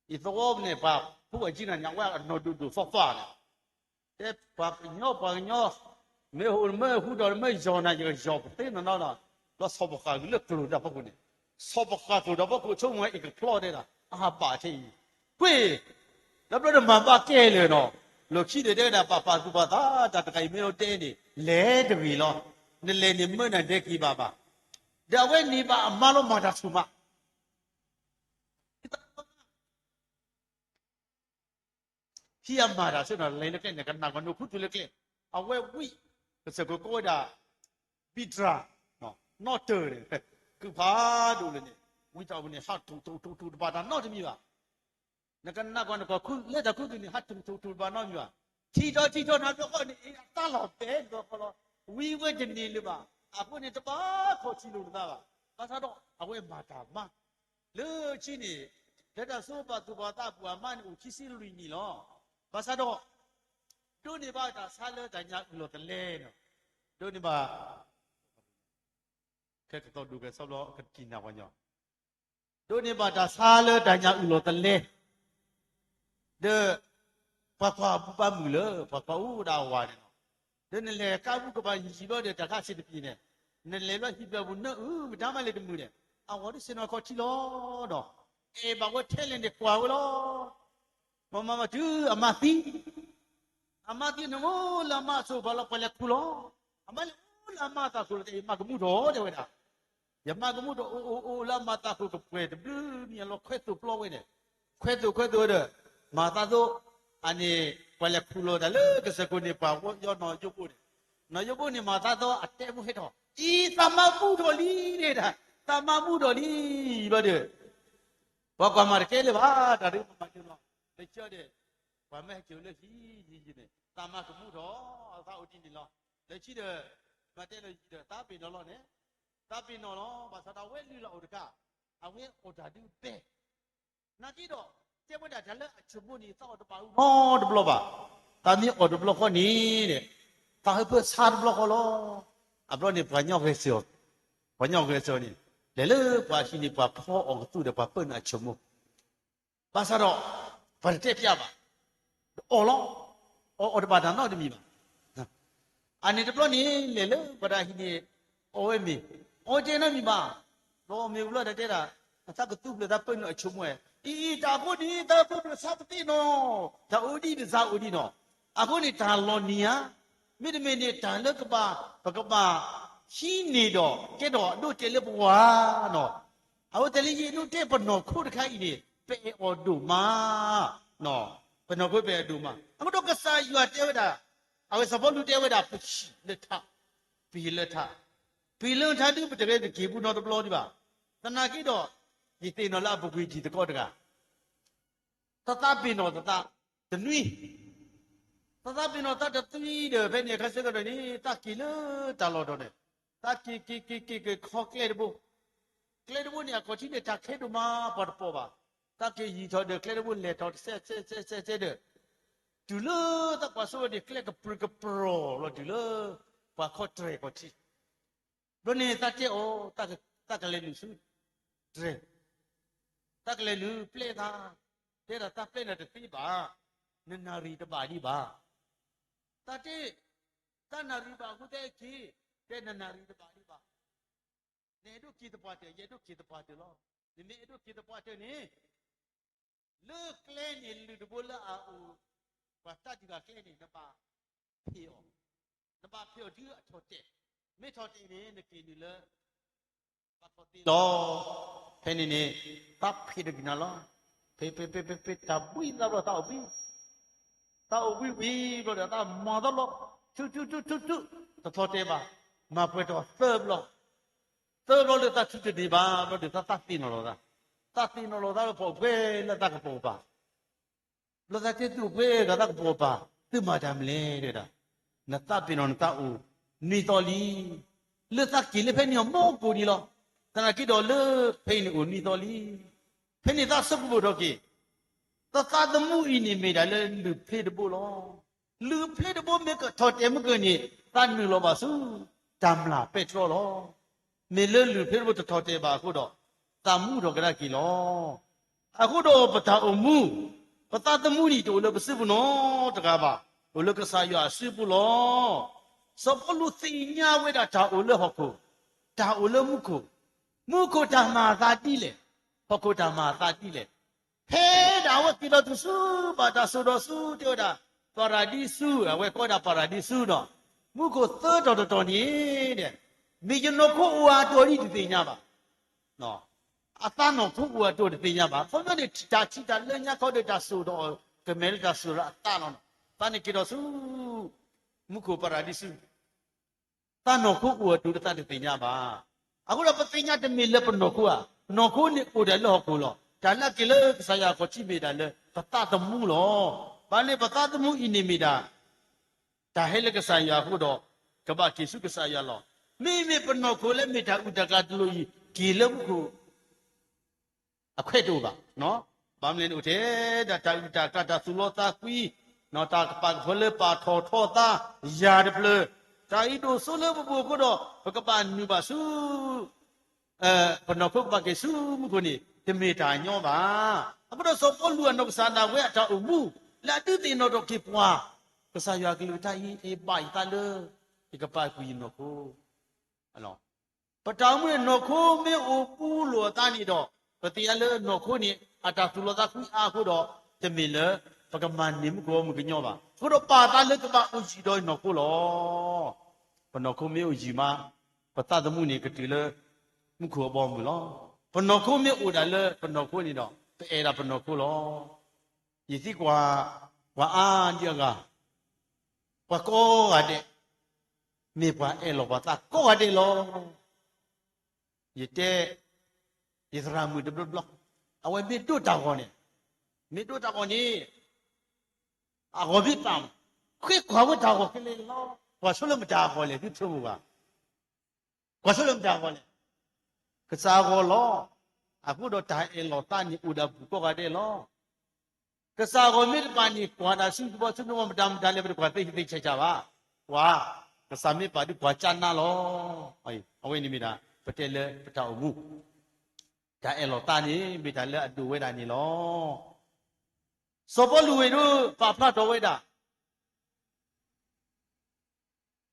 အံၤသဝီန့ၣ် ပှၤဖိအကံနၤန့ၣ် အဝဲအနီၢ်ဒိၣ်ဒိၣ်သီသီန့ၣ်, တဲပှၤကညီပှၤကညီ, မ့ၢ်ဟူးမ့ၢ်ဟူးဒီးမ့ၢ်ယီၤနၤ ယကယီၤပသ့နီၢ်နီၢ်ဒီး, ဘျီဆီၣ်ပဃာ်ဂုာ်လၢကျိၤတၢ်ဖီခိၣ်န့ၣ်, ဆီၣ်ပဃာ်ကျိၤတၢ်ဖီခိၣ်ဆိကမိၣ်ဝဲအံၤကဖျီတဲဒၣ် အဟးဘၣ်ထဲအံၤ, ကွ့ၢ်, ဒီးဘျီဒီးမၤဘၣ်ကဲလၢာ်နီၤ, လီၢ်ခံဒီးတဲဝဲဒၣ် ပာ်ပာ်သူၣ်ပာ်သး တၢ်တခါအံၤမ့ၢ်အိၣ်တဲန့ၣ် လဲၤတဂ့ၤလီၤ, နလဲၤန့ၣ်မ့ၢ်နဒဲက့ၤဘၣ်ဘၣ်, ဒီးအဝဲန့ၣ်ဘၣ်အမါလီၤမၤတၢ်ဆူၣ်မး ဟံးအမၤတၢ်ဆူၣ်နီၤ လဲၤလၢကျဲန့ၣ် ကနၣ်ကွၢ်နိၣ်ခူသူၣ်လၢကျဲ, အဝဲဝံၣ်, ကစၢၢ်ခိၣ်ကိးဝဲဒၣ်, ဘံတြၤ, နီၣ်တၢၢ်န့ၣ်, ကုၢ်ဖးဒိၣ်လၢန့ၣ်, ဝံၣ်တၢ်ဝံၣ်န့ၣ် ဟးထူၣ်ထူၣ်ထူၣ်ထူၣ်တဘၣ်တၢ်နီတမံၤဘၣ်. နကနၣ်ကွၢ်နကွၢ်ခူလၢတၢ်ခူသူၣ်န့ၣ် ဟးထူၣ်ထူၣ်ထူၣ်တဘၣ်နီတမံၤဘၣ်. ထံထီၣ်ထံထီၣ်နၤဘျီဃီန့ၣ် အတၢ်လီၤဘဲဘျီဃီလီၤ, ဝံဝဲတန့ၢ်လၢၤဘၣ်. အဃိန့ၣ် တဘၣ်ခီၣ်ထံးလိာ်နသးဘၣ်. ဘၣ်ဆၣ်ဒီး အဝဲမၤတၢ်မၤ လၢခံန့ၣ်, လၢတၢ်ဆိပာ်သူၣ်ပာ်သးအပူၤအမါန့ၣ်အိၣ်ခံဆံလွံၢ်နံၣ်လီၤ. ဘၣ်ဆၣ်ဒီး, ဒိးန့ၢ်ဘၣ်တၢ်ဆါလၢတၢ်ညၣ်အုၣ်လီၤသလဲနီၤ, ဒိးန့ၢ်ဘၣ်, ခဲကသီၣ်ဒိၣ်ကဲဆီဘျီကကံၢ်နၢ်ပှၤညီ, ဒိးန့ၢ်ဘၣ်တၢ်ဆါလၢတၢ်ညၣ်အုၣ်လီၤသလဲ ဒီး ပှၤကွၢ်အဘူးဘၣ်မုာ်လၢ ပှၤကွၢ်အိၣ်ဒၣ်အဝၤန့ၣ်လီၤ. ဒီးနလဲၤကးဘူၣ်ကဘၣ်ယံာ်ယံာ်ဘျီဒီး တၢ်ခါဆံးတပျံၤန့ၣ်, နလဲၤဘျီဟံၣ်ဘျီပူၤနၢအုၣ် မတၤမးလဲၤတမုာ်န့ၣ်, အဝၤဒ်ဆ့ၣ်နီၤခီၣ်ထံးလီၤဒီး, အဲၣ်ဘၣ်ဝဲထဲလဲၣ်န့ၣ်ကွၢ်ဝဲလီၤ. မ့ၢ်မၤမၤတုၤအမါသံ အမါသံန့ၣ်အိၣ်လၢအမါအစိၤပၤလီၤ ပှၤလဲၤခူၣ်လီၤ. အမါလဲၤအိၣ်လၢအမါအသးခိၣ်လီၤ တဲအံၤမၤကမူၣ်ထီၣ်တဲဝဲဒၣ်. ယမၤကမူၣ်ထီၣ်အိၣ်အိၣ်အိၣ်လၢအမါသးခိၣ်ကပှဲၤတဘျုးမံၤအလီၢ်ခွဲသိၣ်ပျီဝဲန့ၣ်, ခွဲသိၣ်ခွဲသိၣ်ဝဲဒီး, မၤသးသိး, အန့ၣ်, ပှၤလဲၤခူၣ်လီၤတၢ်လၢကစၢၢ်ခိၣ်န့ၣ် ပှၤဝီယီနီၢ်ယိဘိန့ၣ်, နီၢ်ယိဘိန့ၣ်မၤသးသိးအတဲဖိဟဲထီၣ်, အံၤသးမါဘူၣ်ထီၣ်လံတဲဒၣ်, သးမါဘူၣ်ထီၣ်လံ, ဘျီဒီး ပှၤကွၢ်မၤတကဲလၢၤဘၣ် တၢ်ဒုးပမၤကၠိလီၤ. လၢခံဒီး, ပှၤမ့ၢ်ဟဲကၠိလၢဟံၣ်ယံာ်ယံာ်န့ၣ် သးမါကမူၣ်ထီၣ်, သးအိၣ်ဒ်န့ၣ်လီၤ. လၢခံဒီး, မၤတဲလီၤယံာ်ဒီး သးပ့ၤနီၣ်လီၤန့ၣ်, သးပ့ၤနီၣ်လီၤ ဘၣ်ဆၣ်ဒီးအဝဲလုၢ်လီၤအိၣ်တခါ, အဝဲအီၣ်တၢ်ဒုးဘဲ နာ်က့ဒီး, တဲဝဲဒၣ်တၢ်လၢအဆိကမိၣ်န့ၣ် သးအီၣ်တဘၣ်အူနီတဘျီဘၣ်. သးမ့ၢ်အီၣ်တဘျီဃီန့ၣ်, သးဟၢဖၢဆါတဘျီဃီလီၤ. အဘျီန့ၣ်ပှၤညီဂဲၤစၢၤ, ပှၤညီဂဲၤစၢၤန့ၣ်, လဲၤလၢပှၤဟံၣ်န့ၣ် ပှၤဖီအီၣ်ကသူၣ်ဒီးပှၤပၢနုာ်အဆိကမိၣ်. ဘၣ်ဆၣ်ဒီး, ပှၤတတဲပျးဘၣ်. အီၣ်လီၤ, အီၣ်အီၣ်တဘၣ်တၢ်နီတမံၤဘၣ်. အန့ၣ်တဘျီန့ၣ် လဲၤလၢပှၤတၢ်ဟံၣ်န့ၣ်, အီၣ်ဝဲမ့ၤ, အီၣ်တ့ၢ်နီတမံၤဘၣ်. ဒီးအီၣ်မ့ၤဝံၤလီၤဒီးတဲဒၣ်, သးကသူၣ်ဖျၢၣ်သးပၢနုာ်အဆိကမိၣ်ဝဲ, အံၤအံၤတၢ်အဃိန့ၣ် သးပၢနုာ်ဆါပသ့ၣ်နီၤ, တၢ်အိၣ်ဒံးတစၢ်အိၣ်ဒံးနီၤ. အဃိန့ၣ်တၢ်လီၤနံၤဧါ, မ့တမ့ၢ်န့ၣ်တၢ်လၢကဘၣ်, ပကဘၣ်, ဟံးန့ၢ်ဒီးကဲထီၣ်အဒိအတဲာ်လၢပဝၤနီၤ. အဝဲတၢ်လၢယအဲၣ်ဒိးတဲပနီၢ်ခိတခါအံၤန့ၣ် ပအဲၣ်အီၤဒိၣ်မး, ပနီၢ်ခိပအဲၣ်အီၤဒိၣ်မး. အဃိဒီးကစၢ်ယွၤတဲဝဲဒၣ်, အဝဲစီၤပီလူးတဲဝဲဒၣ် ပဟံၣ်လၢထး, ပဟံၣ်လၢထး, ပဟံၣ်လၢထးဒုးပတဂဲၤတက့ၤဘူးနီတဘျီဒံးဘၣ်. သနာ်က့ဒီး, ယသ့ၣ်နီၣ်လၢအပူၤကွံာ်တံၤသကိးတဂၤ သးသးပ့ၤနီၣ်သးသး, တနွံ, သးသးပ့ၤနီၣ်သးတနွံဒီး ဖဲန့ၣ်အခါဆၢကတီၢ်န့ၣ် သးက့ၤလၢတၢ်လီၢ်တီၤန့ၣ်, သးက့ၤက့ၤက့ၤက့ၤက့ၤခီကျဲတဘိ, ကျဲတဘိန့ၣ် အခီၣ်ထံးန့ၣ် တၢ်ခဲဒိၣ်မး ပှၤတပိာ်ဘၣ်. သးက့ၤယံၤထီၣ်ဒီးကျဲတဘိလဲၤထီၣ်တစဲးစဲးစဲးစဲးဒီး, တုၤလၢသးကွၢ်စိဝဲန့ၣ် ကျဲကပြုၢ်ကပြီၤလီၤတုၤလၢ, ပှၤခီတြဲၤခီၣ်ထံး ဘျီန့ၣ်သးတဲအီၤ, သးကလဲၤနုာ်ဆူ, တြဲၤ, သးကလဲၤနုာ်ပျဲသး, တဲဒၣ်သးပျဲနၤတသ့ဘၣ်, နနၣ်ရံၣ်တဘၣ်ဒံးဘၣ်. သးတဲ, သးနၣ်ရံၣ်ဘၣ်အဃိသဲက့ၤ, တဲနနၣ်ရံၣ်တဘၣ်ဒံးဘၣ်. နအဲၣ်ဒိးက့ၤသပှၢ်တၢၢ် ယအဲၣ်ဒိးက့ၤသပှၢ်တၢၢ်လီၤ. နမ့ၢ်အဲၣ်ဒိးက့ၤသပှၢ်တၢၢ်န့ၣ် လၢကျဲန့ၣ်လုၢ်တဘိလၢအအိၣ်, ပှၤတၢ်ဒုးဂၤကျဲန့ၣ် နဘၣ်ဖ့ၣ်အီၤ, နဘၣ်ဖ့ၣ်အီၤဒုးအထီၣ်တဲာ်, မ့ၢ်ထီၣ်တဲာ်န့ၣ် နက့ၤနုာ်လၢ, ဘၣ်ထီၣ်တဲာ်လီၤ. ဖဲန့ၣ်န့ၣ်, သးဖ့ၣ်တကနၤလီၤ. ဖ့ၣ်ဖ့ၣ်ဖ့ၣ်ဖ့ၣ်ဖ့ၣ်တၢ်ဘှံးသးဘျီသးအိၣ်ဘှံး, သးအိၣ်ဘှံးဝံၤဘျီဒီးသးမၤသးလီၤ, ထူထူထူထူထူ, တထီၣ်တဲာ်ဘၣ်, မၤပှဲၤထီၣ်သၢဘျီ သၢဘျီလၢသးထူတန့ၢ်ဘၣ်ဘျီဒီး သးသးသ့ၣ်နီၣ်လီၤသး, သးသ့ၣ်နီၣ်လီၤသးလၢပှၤအိၣ်ပှဲၤလၢသးကပိာ်ပၤ, ဘျီသးတဲသုအိၣ်ပှဲၤဒီးသးကပိာ်ပၤ, သုမၤတၢ်မနုၤလဲၣ်တဲဒၣ်, နသးပ့ၤနီၣ်နသးအိၣ်နွံသီလံ. လၢသးက့ၤလၢဖဲန့ၣ်အီၤမီၢ်ကိးဒံးလီၤ. သနာ်က့ဒီးလၢဖဲအံၤန့ၣ်အိၣ်နွံသီလံ. ဖဲန့ၣ်သးဆိကမိၣ်ထီၣ်က့ၤ, သးသးသမူအံၤန့ၣ်မ့ၢ်ဒၣ်လၢလုၢ်ဖျ့တဘိလီၤ. လုၢ်ဖျ့တဘိမ့ၢ်ကထီၣ်တဲာ်မုၢ်ကၢၢ်န့ၣ် သးနုာ်လီၤဘၣ်ဆူ တၢ်မျၢ်ပဲတြီလီၤ. မ့ၢ်လၢလုၢ်ဖျ့တဘိတထီၣ်တဲာ်ဘၣ်အဃိဒီး သးမူထီၣ်ကဒါက့ၤလီၤ. အဃိဒီးပတၢ်အိၣ်မူ, ပသးသမူန့ၣ်တအိၣ်လၢပစုပူၤနီတဂၤဘၣ်, အိၣ်လၢကစၢ်ယွၤအစုပူၤလီၤ. စီၤပီလူးသ့ၣ်ညါဝဲဒၣ်တၢ်အိၣ်လၢဟီၣ်ခိၣ်, တၢ်အိၣ်လၢမူခိၣ်, မူခိၣ်တၢ်မၤအသးဒ်လဲၣ်, ဟီၣ်ခိၣ်တၢ်မၤအသးဒ်လဲၣ်. ဖဲဒၣ်အဝဲက့ၤဒီးတုၤဆူ ဘၣ်တၢ်စိာ်ဒီးဆူ တဲဝဲဒၣ် ပၤရဒံဆူ, အဝဲကိးဒၣ်ပၤရဒံဆူဒီး မူခိၣ်သၢတီၤတတီၤန့ၣ်ဒီး မ့ၢ်ယနီၢ်ခိအိၣ်အတီၢ်ဒ်တသ့ၣ်ညါဘၣ်. အသးနီၢ်ခိအိၣ်အတီၢ်တသ့ၣ်ညါဘၣ်. ခီဖျိန့ၣ် တၢ်ထံၣ်တၢ်လၢညါခီဒီးတၢ်စိာ်ဒီး ကမဲာ်လၢတၢ်စိာ်ဒီးအသးလီၤ. သးန့ၣ်က့ၤဒီးဆူ မူခိၣ်ပၤရဒံဆူ သးနီၢ်ခိအိၣ်အတီၢ်ဒီးသးတသ့ၣ်ညါဘၣ်. အဃိဒီးပသ့ၣ်ညါတမ့ၢ်လၢပနီၢ်ခိဧါ, နီၢ်ခိန့ၣ်အိၣ်ဒၣ်လၢဟီၣ်ခိၣ်လီၤ. တၢ်လၢအက့ၤလၢကစၢ်ယွၤအခီၣ်ထံးမ့ၢ်ဒၣ်လၢပသးသမူလီၤ. ဘၣ်န့ၣ်ပသးသမူအံၤန့ၣ်မ့ၢ်ဒၣ် တၢ်ဟဲလၢကစၢ်ယွၤအဃိဒီး ကဘၣ်က့ၤဆူကစၢ်ယွၤလီၤ. မ့မ့ၢ်ပနီၢ်ခိလၢမ့ၢ်တၢ်အုၣ်တၢ်ကျၢၤတလိၣ်အံၤ က့ၤလၢမူခိၣ် အခွဲးတအိၣ်ဘၣ်. ဘၣ်မနုၤန့ၣ်အိၣ်ထဲဒၣ်တၢ်အုၣ်တၢ်ကျၢၤ တၢ်သူၣ်လီသးကွံ, တၢ်ကပာ်ကဖၢလၢပာ်ထီၣ်ထီသး ယၤတဖျၢၣ်, တၢ်အံၤဒိၣ်စိလၢပပူၤအဃိဒီး ပကဘၣ်နုာ်ဘၣ်ဆူ ပနီၢ်ခိကဘၣ်က့ၤဆူမူခိၣ်န့ၣ် တမ့ၢ်တၢ်ညီဘၣ်. အဃိဒီးစီၤပီလူးအနီၢ်ကစၢ်ဒၣ်ဝဲအတၢ်အိၣ်မူ လၢအဒုးသ့ၣ်နီၣ်ထီၣ်က့ၤပှၤ ကစၢ်ယွၤအကလုၢ်ကထါအံၤ အဘၣ်ယသးလၢ ယကပာ်ကွံာ်ယနီၢ်ခိ ပတၢ်အိၣ်မူန့ၣ် နီၢ်ခိမ့ၢ်အိၣ်ပူလိာ်အသးန့ၣ်ဒီး ပသ့ၣ်ညါလၢနီၢ်ခိန့ၣ် အတၢ်သူၣ်လီသးကွံအါအဃိဒီး တမ့ၢ်လၢ ပကမၤန့ၢ်မူခိၣ်ဘီမုၢ်ကညီဘၣ်. အဃိဒီးပာ်သးလၢကဘၣ်အိၣ်ယံၤဒီးနီၢ်ခိလီၤ. ပနီၢ်ခိမ့ၢ်အိၣ်ယံၤမး ပသးသမူန့ၣ်ကတုၤလၢ မူခိၣ်အဘီအမုၢ်လီၤ. ပနီၢ်ခိမ့ၢ်အိၣ်ဒၣ်လၢပနီၢ်ခိန့ၣ်ဒီး ပအဲၣ်ဒၣ်ပနီၢ်ခိလီၤ. ယသံကွၢ် ပှၤအါဒံအဂၤ ပှၤကိးဂၤဒဲး မ့ၢ်ပှၤအဲၣ်လီၤပှၤသးကိးဂၤဒဲးလီၤ. ယတဲ ယသရၣ်မုၣ်တဘျီဘျီ, အဝဲမ့ၢ်ဒိးတၢ်ဂီၤန့ၣ်, မ့ၢ်ဒိးတၢ်ဂီၤန့ၣ် အဂီၤမ့ၢ်ပာ်မး, ဃ့ကွၢ်ဝဲတၢ်ဂီၤခဲလၢာ်လီၤ. ကွၢ်ဆိလၢမတၤအဂီၤလဲၣ် သုဆိကမိၣ်ဘၣ်. ကွၢ်ဆိလၢမတၤအဂီၤလဲၣ်. ကစၢ်အဂီၤလီၤ. အဃိဒီးတၢ်အဲၣ်လီၤသးန့ၣ်အိၣ်ဒၣ်ပှၤကိးဂၤဒဲးလီၤ. ကစၢ်အဂီၤမ့ၢ်တပာ်န့ၣ် ကွၢ်တၢ်ဆူတဘီဆူနဘီမတၤမတၤလဲၣ် ပတကွၢ်သ့သ့ဆးဆးဘၣ်. ကွၢ်, ကစၢ်မ့ၢ်ပာ်ဒုးကွၢ်ကၢ်နါလီၤ. အဝဲန့ၣ်မ့ၢ်ဒၣ် ပတဲလၢပတၢ်အိၣ်မူ တၢ်အဲၣ်လီၤသးန့ၣ် မ့ၢ်တၢ်လၢအဒိၣ်ဝဲဒၣ်န့ၣ်လီၤ. စီၤပီလူးဝဲဒၣ် ပာ်ဖျါထီၣ်ဝဲဒၣ်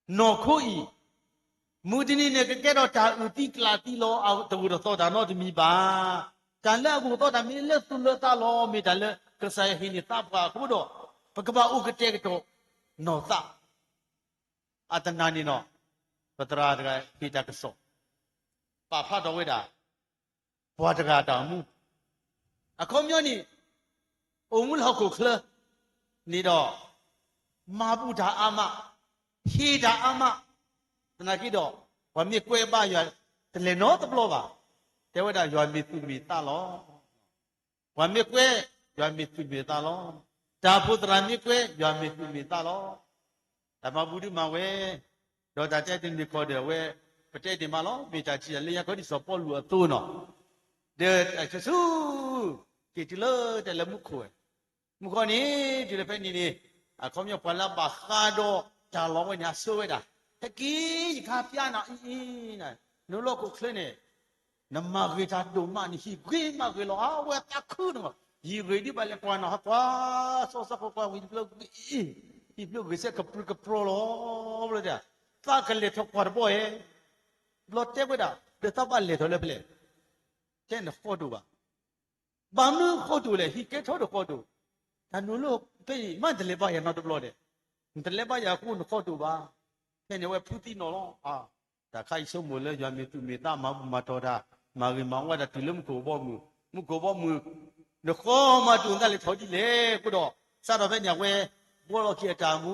နီၢ်ခိအံၤ မုၢ်တနံၤန့ၣ် ကကဲထီၣ်တၢ်အုၣ်သံကျၢ်သံလီၤ. အတဂုာ်တသီၣ်တၢ်နီတမံၤဘၣ်. တၢ်လၢအဂုာ်အသီၣ်တၢ်မ့ၢ်လၢသူၣ်လၢသးလီၤ. မ့ၢ်တၢ်လၢကစၢ်ယွၤဟ့ၣ်န့ၢ်သးပှၢ်အဃိဒီး ပကဘၣ်အိၣ်ကတဲာ်ကတီၤနီၢ်သး အတနၤန့ၣ်နီၤ, ပသရၣ်တဂၤဟ့ၣ်တၢ်ကစီၣ် ပာ်ဖျါထီၣ်ဝဲဒၣ် ပှၤတဂၤအတၢ်အိၣ်မူ, အခီပညီန့ၣ် အိၣ်မူလၢဟီၣ်ခိၣ်ချၢန့ၣ်ဒီး မၤဘူၣ်တၢ်အါမး, ဟ့ၣ်တၢ်အါမး, သနာ်က့ဒီး ပှၤမ့ၢ်ကွဲဘါယွၤ တလဲၤနီတဘျီဘၣ်, တဲဝဲဒၣ်ယွၤမ့ၢ်သူၣ်မ့ၢ်သးလီၤ. ပှၤမ့ၢ်ကွဲ ယွၤမ့ၢ်သူၣ်မ့ၢ်သးလီၤ. တၢ်အိၣ်ဖှိၣ်သရၣ်မ့ၢ်ကွဲ ယွၤမ့ၢ်သူၣ်မ့ၢ်သးလီၤ. တၢ်မၤဘူၣ်ဒုးမၤဝဲ, ဒီးတၢ်တဲတမ့ၢ်ခီဒီးအဝဲ ပတဲတ့ၢ်မးလီၤ. မ့ၢ်တၢ်ထံၣ်လၢညါခီဒ်စီၤပီလူးအသိးနီၤ, ဒီးတၢ်ဆူ က့ၤတုၤလၢတဲလၢမူခိၣ်ဝဲ, မူခိၣ်န့ၣ် တုၤလၢဖဲန့ၣ်န့ၣ် အခီပညီပှၤလၢအဘၣ်ဃးဒီးတၢ်လီၢ်ဝဲန့ၣ် အဆၢဝဲဒၣ်, ဟဲက့ၤ ယကဟးဖျါနၤအံၤအံၤ, နလီၢ်ခိၣ်ချၢန့ၣ် နမၤဂ့ၤတၢ်ဒိၣ်မးန့ၣ် ဟံၣ်ဂ့ၤမးဂ့ၤလီၤ. အဝဲသးခုနီၤ, ယံာ်ဂ့ၤဒ်ဘၣ်လဲၤကွၢ်နီၤ ဟးကွၢ် စီစီကွၢ်ကွၢ်ဝံၤတဘျီဂ့ၤ, ဟံၣ်ဖျိဂ့ၤစဲကပြုၢ်ကပြီၤလီၤ. ဘျီတၢ် သးကလဲၤထီၣ်ကွၢ်တဘီဟဲ, ဘျီတဲဝဲဒၣ် ဒီးသးဘၣ်လဲၤထီၣ်လၢပလဲၣ်, တဲနဃီဒိၣ်ဘၣ်. ဘၣ်မနုၤဃီဒိၣ်လဲၣ်, ဟံၣ်ကဲထီၣ်ဒီးဃီဒိၣ်, တၢ်နုာ်လီၤဖဲအံၤ မ့ၢ်တလဲၤဘါယၤနီတဘျီဒီး, နတလဲၤဘါယၤအဃိနဃီဒိၣ်ဘၣ်. ဖဲန့ၣ်အဝဲဖုသံနီၢ်လီၤ. တၢ်ခါအံၤဆိကမိၣ်လၢယွၤမ့ၢ်သူၣ်မ့ၢ်သး မၤဘူၣ်မၤတီၤတၢ် မၤဂ့ၤမၤဝါတၢ်တုၤလၢမူခိၣ်ဘီမုၢ်, မူခိၣ်ဘီမုၢ်, နဃီမၤတအိၣ်နသးလဲၤထီၣ်ဒ်လဲၣ်အဃိဒီး, စးထီၣ်ဖဲန့ၣ်အဝဲ ဘှီလီၤက့ၤအတၢ်မူ,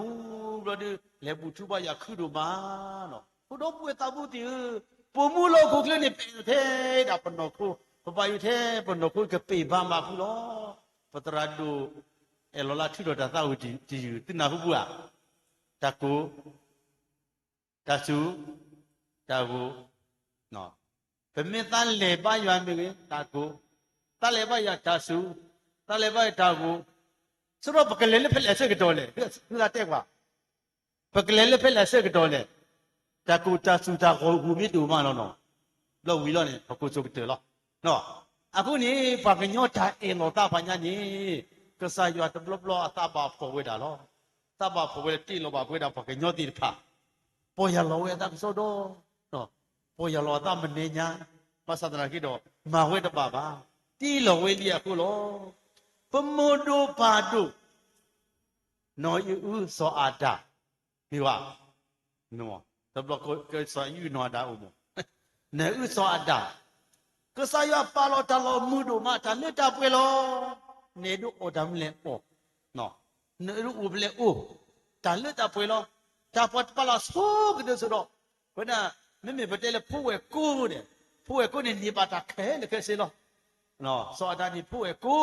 ဘျီဒီး လဲၤဘူၣ်ထူဘါယွၤခုဒိၣ်မးနီၤ. အဃိဒီပုၢ်ဝဲၢ်သးဘိသ့ၣ်ဧၢ, ပအိၣ်မူလၢဟီၣ်ခိၣ်ချၢန့ၣ် ပအဲၣ်ထဲဒၣ်ပနီၢ်ခိ, ပဘၣ်ယိၣ်ထဲပနီၢ်ခိကပ့ၢ်ဘါမးဖုလီၤ. ပသရၣ်ဒိၣ်အဲၣ်လီၤလၢထုးထီၣ်တၢ်သးဝံၣ်တယုၢ် သုနၢ်ဟူပူၤဧါ, တၢ်ကိၢ်, တၢ်စူၤ, တၢ်ဂိၢ်, ပမ့ၢ်သးလဲၤဘါယွၤမ့ၢ်ဂ့ၤ တၢ်ဂိၢ်, သးလဲၤဘါယွၤတၢ်စူၤ, သးလဲၤဘါယွၤတၢ်ဂိၢ်, ဆိဒီးပကလဲၤလၢဖဲလဲၣ်အဆၢကတီၢ်လဲၣ်, ဒုးသးတဲကွၢ်, ပကလဲၤလၢဖဲလဲၣ်အဆၢကတီၢ်လဲၣ်, တၢ်ကိၢ်တၢ်စူၤတၢ်ဂိၢ်ဂူာ်မ့ၢ်ဒိၣ်မးလီၤနီၤ, ဘျီဝံၤလီၤန့ၣ် ပကိးစိၤကတၢၢ်လီၤ. အဃိန့ၣ် ပှၤကညီတၢ်အဲၣ်လီၤသးဖးညါန့ၣ်, ကစၢ်ယွၤတဘျီဘျီအသးဘၣ်ဖှီၣ်ဝဲဒၣ်လီၤ. သးဘၣ်ဖှီၣ်ဝဲလၢတ့လီၤဘၣ်ပဝဲဒၣ်ပှၤကညီသ့ၣ်တဖၣ်, ပီၢ်ယၢ်လီၤဝဲအသးကစီဒီ, ပီၢ်ယၢ်လီၤအသးမနံၤညါ, ဘၣ်ဆၣ်သနာ်က့ဒီး မၤဝဲတဘၣ်ဘၣ်, တ့လီၤဝဲလံအဃိလီၤ. ပမိၢ်ဒိၣ်ပၢ်ဒိၣ် နီၢ်အံၣ်အုစီၤအၤဒၣ်, မ့ၢ်ဘၣ်, တဘျီစီၤအံၣ်အုနီၢ်အၤဒၣ်အိၣ်မး, နီၢ်အံၣ်အုစီၤအၤဒၣ်, ကစၢ်ယွၤပာ်လီၤတၢ်လီၤမုၢ်ဒိၣ်မး တၢ်လၢတၢ်ပှဲၤလီၤ. နအဲၣ်ဒိးအီၣ်တၢ်မနုၤလဲၣ်အီၣ်, နအဲၣ်ဒိးအိၣ်ဖဲလဲၣ်အိၣ်, တၢ်လၢတၢ်ပှဲၤလီၤ. တၢ်ပှၤတပာ်လီၤဆိကတၢၢ်ဆိဒီး, ဝဲဒၣ် မ့မ့ၢ်ပတဲလၢဖိဝဲၢ်ကိန့ၣ်, ဖိဝဲၢ်ကိန့ၣ်န့ၢ်ဘၣ်တၢ်ခဲလၢာ်ခဲဆ့လီၤ. စီၤအၤဒၣ်န့ၣ်ဖိဝဲၢ်ကိ,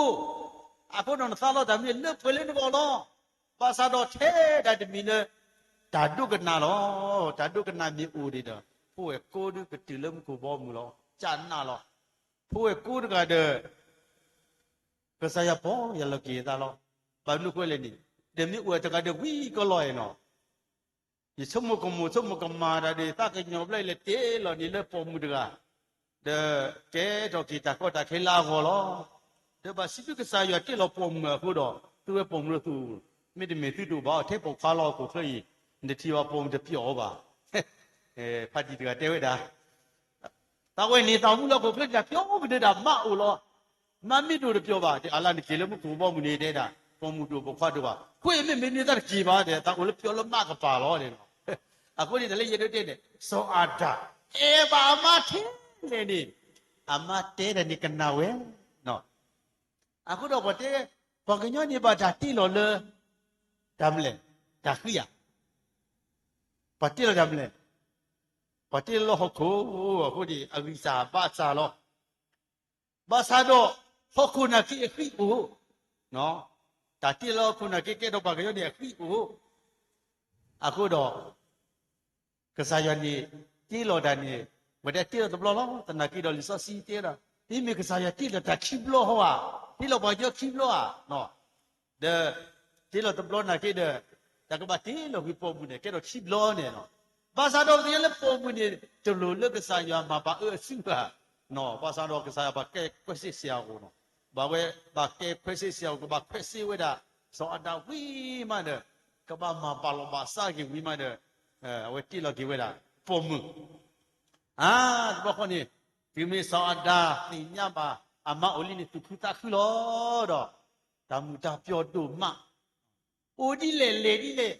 အဃိဒီးနသးလီတၢ်မနုၤလၢပှဲၤလၢနဂီၢ်လီၤ. ဘၣ်ဆၣ်ဒီးထဲဒၣ်တမံၤလၢ တၢ်ဒိကနၣ်လီၤ. တၢ်ဒိကနၣ်မ့ၢ်အိၣ်န့ၣ်ဒီး ဖိဝဲၢ်ကိဒုးကတုၤလၢမူခိၣ်ဘီမုၢ်လီၤ. ကနၣ်လီၤ. ဖိဝဲၢ်ကိတဂၤဒီး ကစၢ်ယွၤပီၢ်ယၢ်လီၤက့ၤအသးလီၤ. ဘၣ်မနုၤဃိလဲၣ်န့ၣ်, ဒီးမ့ၢ်အိၣ်ဝဲတဂၤဒီးဝံၤကီလီၤအဲၣ်နီၤ, ယဆိကမိၣ်ကမိၣ်ဆိကမိၣ်ကမၣ်တၢ်ဒီး သးကညီၤဘျီလဲၤတ့လီၤန့ၣ်လၢပိာ်မုၣ်တဂၤ, ဒီးကဲထီၣ်က့ၤတၢ်ကီတၢ်ခဲလၢအဂီၢ်လီၤ. ဒီးဘၣ်စံးဘျုးကစၢ်ယွၤတ့လီၤပိာ်မုၣ်အဃိဒီး သုဝဲပိာ်မုၣ်လၢသုအိၣ်, မ့တမ့ၢ်သုတအိၣ်ဘၣ်အီၤထဲပိာ်ခွါလီၤဟီၣ်ခိၣ်ချၢအံၤ, နတထံၣ်ဘၣ်ပိာ်မုၣ်တပျီၢ်အီၤဘၣ်. ဖးတံၢ်တဂၤတဲဝဲဒၣ် သးဝဲန့ၣ်သးမူလၢဟီၣ်ခိၣ်ချၢတၢ်ပျီကဒၢဒၣ်မးအိၣ်လီၤ. မးမ့ၢ်တအိၣ်တပျီၢ်ဘၣ်, တဲအါလၢနက့ၤလၢမူခိၣ်ဘီမုၢ်န့ၣ်တဲဒၣ်, ပိာ်မုၣ်တအိၣ်ပိာ်ခွါတအိၣ်ဘၣ်, ကွ့မ့မ့ၢ်န့ၢ်သးတက့ၤဘၣ်, တဲသးအိၣ်လၢပျီၢ်လၢမးကပၤလီၤ. အဃိန့ၣ်တၢ်လၢယဲဒိးတဲန့ၣ် စီၤအၤဒၣ် အဲၣ်ဘၣ်အမါထဲလဲၣ်န့ၣ်, အမါတဲဒၣ်န့ၣ်ကနၣ်ဝဲ အဃိဒီးပှၤတဲ, ပှၤကညီန့ၣ်ဘၣ်တၢ်တ့လီၤလၢ တၢ်မနုၤလဲၣ်, တၢ်ဃံဧါ, ပှၤတ့လီၤတၢ်မနုၤလဲၣ်, ပှၤတ့လီၤလၢဟီၣ်ခိၣ်အဃိန့ၣ် အဂံၢ်စၢ်ဘါစၢ်လီၤ. ဘၣ်ဆၣ်ဒီး ဟီၣ်ခိၣ်နာ်က့အဃံအိၣ်, တၢ်တ့လီၤဟီၣ်ခိၣ်နာ်က့ကဲထီၣ်ပှၤကညီန့ၣ်အဃံအိၣ်, အဃိဒီး ကစၢ်ယွၤန့ၣ် တ့လီၤတၢ်န့ၣ် ပှၤတဲတ့လီၤတဘျီလီၤ. သနာ်က့ဒီးလံာ်စီဆှံတဲဒၣ် မ့မ့ၢ်ကစၢ်ယွၤတ့လီၤတၢ်ခံဘျီဟီဧါ, တ့လီၤပှၤကညီခံဘျီဧါ, ဒီး တ့လီၤတဘျီနာ်က့ဒီး တၢ်ကဘၣ်တ့လီၤကွံာ်ပိာ်မုၣ်န့ၣ် ကဲထီၣ်ခံဘျီန့ၣ်လီၤ. ဘၣ်ဆၣ်ဒီးပသ့ၣ်ညါလၢပိာ်မုၣ်န့ၣ် တလိၣ်လၢကစၢ်ယွၤမၤပာ်အၢအစုဘၣ်, ဘၣ်ဆၣ်ဒီးကစၢ်ယွၤဘၣ်ကဲခွဲးစ့ၣ်စ့ၢ်အဂီၢ်နီၤ, ဘၣ်ဝဲဘၣ်ကဲခွဲးစ့ၣ်စ့ၢ်အဂီၢ် ကဘၣ်ခွဲးစ့ၣ်ဝဲဒၣ် စီၤအၤဒၣ်ဝံၤမးဒီး ကဘၣ်မၤပာ်လီၤဘၣ်စးက့ၤဝံၤမးဒီး အဝဲတ့လီၤက့ၤဝဲဒၣ် ပိာ်မုၣ် အါ တဘျီဃီန့ၣ် တုၤမ့ၢ်စီၤအၤဒၣ်သ့ၣ်ညါဘၣ် အမါအိၣ်လံန့ၣ် သူၣ်ခုသးခုလီၤဒီး တၢ်မုာ်တၢ်ပျီၤဒိၣ်မး, အိၣ်ဒ်လဲၣ်လဲၤဒ်လဲၣ်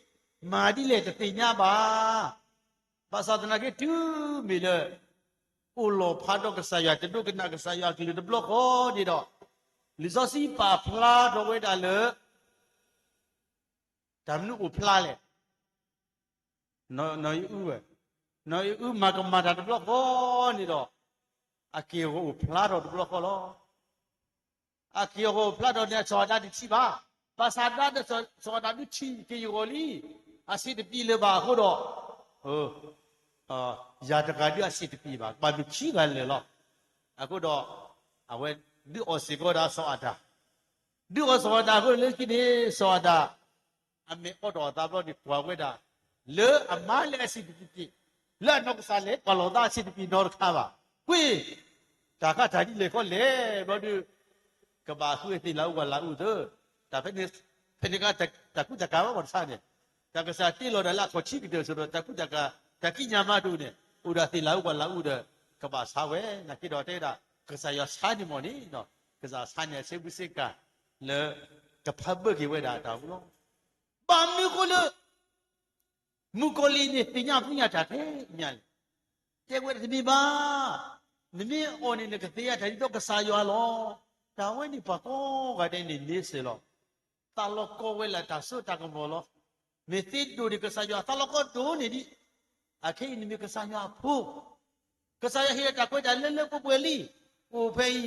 မၤဒ်လဲၣ်တသ့ၣ်ညါဘၣ်. ဘၣ်ဆၣ်သနာ်က့တုၤမ့ၢ်လၢ အိၣ်လီၤဖးဒီးကစၢ်ယွၤ တဒိကနၣ်ကစၢ်ယွၤအကလုၢ်တဘျီဃီန့ၣ်ဒီး လံာ်စီဆှံပာ်ဖျါထီၣ်ဝဲဒၣ်လၢ တၢ်မနုၤအိၣ်ဖျါလဲၣ် နီၢ်အံၣ်အုဝဲ, နီၢ်အံၣ်အုမၤကမၣ်တၢ်တဘျီဃီန့ၣ်ဒီး အက့ၢ်အဂီၤအိၣ်ဖျါထီၣ်တဘျီဃီလီၤ. အက့ၢ်အဂီၤအိၣ်ဖျါထီၣ်န့ၣ် စီၤအၤဒၣ်တထံၣ်ဘၣ်. ဘၣ်ဆၣ်ဒၣ်ဒီး စီၤအၤဒၣ်ဒုးထံၣ်က့ၤယဂီၢ်လံ. အစ့တပံးလၢၤဘၣ်အဃိဒီး ယၤတဂၤဒုးအစ့တပံးဘၣ် ကဘၣ်မ့ၢ်ခံဂၤလၢာ်လီၤ. အဃိဒီး အဝဲဒုးအီၣ်စ့ၢ်ကီးဒၣ်စီၤအၤဒၣ်, ဒုးအီၣ်စီၤအၤဒၣ်အဃိလၢခံန့ၣ် စီၤအၤဒၣ် အမဲာ်အိးထီၣ်အသးဘျီန့ၣ် ကွၢ်ဝဲဒၣ် လၢအမါလၢအစ့တပံးက့ၤ, လၢအနီၢ်ကစၢ်လဲၤကွၢ်လီၤသးအစ့တပံးနီတခါဘၣ်. ကွ့ တၢ်ခးတၢ်ဒ်လဲၣ်ခီလဲၣ်ဘျီဒီး ကဘၣ်ဃုသ့ၣ်လၤအူဝၤလၤအူသၢ, တၢ်ဖဲန့ၣ် ဖဲန့ၣ်က တၢ်ကူတၢ်ကၤဝဲပှၤတဆါန့ၣ်, တၢ်ကစၢ်တ့လီၤဒၣ်လၢအခီၣ်ထံးကတၢၢ်ဆိဒီး တၢ်ကူတၢ်ကၤ တၢ်ကံးညာ်မးတအိၣ်န့ၣ် အိၣ်ဒၣ်သ့ၣ်လၤအူဝၤလၤအူဒီး ကဘၣ်ဆါဝဲ နာ်က့ဒီးတဲဒၣ် ကစၢ်ယွၤဆါန့ၣ်မ့ၢ်န့ၣ်, ကစၢ်ဆါန့ၣ်အဆ့ဘုးဆ့ကၤ လၢ ကဖးဘၢက့ၤဝဲဒၣ်တၢ်အိၣ်လီၤ. ဘၣ်မနုၤအဃိလၢ မုၣ်ကီၤလံၢ်န့ၣ် သ့ၣ်ညါဖုညါတၢ်ထဲအံၤညါလဲၣ်. တဲဝဲဒၣ်တမ့ၢ်ဘၣ်, နမ့ၢ်အီၣ်န့ၣ် နကသ့ၣ်ညါတၢ်ဒ်သိးကစၢ်ယွၤလီၤ. တၢ်ဝဲန့ၣ်ပှၤကိးဂၤဒဲးန့ၣ်န့ဆၢၣ်လီၤ. သးလီၤကီဝဲလၢတၢ်စိတၢ်ကမီၤလီၤ. မ့ၢ်သ့ဒိၣ်န့ၣ် ကစၢ်ယွၤသးလီၤကီဒိၣ်န့ၢ်ဒံး, အခဲအံၤနမ့ၢ်ကစၢ်ယွၤအဖိ, ကစၢ်ယွၤဟ့ၣ်တၢ်ကွဲးတၢ်လၢလၢပှဲၤပှဲၤလံ, အိၣ်ဖဲအံၤ,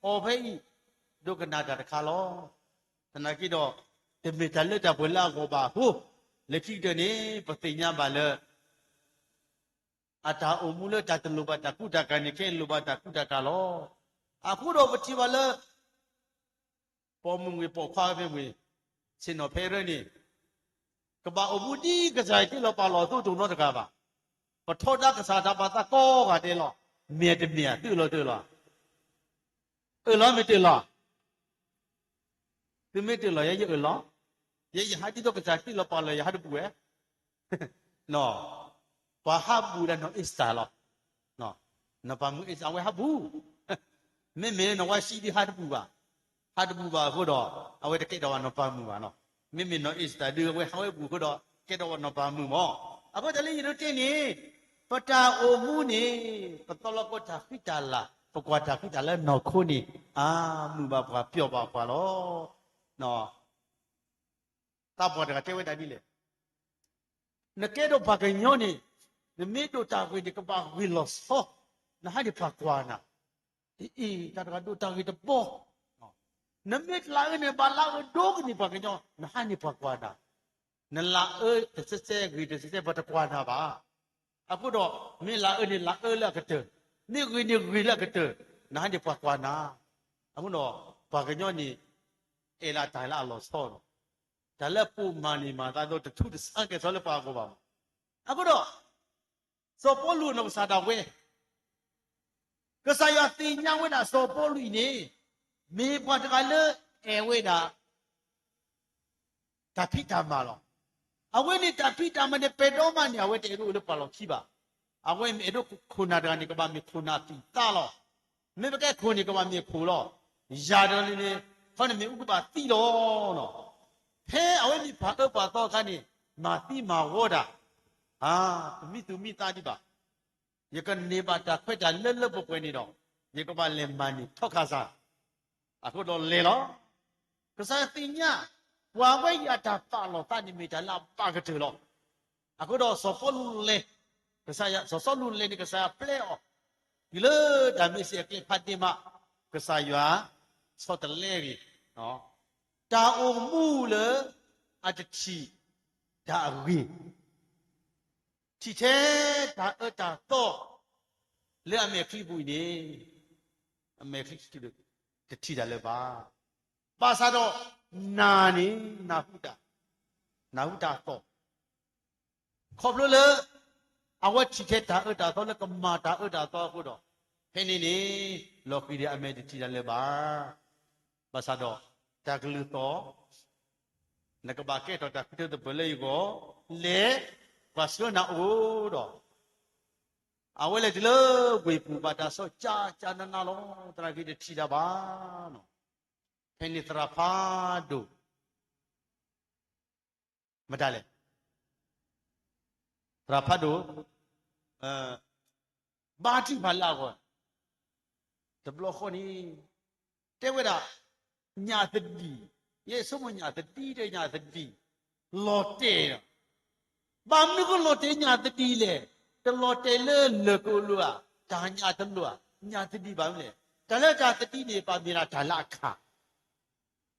အီၣ်ဖဲအံၤ, ဒိကနၣ်တၢ်တခါလီၤ. သနာ်က့ဒီး တမ့ၢ်တၢ်လၢတၢ်ပှဲၤလၢအဂီၢ်ဘၣ်အဃိ, လၢခံကတၢၢ်န့ၣ် ပသ့ၣ်ညါဘၣ်လၢ အတၢ်အိၣ်မူလၢတၢ်တလိၣ်ဘၣ်တၢ်ကူတၢ်ကၤန့ၣ် ခဲအံၤလိၣ်ဘၣ်တၢ်ကူတၢ်ကၤလီၤ. အဃိဒီးပထံၣ်ဘၣ်လၢ ပိာ်မုၣ်မ့ၢ်ပိာ်ခွါမ့ၢ်မ့ၢ် ဆ့ၣ်နီၤဖဲအံၤန့ၣ် ကဘၣ်အိၣ်မူဒ်ကစၢ်ယွၤဟ့ၣ်လီၤပာ်လီၤအသိးတအိၣ်နီတဂၤဘၣ်. ပထီဒါကစၢ်တၢ်ဘၣ်သးကိးဂၤဒဲးလီၤ. မ့ၢ်တမ့ၢ်ဧါ, သုလီၤတၢၢ်လီၤ. အၢၣ်လီၤမ့ၢ်တၢၢ်လီၤ. သုမ့ၢ်တၢၢ်လီၤ ယဲယအၢၣ်လီၤ. ယဲယဟးဒ်သိးကစၢ်ဟ့ၣ်လီၤပာ်လီၤ ယဟးတဘူၣ်ဝဲ ပှၤဟးဘူၣ်ဒၣ်နီၢ်အ့ၤစတၢ်လီၤ. နီၢ်ပၤမုၣ်အ့ၤစတၢ် အဝဲဟးဘူၣ်, မ့မ့ၢ်နီၢ်ဝါရှံဒ်ဟးတဘူၣ်ဘၣ်, ဟးတဘူၣ်ဘၣ်အဃိဒီး အဝဲတကဲထီၣ်ဘၣ်နီၢ်ပၤမုၣ်ဘၣ်နီၤ. မ့မ့ၢ်နီၢ်အ့ၤစတၢ်ဒုး အဝဲဟးဝဲဘူၣ်အဃိဒီး ကဲထီၣ်ဘၣ်နီၢ်ပၤမုၣ်မး. အဃိတၢ်လၢယဒိးတဲန့ၣ် ပတၢ်အိၣ်မူန့ၣ် ပသီလီၤကီတၢ်ဃံတၢ်လၤ ပကွၢ်တၢ်ဃံတၢ်လၤလၢနီၢ်ခိန့ၣ် အါမုၢ်ဘၣ်ပှၤပျီဘၣ်ပှၤလီၤ. သးပှၢ်တဂၤတဲဝဲဒၣ်ဒ်လဲၣ်, နကဲထီၣ်ပှၤကညီန့ၣ် နမ့ၢ်ဒိၣ်တၢ်ဂ့ၤန့ၣ် ကဘၣ်ဂ့ၤလီၤဆီ, နဟါန့ၣ်ပှၤကွၢ်နၤ, အ့ တၢ်တဂၤဒိၣ်တၢ်ဂ့ၤတဘီ, နမ့ၢ်တလးအၢန့ၣ် ဘၣ်လးအၢဒိကနံၣ်ပှၤကညီ နဟါန့ၣ်ပှၤကွၢ်နၤ, နလးအၢတစဲးစဲးဂ့ၤတစဲးစဲး ပှၤတကွၢ်နၤဘၣ်. အဃိဒီး မ့ၢ်လးအၢန့ၣ်လးအၢလၢအကတၢၢ်, မ့ၢ်ဂ့ၤန့ၣ်ဂ့ၤလၢအကတၢၢ်, နဟါန့ၣ်ပှၤကွၢ်နၤ. အဃိဒီး ပှၤကညီန့ၣ် အဲၣ်လၢတၢ်လၢအလီၤဆီလီၤ. တၢ်လၢအပိာ်မၤန့ၢ်မၤသးဒီး တထူးတဆါကဲၤဆီလၢပှၤအဂီၢ်ဘၣ်မး. အဃိဒီး စီၤပီလူးနီၢ်ကစၢ်ဒၣ်ဝဲ ကစၢ်ယွၤသ့ၣ်ညါဝဲဒၣ်စီၤပီလူးအံၤန့ၣ် မ့ၢ်ပှၤတဂၤလၢအဲၣ်ဝဲဒၣ် တၢ်ဖံးတၢ်မၤလီၤ. အဝဲန့ၣ်တၢ်ဖံးတၢ်မၤန့ၣ် ပဲၤဒီမးန့ၣ် အဝဲတအဲၣ်ဒိးအိၣ်လၢပှၤလီၢ်ခံဘၣ်. အဝဲမ့ၢ်အဲၣ်ဒိးခိၣ်နၢ်တဂၤန့ၣ် ကဘၣ်မ့ၢ်ခိၣ်နၢ်အသူၣ်အသးလီၤ. မ့ၢ်ပကဲခိၣ်န့ၣ် ကဘၣ်မ့ၢ်ခိၣ်လီၤ. ယၤတဂၤန့ၣ်န့ၣ် ခီန့ၣ်မ့ၢ်အူကဘၣ်သံလီၤ. ဖဲအဝဲမ့ၢ်ပှၤအၢပှၤသီအခါန့ၣ် မၤသံမၤဝီတၢ်, ပမံသူၣ်မံသးဒံးဘၣ်. ယကန့ၢ်ဘၣ်တၢ်ခွဲးတၢ်လၢလၢပှဲၤပှဲၤန့ၣ်ဒီး ယကဘၣ်လဲၤမၤန့ၢ်ထီခါစၢ်. အဃိဒီးလဲၤလီၤ. ကစၢ်ယွၤသ့ၣ်ညါ ပှၤဝဲအံၤအတၢ်ပာ်လီၤသးန့ၣ်မ့ၢ်တၢ်လၢအဘၣ်ကတၢၢ်လီၤ. အဃိဒီးစီၤပီလူးလဲၤ, ကစၢ်ယွၤ စီၤစီလူးလဲၤန့ၣ် ကစၢ်ယွၤပျဲအီၤ တုၤလၢတၢ်မ့ၢ်စ့ၢ်အကျဲဖးဒ့မး ကစၢ်ယွၤဆီတလဲဂ့ၤ, တၢ်အိၣ်မူလၢအတထံၣ်တၢ်အဂ့ၤ ထံၣ်ထဲတၢ်အၢတၢ်သီ လၢအမဲာ်ချံပူၤအံၤန့ၣ်, အမဲာ်ချံတထံၣ်တၢ်လၢၤဘၣ်. ဘၣ်ဆၣ်ဒီး နၢ်န့ၣ် နၢ်ဟူတၢ်, နၢ်ဟူတၢ်အသီၣ်, ခီဖျိလၢ အဝဲထံၣ်ထဲတၢ်အၢတၢ်သီလၢကမၤတၢ်အၢတၢ်သီအဃိဒီး, ဖဲန့ၣ်န့ၣ် လီၤဃံၤဒီးအမဲာ်တထံၣ်တၢ်လၢၤဘၣ်. ဘၣ်ဆၣ်ဒီး တၢ်ကလုၢ်သီၣ် နကဘၣ်ကဲထီၣ်တၢ်ဃုထၢသပၢၤလၢယဂီၢ်, လဲၤ, ပှၤဆှၢနၤအိၣ်ဒီး, အဝဲလဲၤတုၤလၢဝ့ၢ်ပူၤ ဘၣ်တၢ်ဆီၣ်ကၢကၢနးနးလီၤ. သရၣ်ခံတထံၣ်တၢ်ဘၣ်. ဖဲန့ၣ်သရၣ်ဖးဒိၣ် မတၤလဲၣ်, သရၣ်ဖးဒိၣ် ဘါထုကဖၣ်လၢအဂီၢ်, တဘျီဃီန့ၣ် တဲဝဲဒၣ် ညၣ်သဒံၣ်, ယဲယဆိကမိၣ်ညၣ်သဒံၣ် တဲညၣ်သဒံၣ် လီၤတဲာ်ဒီး, ဘၣ်မနုၤဃိလီၤတဲာ်ညၣ်သဒံၣ်လဲၣ်. တလီၤတဲာ်လၢလၢၢ်ကအိၣ်လိၤဧါ, တၢ်ညၣ်တလိၤဧါ, ညၣ်သဒံၣ်ဘၣ်မနုၤလဲၣ်. တၢ်လၢတၢ်သဒံၣ်န့ၣ် ဘၣ်မ့ၢ်ဒၣ်တၢ်လၢအခါ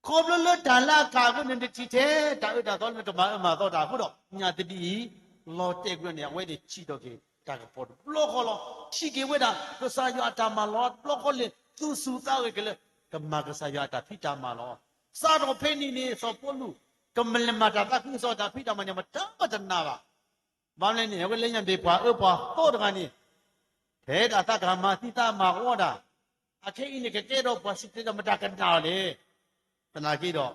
ခီဖျိလၢတၢ်လၢအခါအဃိန့ၣ် နထံၣ်ထဲတၢ်အၢတၢ်သီလၢကမၤအၢမၤသီတၢ်အဃိဒီး ညၣ်သဒံၣ်အံၤ လီၤတဲာ်ကွံာ်န့ၣ် အဝဲန့ၣ်ထံၣ်ထီၣ်က့ၤတၢ်ကပီၤတဘျီဃီလီၤ. ထံၣ်က့ၤဝဲဒၣ် ကစၢ်ယွၤအတၢ်မၤလီၤတဘျီဃီလၢ သူၣ်ဆူၣ်သးဂဲၤက့ၤလၢ ကမၤကစၢ်ယွၤအတၢ်ဖံးတၢ်မၤလီၤ. စးထီၣ်ဖဲန့ၣ်န့ၣ် စီၤပီလူး ကမၤလဲၤမၤတၢ်သးခုကစီၣ်တၢ်ဖံးတၢ်မၤန့ၣ် မတၤမတနာ်ဘၣ်. ဘၣ်မနုၤလဲၣ်န့ၣ် အဝဲလဲၤညါမ့ၢ်ပှၤအၢပှၤသီတဂၤန့ၣ် ထဲဒၣ်သးကမၤသံသးမၤဝီတၢ်, အခဲအံၤန့ၣ် ကကဲထီၣ်ပှၤစံၣ်တဲၤတဲလီၤ မတၤကနာ်အီၤလဲၣ်. သနာ်က့ဒီး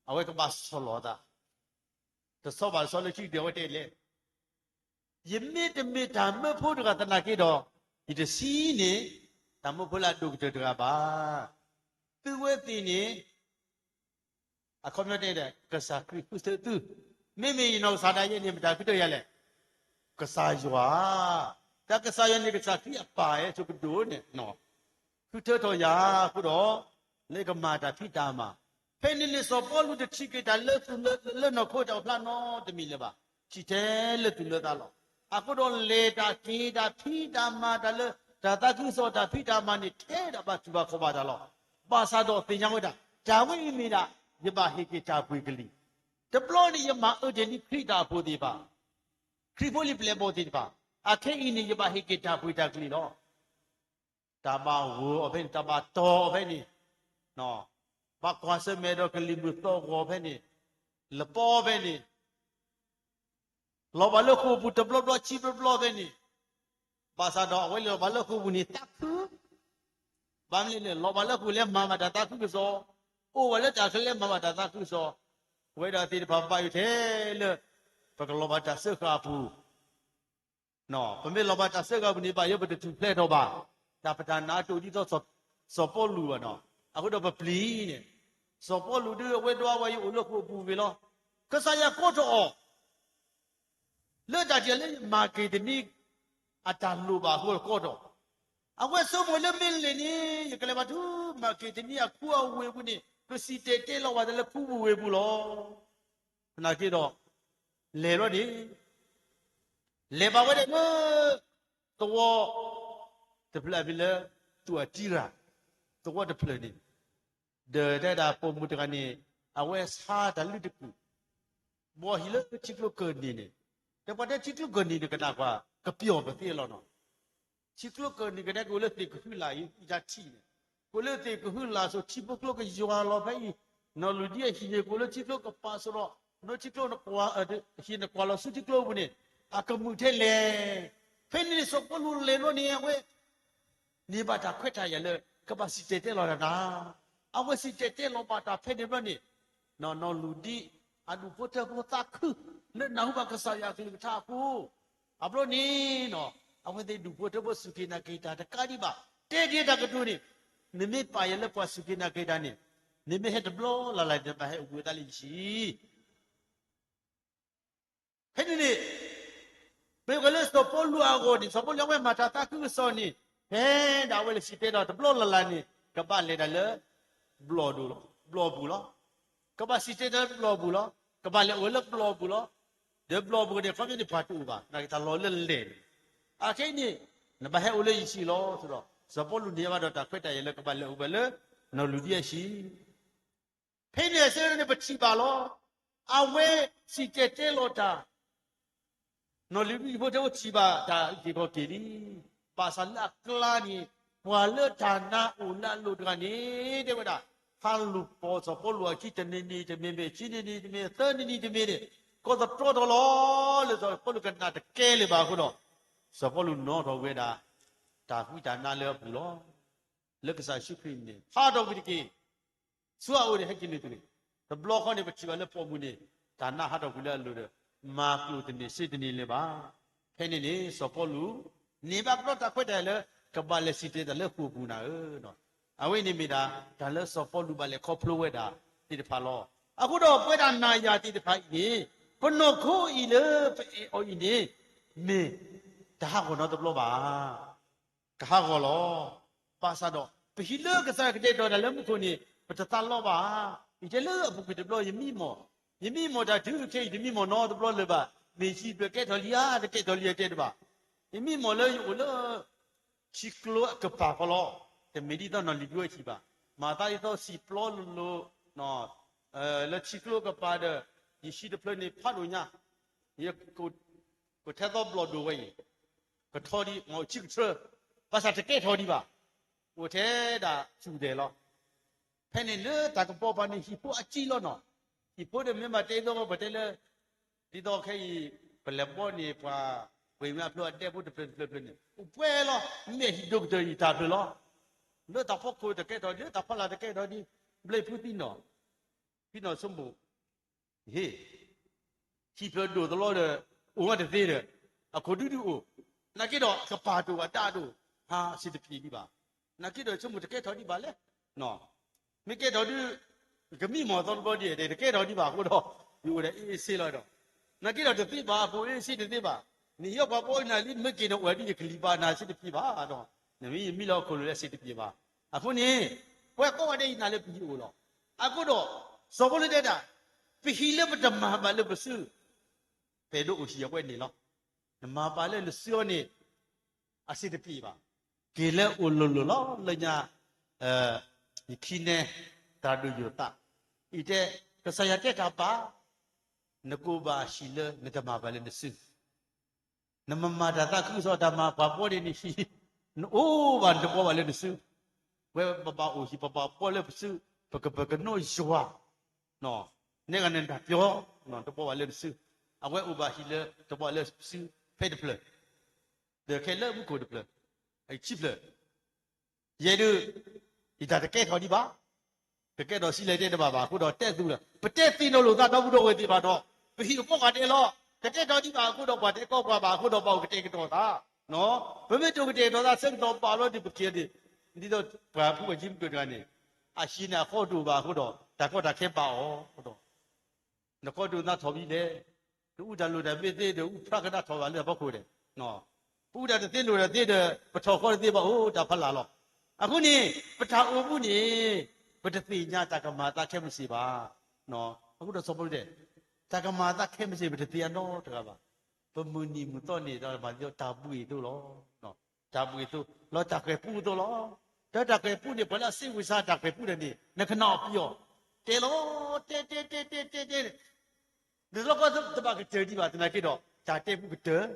အဝဲကဘၣ်ဆီၣ်လီၤအသး, တဆီဘၣ်တဆီလၢခံကတၢၢ်အဝဲတဲလဲၣ်, ယမ့ၢ်တမ့ၢ်တၢ်မၢဖိတဂၤသနာ်က့ဒီး ယတဆံးန့ၣ် တၢ်မၢဖိလၢအဒိၣ်ကတၢၢ်တဂၤဘၣ်. သုဝဲသ့ၣ်န့ၣ် အခီပညီတဲဒီး ကစၢ်ခရံာ်ဃုထၢသု, မ့မ့ၢ်ယနီၢ်ကစၢ်ဒၣ်ယဲန့ၣ် မတၤဃုထၢယၤလဲၣ်. ကစၢ်ယွၤ, တၢ်ကစၢ်ယွၤန့ၣ် ကစၢ်ခရံာ်အပၢ်အဲၣ်ဆိကဒိၣ်န့ၣ် ဃုထၢထီၣ်ယၤအဃိဒီး လၢကမၤတၢ်ဖံးတၢ်မၤ, ဖဲန့ၣ်န့ၣ်စီၤပီလူးတထံၣ်က့ၤတၢ်လၢသူၣ်လၢလၢနီၢ်ခိတၢ်အိၣ်ဖျါနီတမံၤလၢၤဘၣ်, ထံၣ်ထဲလၢသူၣ်လၢသးလီၤ. အဃိဒီးလဲၤတၢ်က့ၤတၢ်ဖံးတၢ်မၤတၢ်လၢ တၢ်သးခုကစီၣ်တၢ်ဖံးတၢ်မၤန့ၣ် ထဲဒၣ်ဘၣ်တူၢ်ဘၣ်ခီၣ်ဘၣ်တၢ်လီၤ. ဘၣ်ဆၣ်ဒီးသ့ၣ်ညါဝဲဒၣ် တၢ်ဝဲအံၤမ့ၢ်ဒၣ် ယဘၣ်ဟ့ၣ်က့ၤတၢ်ပှ့ၤကလံၤ, တဘျီန့ၣ် ယမၤအၢတ့ၢ်လံခရံာ်တၢ်အိၣ်ဖှိၣ်သ့ၣ်တဖၣ် ခရံာ်ဖိလံၤပျဲၢ်ဘီၣ်သ့ၣ်တဖၣ်, အခဲအံၤန့ၣ် ယဘၣ်ဟ့ၣ်က့ၤတၢ်ပှ့ၤတၢ်ကျိၤလီၤ. တၢ်ဘၣ်ဂီၤအီၤဖဲန့ၣ်, တၢ်ဘၣ်တီၢ်အီၤဖဲန့ၣ်, ဘၣ်ကွၢ်ဆၢၣ်မဲာ်ဒီးကလံၤမုၢ်သီၣ်ဂီၤဖဲန့ၣ်, လပီဖဲန့ၣ်, လီၤဘၣ်လၢဃိာ်ပူၤတဘျီဘျီဆံဘျီဘျီဖဲန့ၣ်, ဘၣ်ဆၣ်ဒီးအဝဲလၢလီၤဘၣ်လၢဃိာ်ပူၤန့ၣ်သးခု, ဘၣ်မနုၤလဲၣ်, လီၤဘၣ်လၢဃိာ်လဲၤမၤဘၣ်တၢ်သးခုကစီၣ်, အိၣ်ဘၣ်လၢတၢ်ချၢလဲၤမၤဘၣ်တၢ်သးခုကစီၣ်, ပဝဲဒၣ်သ့ၣ်တဖၣ်ဘၣ်ယိၣ်ထဲလၢ ပကလီၤဘၣ်တၢ်စၢဃာ်အပူၤ ပမ့ၢ်လီၤဘၣ်တၢ်စၢဃာ်ပူၤန့ၣ် ဘၣ်ယိၣ်ပတထူၣ်ဖျဲးထီၣ်ဘၣ်, တၢ်ပတၢ်နာ်အတိၢ်ဒ်သိးစီၤပီလူးဘၣ်နီၤ. အဃိဒီးပပျံၤန့ၣ်, စီၤပီလူးဒ်အဝဲဒွးဝဲယအိၣ်လၢဃိာ်ပူၤဝံၤလီၤ. ကစၢ်ယွၤကိးထီၣ်အီၤ လၢတၢ်ဒ်လၢမၤက့းတနံ အတၢ်လိၣ်ဘၣ်အဃိကိးထီၣ်, အဝဲဆိကမိၣ်လၢမ့ၢ်လဲၣ်န့ၣ် ယကလဲၤဘၣ်ဆူမၤက့းတနံအခူအဝ့ၢ်ပူၤန့ၣ် ကစံၣ်တဲၤတဲလီၤဘၣ်တၢ်လၢခူပူၤဝ့ၢ်ပူၤလီၤ. သနာ်က့ဒီး လဲၤဘျီန့ၣ် လဲၤဘၣ်ဝဲဒၣ်လၢ သဝီတဖျၢၣ်အမံၤလၢ သူၣ်အတံရၤ သဝီတဖျၢၣ်န့ၣ်, ဒီးတဲဒၣ်ပိာ်မုၣ်တဂၤန့ၣ် အဝဲဆါတၢ်လုၢ်တကူၣ် ဘီဟံးလၢထံကျိကၢၢ်နံၤန့ၣ်, ဒီးပှၤတဲထံကျိကၢၢ်နံၤန့ၣ် ကနၣ်ကွၢ် ကပျီၣ်ပသ့လီၤနီၤ. ထံကျိကၢၢ်နံၤကဒဲကအိၣ်လၢသ့ၣ်ကဟုလၢ်အံၤ ယထံၣ်န့ၣ်, ကအိၣ်လၢသ့ၣ်ကဟုလၢ်ဆိ ထံဖိကျိကယွၤလီၤဖဲအံၤ, နီၢ်လူၢ်ဒံအဟံၣ်န့ၣ် ကအိၣ်လၢထံကျိကပၤဆိဒီး နီၢ်ထံကျိ ဟံၣ်နကွၢ်လီၤဆူထံကျိပူၤန့ၣ် အကမုာ်ထဲလဲၣ်. ဖဲန့ၣ်န့ၣ် စီၤပီလူးလဲၤဘျီန့ၣ် အဝဲ န့ၢ်ဘၣ်တၢ်ခွဲးတၢ်ယာ်လၢ ကဘၣ်စံၣ်တဲၤတဲလီၤတၢ်နၤ, အဝဲစံၣ်တဲၤတဲလီၤဘၣ်တၢ်ဖဲန့ၣ်ဘျီန့ၣ်, နီၢ်လူၢ်ဒံ အဒူၣ်ဖိထၢဖိသးခု လၢနၢ်ဟူဘၣ်ကစၢ်ယွၤအကလုၢ်ကထါအဃိ, အဘျီန့ၣ်နီၤ အဝဲသ့ၣ်ဒူၣ်ဖိထၢဖိစူၢ်က့ၤနာ်က့ၤတၢ်တကးဒံးဘၣ်, တဲဒ်တၢ်ကတိၤန့ၣ်, နမ့ၢ်ပာ်ယၤလၢပှၤစူၢ်က့ၤနာ်က့ၤတၢ်န့ၣ်, နမ့ၢ်ဟဲတဘျီလၢ်လၢ်န့ၣ် နဘၣ်ဟဲအိၣ်ဘှံးအသးလၢယဟံၣ် ဖဲန့ၣ်န့ၣ်, မ့ၢ်ဝဲလၢစီၤပီလူးအဂီၢ်န့ၣ် စီၤပီလူးအဝဲမၤတၢ်သးခုကစီၣ်န့ၣ်, ဖဲဒၣ်ဝဲလဲၤစံၣ်တဲၤတဲလီၤတဘျီလၢ်လၢ်န့ၣ် ကဘၣ်လဲၤဒၣ်လၢ ဘျီၣ်ဒိၣ်လီၤ, ဘျီၣ်ပူၤလီၤ. ကဘၣ်စံၣ်တဲၤတဲလီၤလၢဘျီၣ်ပူၤလီၤ. ကဘၣ်လဲၤအိၣ်ဝဲလၢဘျီၣ်ပူၤလီၤ. ဒီးဘျီၣ်ပူၤန့ၣ် ခီပညီန့ၣ် ပှၤတအိၣ်ဘၣ်, နာ်က့တၢ်လီၢ်လၢလဲၣ်န့ၣ်, အခဲအံၤန့ၣ် နဘၣ်ဟဲအိၣ်လၢယဟံၣ်လီၤ ဆိုတော့ စီၤပီလူးန့ၢ်ဘၣ်ဒီးတၢ်ခွဲးတၢ်ယာ်လၢ ကဘၣ်လဲၤအိၣ်ဝဲလၢ နီၢ်လူၢ်ဒံအဟံၣ် ဖဲန့ၣ်အဆၢန့ၣ် ပထံၣ်ဘၣ်လီၤ. အဝဲစံၣ်တဲၤတဲလီၤတၢ်, နီၢ်လူၢ်ဒံဖိထၢဖိထံၣ်ဘၣ်တၢ်အုၣ်က့ၤခီၣ်က့ၤလံ. ဘၣ်ဆၣ်လၢအကျါန့ၣ် ပှၤလၢတၢ်နာ်အိၣ်လၢအလိၤတဂၤန့ၣ် တဲဝဲဒၣ်, ဟးလူၤပိာ်စီၤပီလူးအခံ တနံၤနံၤတမံၤမံၤ, ခံနံၤနံၤတမံၤ, သၢနံၤနံၤတမံၤန့ၣ် ကိးသတြီထီၣ်လီၤ. လၢစီၤပီလူးကနၣ်တကဲလၢၤဘၣ်အဃိဒီး စီၤပီလူးနီၣ်ထီၣ်ဝဲဒၣ် တၢ်ဃံတၢ်နါလၢအပူၤလီၤ. လၢကစၢ်ယ့ၣ်ၡူးခရံာ်န့ၣ် ဟးထီၣ်ကွံာ်တက့ၢ်. ဆူအအိၣ်န့ၣ် ဟဲက့ၤနုာ်တဂ့ၤ. တဘျီဃီန့ၣ် ပထံၣ်ဘၣ်လၢပိာ်မုၣ်န့ၣ် တၢ်နါဟးထီၣ်ကွံာ်လၢအလိၤဒီး မၤကျိၣ်တန့ၢ်စ့တန့ၢ်လၢၤဘၣ်. ဖဲန့ၣ်န့ၣ် စီၤပီလူး န့ၢ်ဘၣ်ကဒီးတၢ်ခွဲးတၢ်ယာ်လၢ ကဘၣ်လဲၤစံၣ်တဲၤတၢ်လၢဃိာ်ပူၤနၤဧၢ. အဝဲန့ၣ်မ့ၢ်ဒၣ် တၢ်လၢစီၤပီလူးဘၣ်လဲၤခီဖျိဝဲဒၣ်သ့ၣ်တဖၣ်လီၤ. အဃိဒီး ပဝဲဒၣ်နၤယၤသ့ၣ်တဖၣ်အံၤန့ၣ် ပနီၢ်ခိအံၤလၢပအဲၣ်အီၤအံၤန့ၣ် မ့ၢ်တဟးဂီၤနီတဘျီဘၣ်. ကဟးဂီၤလီၤ. ဘၣ်ဆၣ်ဒီး ပဟံၣ်လၢကစၢ်ယွၤကတဲာ်ကတီၤတၢ်လၢမူခိၣ်န့ၣ် ပတသးလီဘၣ်. ယတဲလၢအပူၤကွံာ်တဘျီ ယမံမီၢ်, ယမံမီၢ်တၢ်တုၤခဲအံၤ တမံမီၢ်နီတဘျီလၢၤဘၣ်. မ့ၢ်ဟံၣ်ဖျၢၣ်ကဲထီၣ်လံဧါ တကဲထီၣ်လံဧါတဲတဘၣ်. ယမံမီၢ်လၢယအိၣ်လၢ ထံကျိအကပၤဃီလီၤ. တမ့ၢ်ဒ်သိးနီၢ်လံၤဒိအဟံၣ်ဘၣ်. မၤသးဒ်သိးစံာ်ပျီလိၤလိၤ လၢထံကျိအကပၤဒီး ယဟံၣ်တဖျၢၣ်န့ၣ်ဖးဒိၣ်ညါ, ယကထဲသိးဘျီၣ်ဒိၣ်ဝဲအံၤ, ကထီဒံး မ့ၢ်အိၣ်ဆံကထြၢ, ဘၣ်ဆၣ်တကဲထီၣ်ဒံးဘၣ်. အိၣ်ထဲဒၣ်ဆူၣ်ဒဲးလီၤ. ဖဲန့ၣ်လၢတၢ်ကပီၤပၤန့ၣ် ဟံၣ်ဖိအစံလီၤနီၤ. ဟံၣ်ဖိဒီးမ့ၢ်ဘၣ်တဲသိးပတဲလၢ ဒ်သိးခဲအံၤ ပလဲၤဘီန့ၢ်ပှၤ ပှ့ၤမ့ၢ်အဖျိအဒဲဖိတဖျၢၣ်တဖျၢၣ်တဖျၢၣ်န့ၣ် အိၣ်ပှဲၤလီၤ. မ့ၢ်ဟံၣ်ဒိၣ်ကတၢၢ်အံၤတၢ်ဖျၢၣ်လီၤ. လၢတၢ်ဖီခိၣ်တကဲထီၣ်ဒံး လၢတၢ်ဖီလာ်တကဲထီၣ်ဒံး ဘျဲၣ်ဖုသံနီၤ, ဖံနီၤဆိကမိၣ် ဟ့ၣ် ဟံၣ်ဖျၢၣ်ဒိၣ်တလီဒီး အိၣ်ဝဲတသ့ဒီး အခိၣ်ဒုဒုအိၣ်, နာ်က့ဒီးကပၤတအိၣ်အဒၣ်တအိၣ် ဟးစံးတပျံၤဒံးဘၣ်. နာ်က့ဒီးဆိကမိၣ်တကဲထီၣ်ဒံးဘၣ်လဲၣ်. မ့ၢ်ကဲထီၣ်ဒု ကမံမီၢ်သီတဘျီဒံး တကဲထီၣ်ဒံးဘၣ်အဃိဒီး ယအိၣ်ဒီးအ့ၣ်အ့ၣ်စ့လီၤဒီး နာ်က့ဒီးတသ့ဘၣ် အပူၤအ့ၣ်စ့တသ့ဘၣ်. နဟံၣ်အီၣ်ပှၤကိးနၤလံ နမ့ၢ်က့ၤန့ၣ်အိၣ်ဝဲဒ်ယကလံၤဘၣ်နၤစ့တပျံၤဘၣ်ဒီး နမ့ၢ်ယမံလီၤအခိၣ်လိၤလၢစ့တပျံၤဘၣ်. အဃိန့ၣ် ပှၤကိးဂၤဒဲးယနာ်လၢပဟံၣ်အိၣ်လီၤ. အဃိဒီး စီၤပီလူးတဲဒၣ် ပဟံၣ်လၢပတမၤဘၣ်လၢပစု ပအဲၣ်ဒိးအိၣ်ဟံၣ်အပှဲၤန့ၣ်လီၤ. နမၤဘၣ်လၢနစုအီၤန့ၣ် အစ့တပျံၤဘၣ်. က့ၤလၢအိၣ်လိၤလိၤလီၤ လၢညါ ယခံနဲ သရၣ်ဒိၣ်ယိၤသး အံၤတဲ ကစၢ်ယွၤတဲတၢ်ဘၣ် နကိးဘၣ်ဟံၣ်လၢနတမၤဘၣ်လၢနစု နမၤမၤတၢ်သးခုကစီၣ်တၢ်မၤပှၤဘီန့ၣ်န့ၣ်, နအိၣ်ဘၣ်နတဘီဘၣ်လၢနစု, ဝဲပဘၣ်အိၣ်ဟံၣ်ပဘၣ်ဘီလၢပစု, ပကပကနိၣ်ယွၤ, နဲဂၤနတၢ်ပျီ, တဘီဘၣ်လၢနစု, အဝဲအိၣ်ဘၣ်ဟံၣ်လၢတဘီလၢစု, ဖဲတဖျၢၣ်, ဒီးခဲလၢမူခိၣ်တဖျၢၣ်, အဆံဖျၢၣ် ယဲဒုး, ယတၢ်တကဲထီၣ်ဒံးဘၣ်, ကကဲထီၣ်ဆံလဲၣ်တဲတဘၣ်ဘၣ်အဃိဒီးတဲသုလၢ ပတဲသ့ၣ်နီၣ်လိာ်သးဒီပုၢ်ဒီဝဲၢ်သ့ၣ်တဖၣ်ဒီး, ပဟံၣ်အဃီဂၤဒဲးလီၤ, တကဲထီၣ်ဒံးဘၣ်အဃိဒီးပှၤတဲကီပှၤဘၣ်အဃိဒီးပှၤအိၣ်ကတဲာ်ကတီၤသး, ပမ့ၢ်တအိၣ်ကတဲာ်ကတီၤသးဆၢကတီၢ်ဘၣ်လီၤဒုးပက့ၤဒ်, ဒ်သိးပှၤဖုပှၤကံမုၢ်ကၢၢ်တဂၤန့ၣ်, အဟံၣ်န့ၣ်အဃီတအိၣ်ဘၣ်အဃိဒီး တၢ်ကီတၢ်ခဲဘၣ်အီၤဒီး နခီဒိၣ်နသးထီၣ်ဘံၤလဲၣ်, နအူတၢ်လိၣ်တၢ်ဘ့ၣ်သ့ဒီး အူဖျါကဒါထီၣ်ဘၣ်လၢအဖီခိၣ်ဒီး, ပအူတၢ်တသ့လိၣ်တၢ်သ့ဒီး ပထီၣ်ဃီတသ့ဘၣ်အိၣ်တၢ်ဖးလၢ်လီၤ. အဃိန့ၣ်, ပတၢ်အိၣ်မူန့ၣ်, ပတသ့ၣ်ညါတၢ်ကမၤအသးခဲမုၢ်ဆ့ၣ်ဘၣ်. အဃိဒီးစီၤပီလူးတဲ, တၢ်ကမၤအသးခဲမုၢ်ဆ့ၣ် ပတသ့ၣ်ညါနီတဂၤဘၣ်. ပမုၢ်နံၤမုၢ်သီန့ၣ်ဒီးမၤသ့တၢ်ဘှံးအသိးလီၤ. တၢ်ဘှံးအသိး, လီၤတၢ်ဃဲၤပူအသိးလီၤ. တၢ်တၢ်ဃဲၤပူန့ၣ် ပှၤလၢအစ့ဝ့ၤဆါတၢ်ဃဲၤပူဒၣ်န့ၣ် နကနၣ်အီၤပံၤအီၤ, တဲလီၤ, တဲ တဲ တဲ တဲ တဲ တဲ န့ၣ်, နလီၢ်ကီၢ်တဘၣ်ကတၢၢ်ဒံးဘၣ်သနာ်က့ဒီး တၢ်တဲပူကတၢၢ်,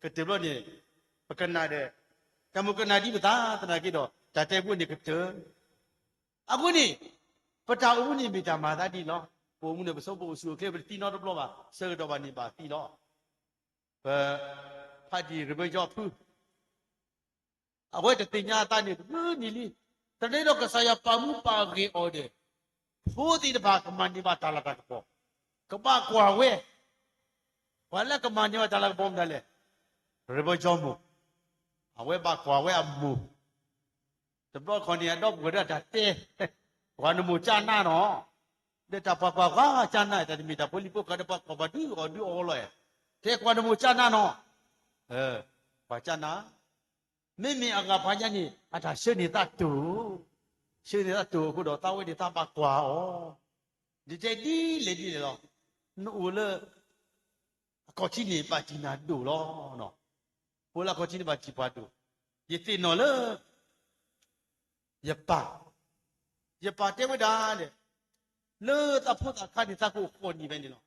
ကတၢၢ်ဘျီန့ၣ်, ပကနၣ်ဒီး, တၢ်မိၣ်ကနၣ်ဒံးပသးသနာ်က့ဒီး တၢ်တဲပူန့ၣ်ကတၢၢ်. အဃိန့ၣ်, ပတၢ်အိၣ်မူန့ၣ်မ့ၢ်တၢ်မၤသးဒ်န့ၣ်လီၤ. ပအိၣ်မူန့ၣ် ပဆိပအိၣ်ဆူၣ်အိၣ်ချ့ ပတသံနီတဘျီဘၣ်, ဆၢကတီၢ်ဘၣ်န့ၣ်ဘၣ်သံလီၤ. ပ, ဖးဒံၣ်ရဘၢကၠီဖု အဝဲတသ့ၣ်ညါအသးန့ၣ်တဘျုးနံၣ်လံ. တၢ်န့ၣ်ဒီးကစၢ်ယွၤပာ်မူပာ်ဂ့ၤအီၤဒီး, ဖိသ့ၣ်တဖၣ်ကမၤန့ၢ်ဘၣ်တၢ်လၤတၢ်ကပီၤ, ကဘၣ်ကွၢ်ဝဲ, ပှၤလၢကမၤန့ၢ်ဘၣ်တၢ်လၤကပီၤမတၤလဲၣ်, ရဘၢကၠီမိၢ်, အဝဲဘၣ်ကွၢ်ဝဲအမိၢ် တဘျီခီန့ၣ် အဒီပုၢ်ဝဲၢ်ဒီးတၢ်တဲ, ကွၢ်နမိၢ်ကၢ်နါနီၤ, ဒီးတၢ်ပှၤကွၢ်ကွၢ်ကၢ်နါ တၢ်တမ့ၢ်တၢ်ဖိလံၤဖိဃီဒီးပှၤကွၢ်ပှၤဒုးအီၣ်ဒုးအီလီၤ, တဲကွၢ်နမိၢ်ကၢ်နါနီၤ, ပှၤကၢ်နါ, မ့မ့ၢ်အဂၤဖးညါန့ၣ် အတၢ်ဆၢန့ၢ်သးတိၢ်, ဆၢန့ၢ်သးတိၢ်အဃိဒီး သးဝဲန့ၣ်သးဘၣ်ကွၢ်အီၤ, ဒ်တဲဒ်လဲၣ်ဒ်လဲၣ်လီၤ, နအိၣ်လၢ အခီၣ်ထံးန့ၣ်ဘၣ်တံၢ်နၤဒိၣ်လီၤ. အိၣ်လၢအခီၣ်ထံးန့ၣ်ဘၣ်တံၢ်ပှၤဒိၣ်, ယသ့ၣ်နီၣ်လၢ ယပၢ်, ယပၢ်တဲဝဲဒၣ်လဲၣ်, လၢသးဖိသၣ်ခါန့ၣ် သးကအိၣ်ဃိးနံၣ်ဖဲန့ၣ်လီၤ.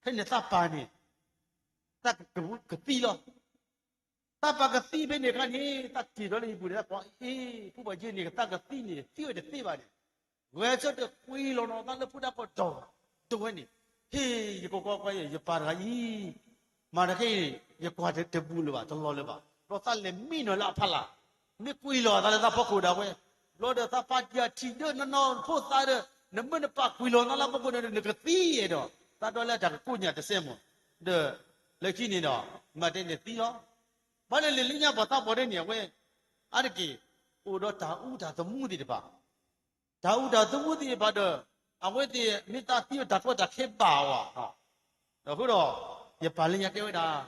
ဖဲန့ၣ်သးပၢ်န့ၣ် သးကသံလီၤ. သးပၢ်ကသံဖဲန့ၣ်အခါန့ၣ် သးတ့ၢ်ထီၣ်လၢဟံၣ်ပူၤန့ၣ် သးကွၢ်အ့ၣ် ဖိပၢ်ကၠ့န့ၣ် သးကသံန့ၣ် သံဝဲတသ့ဘၣ်န့ၣ်, ဂဲၤဆၢထၢၣ်ကွံာ်လီၤနီၤသးလၢဖိဒၣ်ကီၢ်ဒီး, ဒိၣ်ဝဲန့ၣ်, ဟ့ၣ် ယကကွၢ်ကွၢ် ယပၢ်တဂၤအံၤ မၤတၢ်ခဲအံၤ ယကွၢ်တဘူးလၢၤဘၣ် တလီၤလၢၤဘၣ်, ဒီးသးလဲၤမံနီၤလၢအဖီလာ်, မ့ၢ်ကွံာ်လီၤအသးလၢသးဖီခိၣ်ဒၣ်ဝဲ, ဘျီဒီးသးပၢ်ဒံးအထံၣ်ဒီးနနီၢ်ဖိသးဒီး နမ့ၢ်နပၢ်ကွံာ်လီၤနၤလၢဖီခိၣ်န့ၣ်ဒီး နကသံအဲၣ်ဒီး, သးဒီးလၢတၢ်ကကိးညၣ်တစဲးမး, ဒီး လၢခံန့ၣ်ဒီး မၤတဲန့ၣ်သံလီၤ. ဘၣ်လၢလၢလၢညါပှၤသးပှၢ်ဒ်န့ၣ် အဝဲ အါတက့ၢ် အိၣ်ဒီးတၢ်အူတၢ်သမူသ့ၣ်တဖၣ်, တၢ်အူတၢ်သမူသ့ၣ်တဖၣ်ဒီး အဝဲသ့ၣ်မ့ၢ်သးသံဒီးတၢ်ကီတၢ်ခဲဘၣ်အီၤ, အဃိဒီး ယပၢ်လၢညါတဲဝဲဒၣ်,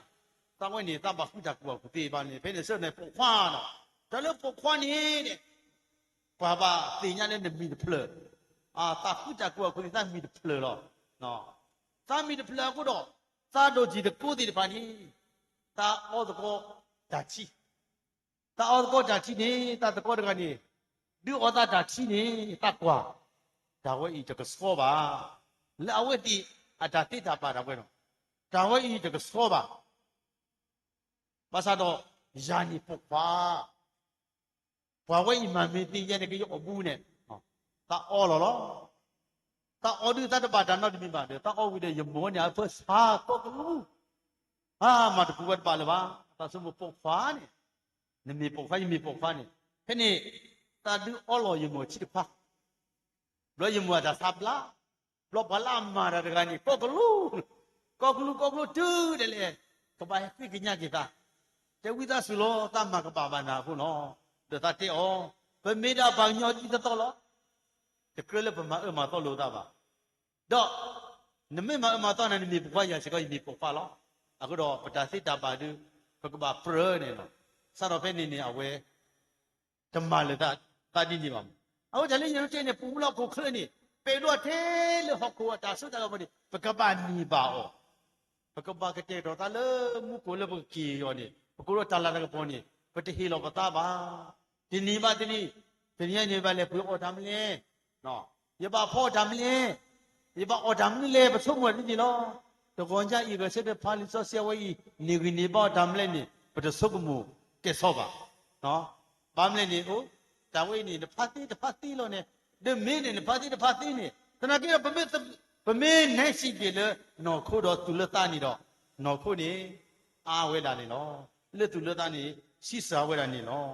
သးဝဲန့ၣ် သးဘၣ်ဃုတၢ်ကူၣ်ဘၣ်ကူၣ်သ့ဘၣ်န့ၣ် ဖဲန့ၣ်ဆၢန့ၣ်ပိာ်ခွါနီၤ, တၢ်လၢပိာ်ခွါန့ၣ် ပှၤဘၣ်သ့ၣ်ညါလၢနမံၤတဖျၢၣ်, သးဃုတၢ်ကူၣ်ဘၣ်ကူၣ်သ့ သးမံၤတဖျၢၣ်လီၤ. သးမံၤတဖျၢၣ်အဃိဒီး သးဒိၣ်တံၤသကိးသ့ၣ်တဖၣ်န့ၣ် သးအီသကိးတၢ်ထံ, သးအီသကိးတၢ်ထံန့ၣ် သးသကိးတဂၤန့ၣ် ဒုးအီသးတၢ်ထံန့ၣ် သးကွၢ်, တၢ်ဝဲအံၤတကဆှီဘၣ်, လၢအဝဲသ့ၣ်အတၢ်သ့တၢ်ဘၣ်ဒၣ်ဝဲလီၤ, တၢ်ဝဲအံၤတကဆှီဘၣ်. ဘၣ်ဆၣ်ဒီး ယၤန့ၣ်ပိာ်ခွါ ပှၤဝဲအံၤမၤမ့ၢ်သ့ယဲန့ၣ်ကယအီၣ်ဘူးန့ၣ်, သးအီလီၤလီၤ. သးအီဒုးသးတဘၣ်တၢ်နီတမံၤဘၣ်ဒီး သးအီဝံၤဒီးယမိၢ်န့ၣ် အဖၢဆါကိးကလူး, မၤတပူၤဝဲတဘၣ်လၢၤဘၣ်. သးဆိကမိၣ်ပိာ်ခွါန့ၣ်, နမ့ၢ်ပိာ်ခွါ ယမ့ၢ်ပိာ်ခွါန့ၣ်, ဖဲန့ၣ် သးဒုးအီလီၤယမိၢ်ဆံးတဖၣ်, ဘျီယမိၢ်အတၢ်ဆါဘျါ, ဘျီပှၤလၢအမၤတၢ်တဂၤန့ၣ် ကိးကလူး, ကိးကလူးကိးကလူးတုၤဒဲးလဲၣ်, ကဘၣ်ဟဲဃ့ကညးက့ၤသး, တဲဝံသးစူၤလီၤ သးမၤကဘၣ်ဘၣ်နၤအဃိနီၤ, ဒီးသးတဲအီၤ, ပမ့ၢ်ဒၣ်ပှၤကညီဒ်သိးသိးလီၤ. တကြၢးလၢပမၤအၢမၤသီလိာ်သးဘၣ်. ဒီး နမ့ၢ်မၤအၢမၤသီနၤ နမ့ၢ်ပိာ်ခွါ ယၤစ့ၢ်ကီးယမ့ၢ်ပိာ်ခွါလီၤ. အဃိဒီးပတၢ်သ့တၢ်ဘၣ်ဒုး ပကဘၣ်ပြၢန့ၣ်လီၤ. စးထီၣ်ဖဲန့ၣ်န့ၣ် အဝဲ တမၤလၢၤသးဒ်န့ၣ်ဘၣ်မး. အဃိတၢ်လၢယတဲန့ၣ် ပူၤမူလၢဟီၣ်ခိၣ်ချၢန့ၣ် ပအဲၣ်ဒိးထဲလၢဟီၣ်ခိၣ်အတၢ်စိတၢ်ကမီၤန့ၣ် ပကဘၣ်န့ၢ်ဘၣ်အီၤ, ပကဘၣ်ကတဲာ်ကတီၤသးလၢမူခိၣ်လၢပကက့ၤအီၤန့ၣ် ပကိးလီၤတၢ်လၤတၢ်ကပီၤန့ၣ် ပတဟ့ၣ်လီၤပသးဘၣ်. တနံၤဘၣ်တနံၤ, တနံၤအံၤန့ၣ် ဘၣ်လဲၤပှ့ၤအီၣ်တၢ်မနုၤလဲၣ်, ယဘၣ်ဖီအီၣ်တၢ်မနုၤလဲၣ်, ယဘၣ်အီၣ်တၢ်မနုၤလဲၣ် ပဆိကမိၣ်ဒ်န့ၣ်လီၤ. တဂီၤညါအံၤ ဂဲၤဆၢထၢၣ်ဖးလံာ်စီဆှံဝဲအံၤ န့ၢ်ဂံၢ်န့ၢ်ဘါအီၤတၢ်မလဲၣ်န့ၣ် ပတဆိကမိၣ်ကဲထီၣ်ဘၣ်. ဘၣ်မလဲၣ်န့ၣ်အိၣ် တၢ်ဝဲအံၤန့ၣ် နဖးသ့တဖးသ့လီၤန့ၣ်, ဒီးမ့ၢ်န့ၣ် နဖးသ့တဖးသ့န့ၣ် သနာ်က့ဒီး ပမ့ၢ်နဲၣ်စံးဘၣ်လၢ နီၢ်ခိဒီးသူၣ်လၢသးန့ၣ်ဒီး နီၢ်ခိန့ၣ် အါဝဲဒၣ်န့ၣ်လီၤ. လၢသူၣ်လၢသးန့ၣ် ဆံးစၢ်ဝဲဒၣ်န့ၣ်လီၤ.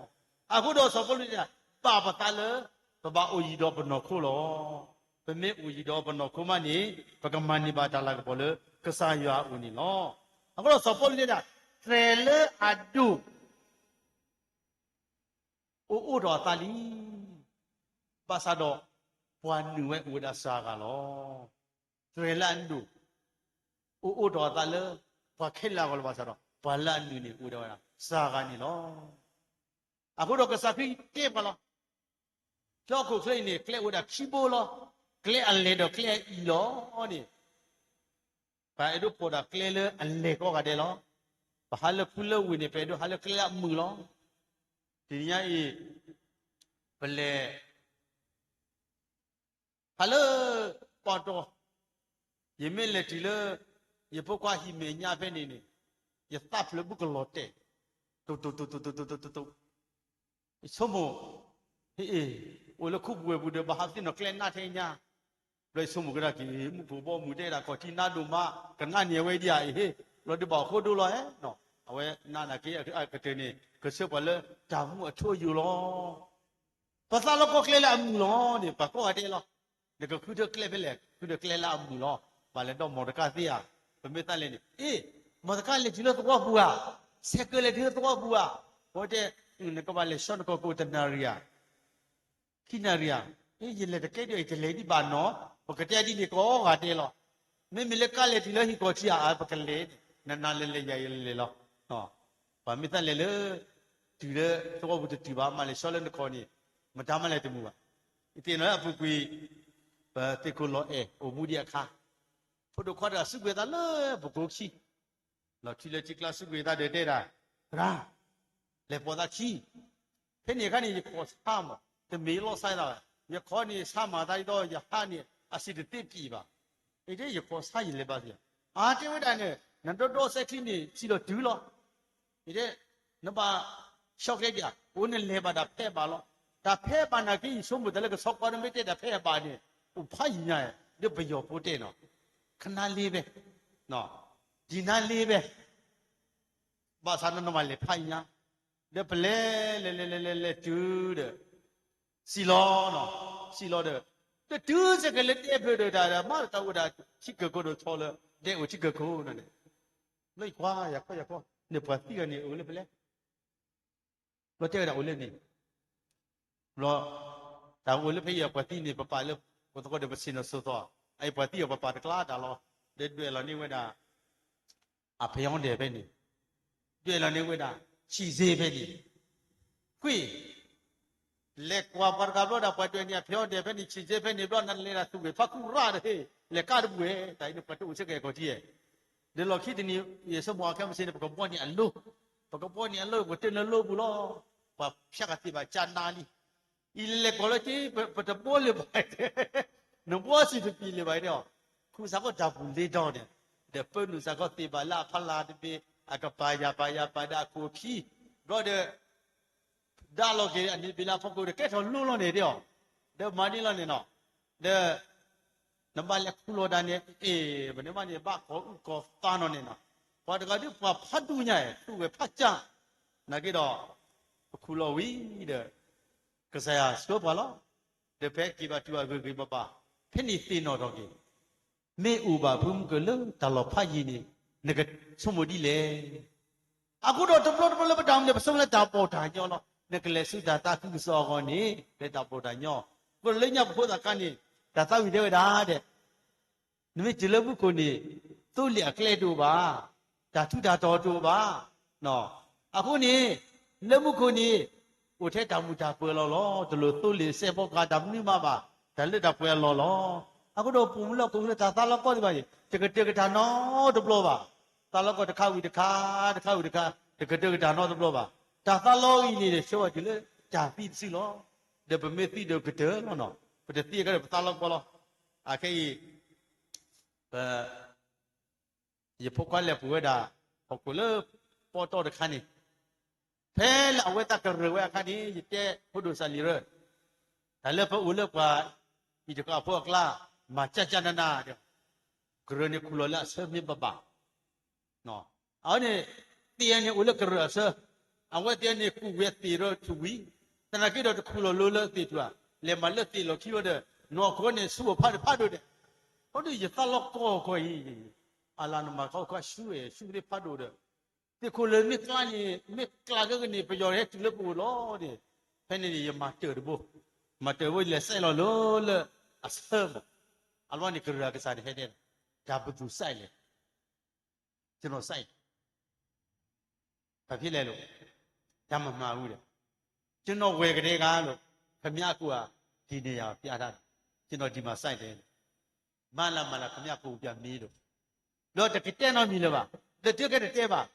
အဃိဒီးစီၤပီလူးတဲဒၣ် ဘၣ်ပသးလၢ ပဘၣ်အိၣ်ယံၤဒီးပနီၢ်ခိလီၤ. ပမ့ၢ်အိၣ်ယံၤဒီးပနီၢ်ခိမးန့ၣ် ပကမၤန့ၢ်ဘၣ်တၢ်လၤကပီၤလၢကစၢ်ယွၤအအိၣ်န့ၣ်လီၤ. အဃိဒီးစီၤပီလူးတဲဒၣ် တြဲၤလၢအဒိၣ် အိၣ်အိၣ်ထီၣ်အသးလံ. ဘၣ်ဆၣ်ဒီး ပှၤနုာ်ဝဲအိၣ်ဝဲဒၣ်စှၤဂၤလီၤ. တြဲၤလၢအဒိၣ် အိၣ်အိၣ်ထီၣ်အသးလၢ ပှၤခဲလၢာ်အဂီၢ်လီၤ. ဘၣ်ဆၣ်ဒီး ပှၤလၢအနုာ်န့ၣ် အိၣ်ဝဲဒၣ်စှၤဂၤန့ၣ်လီၤ. အဃိဒီးကစၢ်ခရံာ်တဲပှၤလီၤ. ဟီၣ်ခိၣ်ချၢအံၤန့ၣ် ကျဲအိၣ်ဝဲဒၣ်ခံဘိလီၤ. ကျဲအလဲၢ်ဒီးကျဲအအံၤလီၤန့ၣ် ပအဲၣ်ဒိးပိာ်ဒၣ်ကျဲလၢအလဲၢ်ကိးဂၤဒဲးလီၤ. ပဟးလၢခူလၢဝ့ၢ်န့ၣ် ပအဲၣ်ဒိးဟးလၢကျဲလၢအမုာ်လီၤ. တနံၤညါအံၤ ပလဲၤ ဟးလၢ ပီၣ်တီၣ်, ယမ့ၢ်လဲၤတုၤလၢ ယဖိခွါဟံၣ်မဲာ်ညါဖဲန့ၣ်န့ၣ် ယသးဖျၢၣ်ဘူးကလီၤတဲာ်, တိၢ်တိၢ်တိၢ်တိၢ်တိၢ်တိၢ်တိၢ်တိၢ် ယဆိကမိၣ်, ဟ့ၣ်အ့ၣ်, အိၣ်လၢခူပူၤဝဲၢ်ပူၤဒီး ဘၣ်ဟးသ့ၣ်နီၣ်ကျဲနးထဲညါ, ဘျီယဆိကမိၣ်ကဒါက့ၤ မူခိၣ်ဘီမုၢ်တဲဒၣ် ခီၣ်ထံးနါဒိၣ်မး ကနးန့ၢ်အဝဲဒံးဧါအံၤဟ့ၣ်, ဘျီဒုးဘၣ်အဃိဒိလီၤဧါနီၤ, အဝဲနးနာ်က့အကတၢၢ်န့ၣ် ကဆၢပှၤလၢတၢ်မူအထူအယိာ်လီၤ. ပသးလီၤကီကျဲလၢအမုာ်လီၤန့ၣ် ပှၤကိးဂၤဒဲးလီၤ. နကဃုထၢကျဲဖဲလဲၣ်, ဃုထၢကျဲလၢအမုာ်လီၤ. ဘၣ်လဲၤဒီးမီၢ်တကါသ့ဧါ, ပမ့ၢ်သးလဲၤန့ၣ် အ့ၣ်, မီၢ်တကါလဲၤတုၤလၢသဝီပူၤဧါ, ဆဲးကၢလဲၤတုၤလၢသဝီပူၤဧါ, အဝဲတဲ, နကဘၣ်လဲၤဆှီနကီၢ်ကိးတနၣ်ရံၣ်ဧါ ခံနၣ်ရံၣ်ဧါ, အ့ၣ် ယလဲၤတကဲဒံး ယတလဲၤဒံးဘၣ်နီၤ, ပကတဲဒ်န့ၣ်ကိးဂၤဒဲးလီၤ. မ့မ့ၢ်လၢကါလဲၤတုၤလၢဟံၣ်ကီၢ်ထံးဧါ, ပကလဲၤ, နနၤလဲၤလဲၤယၤယလဲၤလီၤ. ပှၤမ့ၢ်သးလဲၤလၢ တုၤလၢသဝီပူၤတတုၤဘၣ်, မၤလဲၤဆှီလၢနကီၢ်န့ၣ် မတၤမးလဲၤတမုာ်ဘၣ်. ယသ့ၣ်နီၣ်လၢအပူၤကွံာ် ပသ့ၣ်ခိၣ်လီၤအဲၣ်အိၣ်မူဒံးအခါ, ဖိဒိၣ်ခွါတဂၤစုကဝဲၤသးလၢပကိခံ လီၤထံလၢထံကျါစုကဝဲၤသးဒီးတဲဒၣ်, သရၣ်, လဲၤပိာ်သးခံ, ဖဲန့ၣ်အခါန့ၣ် ယခီၣ်ဆါမး, တမ့ၢ်လီၤဆါသးဘၣ်, ယခီၣ်န့ၣ်ဆါမၤသးဒ်သိး ယဟးန့ၣ် အစံၣ်တသ့ပံၤဘၣ်. အတဲ ယခီၣ်ဆါယလဲၤဘၣ်သ့, အါတဲဝဲဒၣ်န့ၣ် နဒီဒီစဲချံန့ၣ် စံၣ်လီၤတုၤလီၤ. အတဲ နဘၣ် ဆီၣ်ကျဲဒံးဧါ, အိၣ်နလဲၤဘၣ်တၢ်ဖဲဘၣ်လီၤ. တၢ်ဖဲဘၣ်နာ်က့ ယဆိကမိၣ်တၢ်လၢကဆီကွၢ်နမ့ၢ်တဲတၢ်ဖဲအဘၣ်န့ၣ် အိၣ်ဖးယံၤညါ, ဒီးပယီၤဖိတဲနီၤ, ခနါလ့ဝဲ, ဒ်နၤလ့ဝဲ, ဘၣ်ဆၣ်နနမၤလဲၤဖးယံၤညါ, ဒီးပလဲၤလဲၤလဲၤလဲၤလဲၤလဲၤတုၤဒီး စံၣ်လီၤနီၤ, စံၣ်လီၤဒီး တတုၤစ့ၢ်ကီးလၢဒဲဖျၢၣ်ဒီးတၢ် မၤတၢ်အိၣ်ဒၣ်ထံကၢၢ်ခိၣ်ဒီးဆီလၢ ဒဲအိၣ်ထံကၢၢ်ခိၣ်န့ၣ်, ဘျီယကွၢ် ယကွၢ် ယကွၢ် န့ၣ်ပှၤသံဂၤန့ၣ် အိၣ်လၢဖဲလဲၣ်, ဘျီတဲဝဲဒၣ်အိၣ်လၢန့ၣ်, ဘျီ တၢ်အိၣ်လၢဖဲအံၤပှၤသံန့ၣ် ပပာ်လၢ ပသကိးဒီးပဆ့ၣ်နီၤစိၤသီ, အအံၤပှၤသံအီၤပပာ်တကျါတၢ်လီၤ, ဒီးဒွဲၣ်လီၤန့ၢ်ဝဲဒၣ် အဖဲအီၤဒဲးဖဲန့ၣ်, ဒွဲၣ်လီၤန့ၢ်ဝဲဒၣ် ဆံၣ်စ့ဖဲန့ၣ်, ကွံာ် လဲၤကွၢ်ပှၤတဂၤဘျီဒၣ် ပှၤဒွဲၣ်န့ၢ်အဖဲအီၤဒဲးဖဲန့ၣ် ဆံၣ်စ့ဖဲန့ၣ်ဘျီ နလဲၤဒၣ်သူၣ်ဂ့ၤဖးခူရၣ်တဟ့ၣ် လဲၤကါတဘူၣ်ဝဲ တၢ်အံၤန့ၣ်ပှၤတအိၣ်စ့ၢ်ကီးအံၤကီၢ်ထံဧါ, ဒီးလီၢ်ခံတနံၤ ယဆိကမိၣ်အခဲမုၢ်ဆ့ၣ်န့ၣ် ပကဘှီန့ၢ်အလိ, ပကဘှီန့ၢ်အလိ ပကတၢၢ်လၢလိပူၤလီၤ, ပှၤဖၠးကသ့ၣ်ဘၣ်ကၠါနါလံ အံၤလဲၤကိးလၢက့ ပတဘှီလၢၤဘၣ်, နဘှီစံၣ်တပံၤလၢၤဘၣ်အံၤန့ၣ်, ခူၣ်စ့ၢ်ကီးတၢ်ပူၤလ့ဒီန့ၣ်, ဒီးပၢနုာ်စ့ၢ်ကီးသ့ၣ်ဘၣ်လၢအဖီလာ်တဘ့ၣ်, အကပၤယၤပၤယၤပၤဒီးအခိၣ်ခံ, ဘျီဒီး ဒါလီၤက့ၤအန့ၣ်ဘ့ၣ်လၢအဖီခိၣ်ဒီး ကဲထီၣ်လိလီၤန့ၣ်ဒီး, ဒီးမၤန့ၢ်လီၤန့ၣ်နီၤ, ဒီး နဘၣ်လဲၤခူၣ်လီၤဒၣ်န့ၣ် အ့ၣ် ပန့ၣ်မးန့ၣ် ဘၣ်ကီၤအုၣ်ကီၤသးနီၤန့ၣ်နီၤ, ပှၤတဂၤဒုးပှၤဖးဒူၣ်ညါ သူၣ်ဝဲဖးကၠၢ်, နာ်က့ဒီး ပခူၣ်လီၤဝံၤဒီး ကစၢ်ယွၤဆှၢပှၤလီၤ, ဒီးဖဲက့ၤဘၣ်တုၤဘၣ်ဂ့ၤဂ့ၤဘၣ်ဘၣ်, ဖဲန့ၣ်သ့ၣ်နီၣ်ထီၣ်က့ၤ မ့ၢ်အိၣ်ဘၣ်ဖုမုၢ်ကၢၢ်လၢတၢ်လီၤဖးယံၤန့ၣ် နကဆိကမိၣ်ဒ်လဲၣ်. အဃိဒီးတဘျီတဘျီလၢပတၢ်အိၣ်မူန့ၣ် ပဆိကမိၣ်လၢတၢ်ပီးတၢ်ညီလီၤ. နကလဲၤဆူတၢ်သးခုကစီၣ်အဂီၢ်န့ၣ် လၢတၢ်ပီးတၢ်ညီ, ဃိလၢညါပဖိသၣ်ခါန့ၣ် တၢ်သးဝံၣ်တဲဝဲဒၣ်ဒီး နမ့ၢ်တုၤလၢမူခိၣ်န့ၣ် သိလ့ၣ်အကျဲတအိၣ်ဘၣ်, တၢ်ထူးတၢ်တီၤတအိၣ်ဘၣ်. အဃိန့ၣ် လၢမူခိၣ်န့ၣ် အိၣ်ထဲတၢ်မုာ်တၢ်ပၢၤလီၤလီၤ. တလိၣ်သိလ့ၣ်စဲးဖီကဟၣ် တၢ်မနုၤမးဘၣ်, တၢ်လၢတၢ်ပှဲၤအလီၢ်လီၤ. အဃိဒီးပအိၣ်မူလၢဟီၣ်ခိၣ်ချၢ တၢ်သးလီကီသ့ၣ်တဖၣ်န့ၣ် တကတၢၢ်ကတၢၢ်နီတဘျီဘၣ်. သးလီကီတခါဝံၤတခါ, တခါဝံၤတခါ, တကတၢၢ်ကတၢၢ်နီတဘျီဘၣ်. တၢ်သးလီအံၤန့ၣ် ဆှၢဝဲတုၤလၢတၢ်သံတစုလီၤ. ဒီးပမ့ၢ်သံဒီးကတၢၢ်လီၤနီၤ, ပတသံအခါဒီးပသးလီကီလီၤ. အခဲအံၤ ပ ယဖိခွါလဲၤပူၤဝဲဒၣ် ဟီၣ်ခိၣ်လၢပီတီၢ်တခါန့ၣ်, ဖဲလၢအဝဲသ့ၣ်ကရၢၢ်ဝဲအခါန့ၣ် ယတဲဖိဒိၣ်စၢ်လံၤရၢ, တၢ်လၢပအိၣ်လၢပှၤအံၤတကီၢ်ဖိအကျါ, မၤကၠၢ်ကၠၢ်နးနးဒီး, ကရၢၢ်န့ၣ်ခူၣ်လီၤလၢအဆၢမ့ၢ်ဘၣ်ဘၣ် အဝဲန့ၣ်, သ့ၣ်ညါန့ၣ်အိၣ်လၢကရၢၢ်အဆၢ, အဝဲသ့ၣ်န့ၣ်ကူၣ်ဝဲသ့ၣ်ဒီးထူၣ်ဝံၤ, သနာ်က့ဒီးတခူၣ်လီၤလိၤလၢသ့ၣ်ထူၣ်ဧါ, လဲၤမၤလၢသ့ၣ်လီၢ်ခံဝဲဒီး, နီၢ်ခိန့ၣ်ဆူအဖးဒိၣ်ဖးဒိၣ်ဒဲး, အဃိဒီးယသးလီၤကီၢ်ကီၢ်အံၤ, အလၤနမၤခီခီဆူဝဲဆူသ့ၣ်ဖးဒိၣ်ဒီး, သ့ၣ်ခိၣ်လၢမ့ၢ်ကျါန့ၣ် မ့ၢ်ကျါကဲကန့ၣ် ပယီၤဟဲတုၤလၢပအိၣ်လီၤန့ၣ်, ဖဲန့ၣ်န့ၣ် ယမၤတၢၢ်တဘိ, မၤတၢၢ်တဘိ ယလဲၤစဲးလီၤလၢလၢအဆၢမး, အလီၢ်န့ၣ်ကရၢၢ်အကစၢ်န့ၣ်ဟဲတဲ, တၢ်ပသူစဲးလဲၣ်, ကျွန်တော်စိုက်တယ်, ဘာဖြစ်လဲလို့, တၢ်မမၤဘူးဒီး, ကျွန်တော်ဝယ်ကတည်းကလို့, ခင်ဗျားကိုကဒီနေရာကိုပြထားတယ်, ကျွန်တော်ဒီမှာစိုက်တယ်, မၤလၢမၤလၢ ခင်ဗျားကိုပြမင်းတို့, ဒီးတကတဲနီတမံၤလၢၤဘၣ်, ဒီးတုၤကဲတတဲဘၣ်,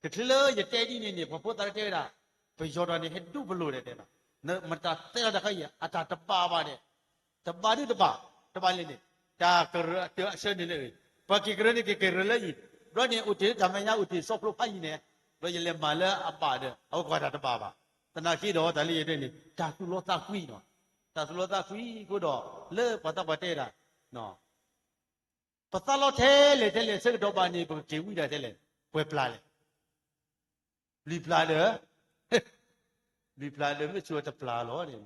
တချုးလၢယတဲဒ်န့ၣ်န့ၣ် ပှၤဖိသၣ်တဲဝဲဒၣ်, ပယီၤဒီးန့ၣ် ဟဲဒူပလိာ်ဒီးတဲဘၣ်, မတၤတဲလီၤတခါအံၤ အတၢ်တဘၣ်ဘၣ်ဒီး, တဘၣ်ဒုတဘၣ်, တဘၣ်လဲၣ်န့ၣ်, တၢ်ကရၢအတၢ်အဆၢန့ၣ်လၢ, ပှၤက့ၤကရၢန့ၣ်က့ၤကရၢလၢအံၤ, ဘျီန့ၣ် အိၣ်တ့ၢ်လၢတၢ်မဲာ်ညါ အိၣ်တ့ၢ်ဆီဖျိဖးယံၤန့ၣ်, ဘျီယလဲၤမၤလၢအဘၣ်ဒီး အဝဲကွၢ်တၢ်တဘၣ်ဘၣ်, သနာ်က့ဒီးတၢ်လၢယတဲန့ၣ် တၢ်သူၣ်လီသးကွံနီၤ, တၢ်သူၣ်လီသးကွံအဃိဒီး လၢပှၤသးပှၢ်တဲဒၣ် ပသးလီထဲလဲၣ်ထဲလဲၣ်ဆၢကတီၢ်ဘၣ်န့ၣ် ပကက့ၤဝံဒၣ်ထဲလဲၣ်, ပှဲၤပျၢ်လဲၣ်, လွံၢ်ပျၢ်ဒီး, လွံၢ်ပျၢ်ဒီးမ့ၢ်ဆိတပျၢ်လီၤ,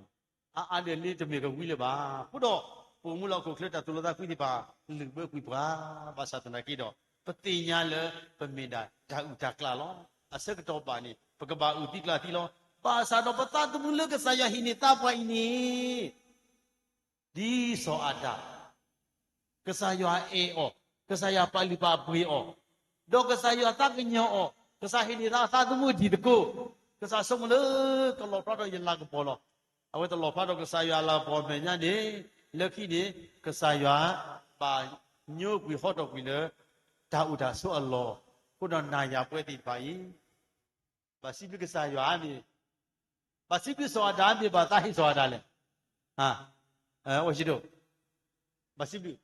အါအါဒီးလ့တမ့ၢ်ကဝံလၢၤဘၣ်, အဃိဒီး, ပအိၣ်မူလၢဟီၣ်ခိၣ်ချၢတၢ်သူၣ်လီသးကွံသ့ၣ်တဖၣ်, လုၢ်ဘၢကွံာ်ပှၤ, ဘၣ်ဆၣ်သနာ်က့ဒီး, ပသ့ၣ်ညါလၢပမ့ၢ်ဒၣ်တၢ်အုၣ်တၢ်ကျၢၤလီၤ, အဆၢကတီၢ်ဘၣ်န့ၣ် ပကဘၣ်အုၣ်သံကျၢၤသံလီၤ, ဘၣ်ဆၣ်ဒီးပသးသမူလၢကစၢ်ယွၤဟ့ၣ်န့ၢ်သးပှၤအံၤန့ၣ် ဒ်စီၤအၤဒၣ်, ကစၢ်ယွၤအဲၣ်အီၤ, ကစၢ်ယွၤပာ်လုၢ်ပာ်ပှ့ၤအီၤ, ဒီးကစၢ်ယွၤသးကညီၤအီၤ, ကစၢ်ဟ့ၣ်န့ၢ်သးအသးသမူဒ်သကိး, ကစၢ်ဆိကမိၣ်လၢကလီၣ်ဖျါထီၣ်ယလၤကပီၤလီၤ. အဝဲတလီၣ်ဖျါထီၣ်ကစၢ်ယွၤအလၤကပီၤမဲာ်ညါန့ၣ်, လၢခံန့ၣ်, ကစၢ်ယွၤဘၣ်ညိကွံာ်ဟီထီၣ်ကွံာ်လၢ တၢ်အိၣ်တၢ်ဆိးအလီၢ်, အဃိဒီးနၤယၤပဝဲသ့ၣ်တဖၣ်အံၤ ဘၣ်စံးဘျုးကစၢ်ယွၤမ့ၢ်, ဘၣ်စံးဘျုးစီၤအၤဒၣ်မ့ၢ်ဘၣ်သးဟ့ၣ်စီၤအၤဒၣ်လဲၣ်, အဝဲဒိၣ်, ဘၣ်စံးဘျုး,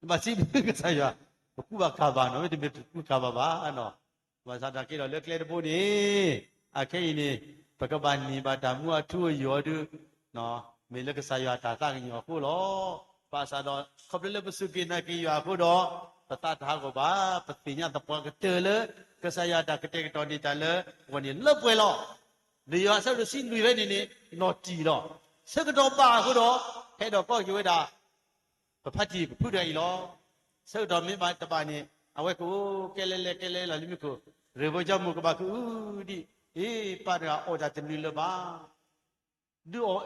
ဘၣ်စံးဘျုးကစၢ်ယွၤ, ပကူဘၣ်ကၤဘၣ်နီၤ, မ့တမ့ၢ်ပကူကၤဘၣ်ဘၣ်နီၤ, ဘၣ်ဆၣ်သနာ်က့ဒီးလၢကျဲတဘိန့ၣ်, အခဲအံၤန့ၣ်, ပကဘၣ်န့ၢ်ဘၣ်တၢ်မူအထူအယိာ်ဒုး, မ့ၢ်လၢကစၢ်ယွၤတၢ်သးကညီၤအဃိလီၤ. ဘၣ်ဆၣ်ဒီး ခီဖျိလၢပစူၢ်က့ၤနာ်က့ၤယွၤအဃိဒီး, ပသးတဟးဂီၤဘၣ်, ပသ့ၣ်ညါသပှၢ်ကတၢၢ်လၢ ကစၢ်ယွၤတၢ်ကတဲာ်ကတီၤန့ၢ်တၢ်လၢပဂီၢ်န့ၣ်လၢပှဲၤလီၤ. လံာ်ယိၤဟၣ်အဆၢဒိၣ်တဆံလွံၢ်ဖဲန့ၣ်န့ၣ် လီၤတံၢ်လီၤ. ဆၢကတီၢ်ဘၣ်အဃိဒီး, ဟဲဒီးကီက့ၤဝဲဒၣ် ပဖါတံၢ်ပဖုတဂၤအံၤလီၤ. ဆၢကတီၢ်မ့ၢ်ဘၣ်တဘၣ်န့ၣ်, အဝဲကအိၣ်ကဲလဲၣ်လဲၣ်ကဲလဲၣ်လီၤလံမ့ၢ်ခိၣ်, ရ့ၣ်ဘိကၠီမုၢ်ကဘၣ်ကအုဒံး, အ့ ပၢ်တဂၤအီၣ်တၢ်တနုာ်လၢၤဘၣ် ဒုးအီၣ်,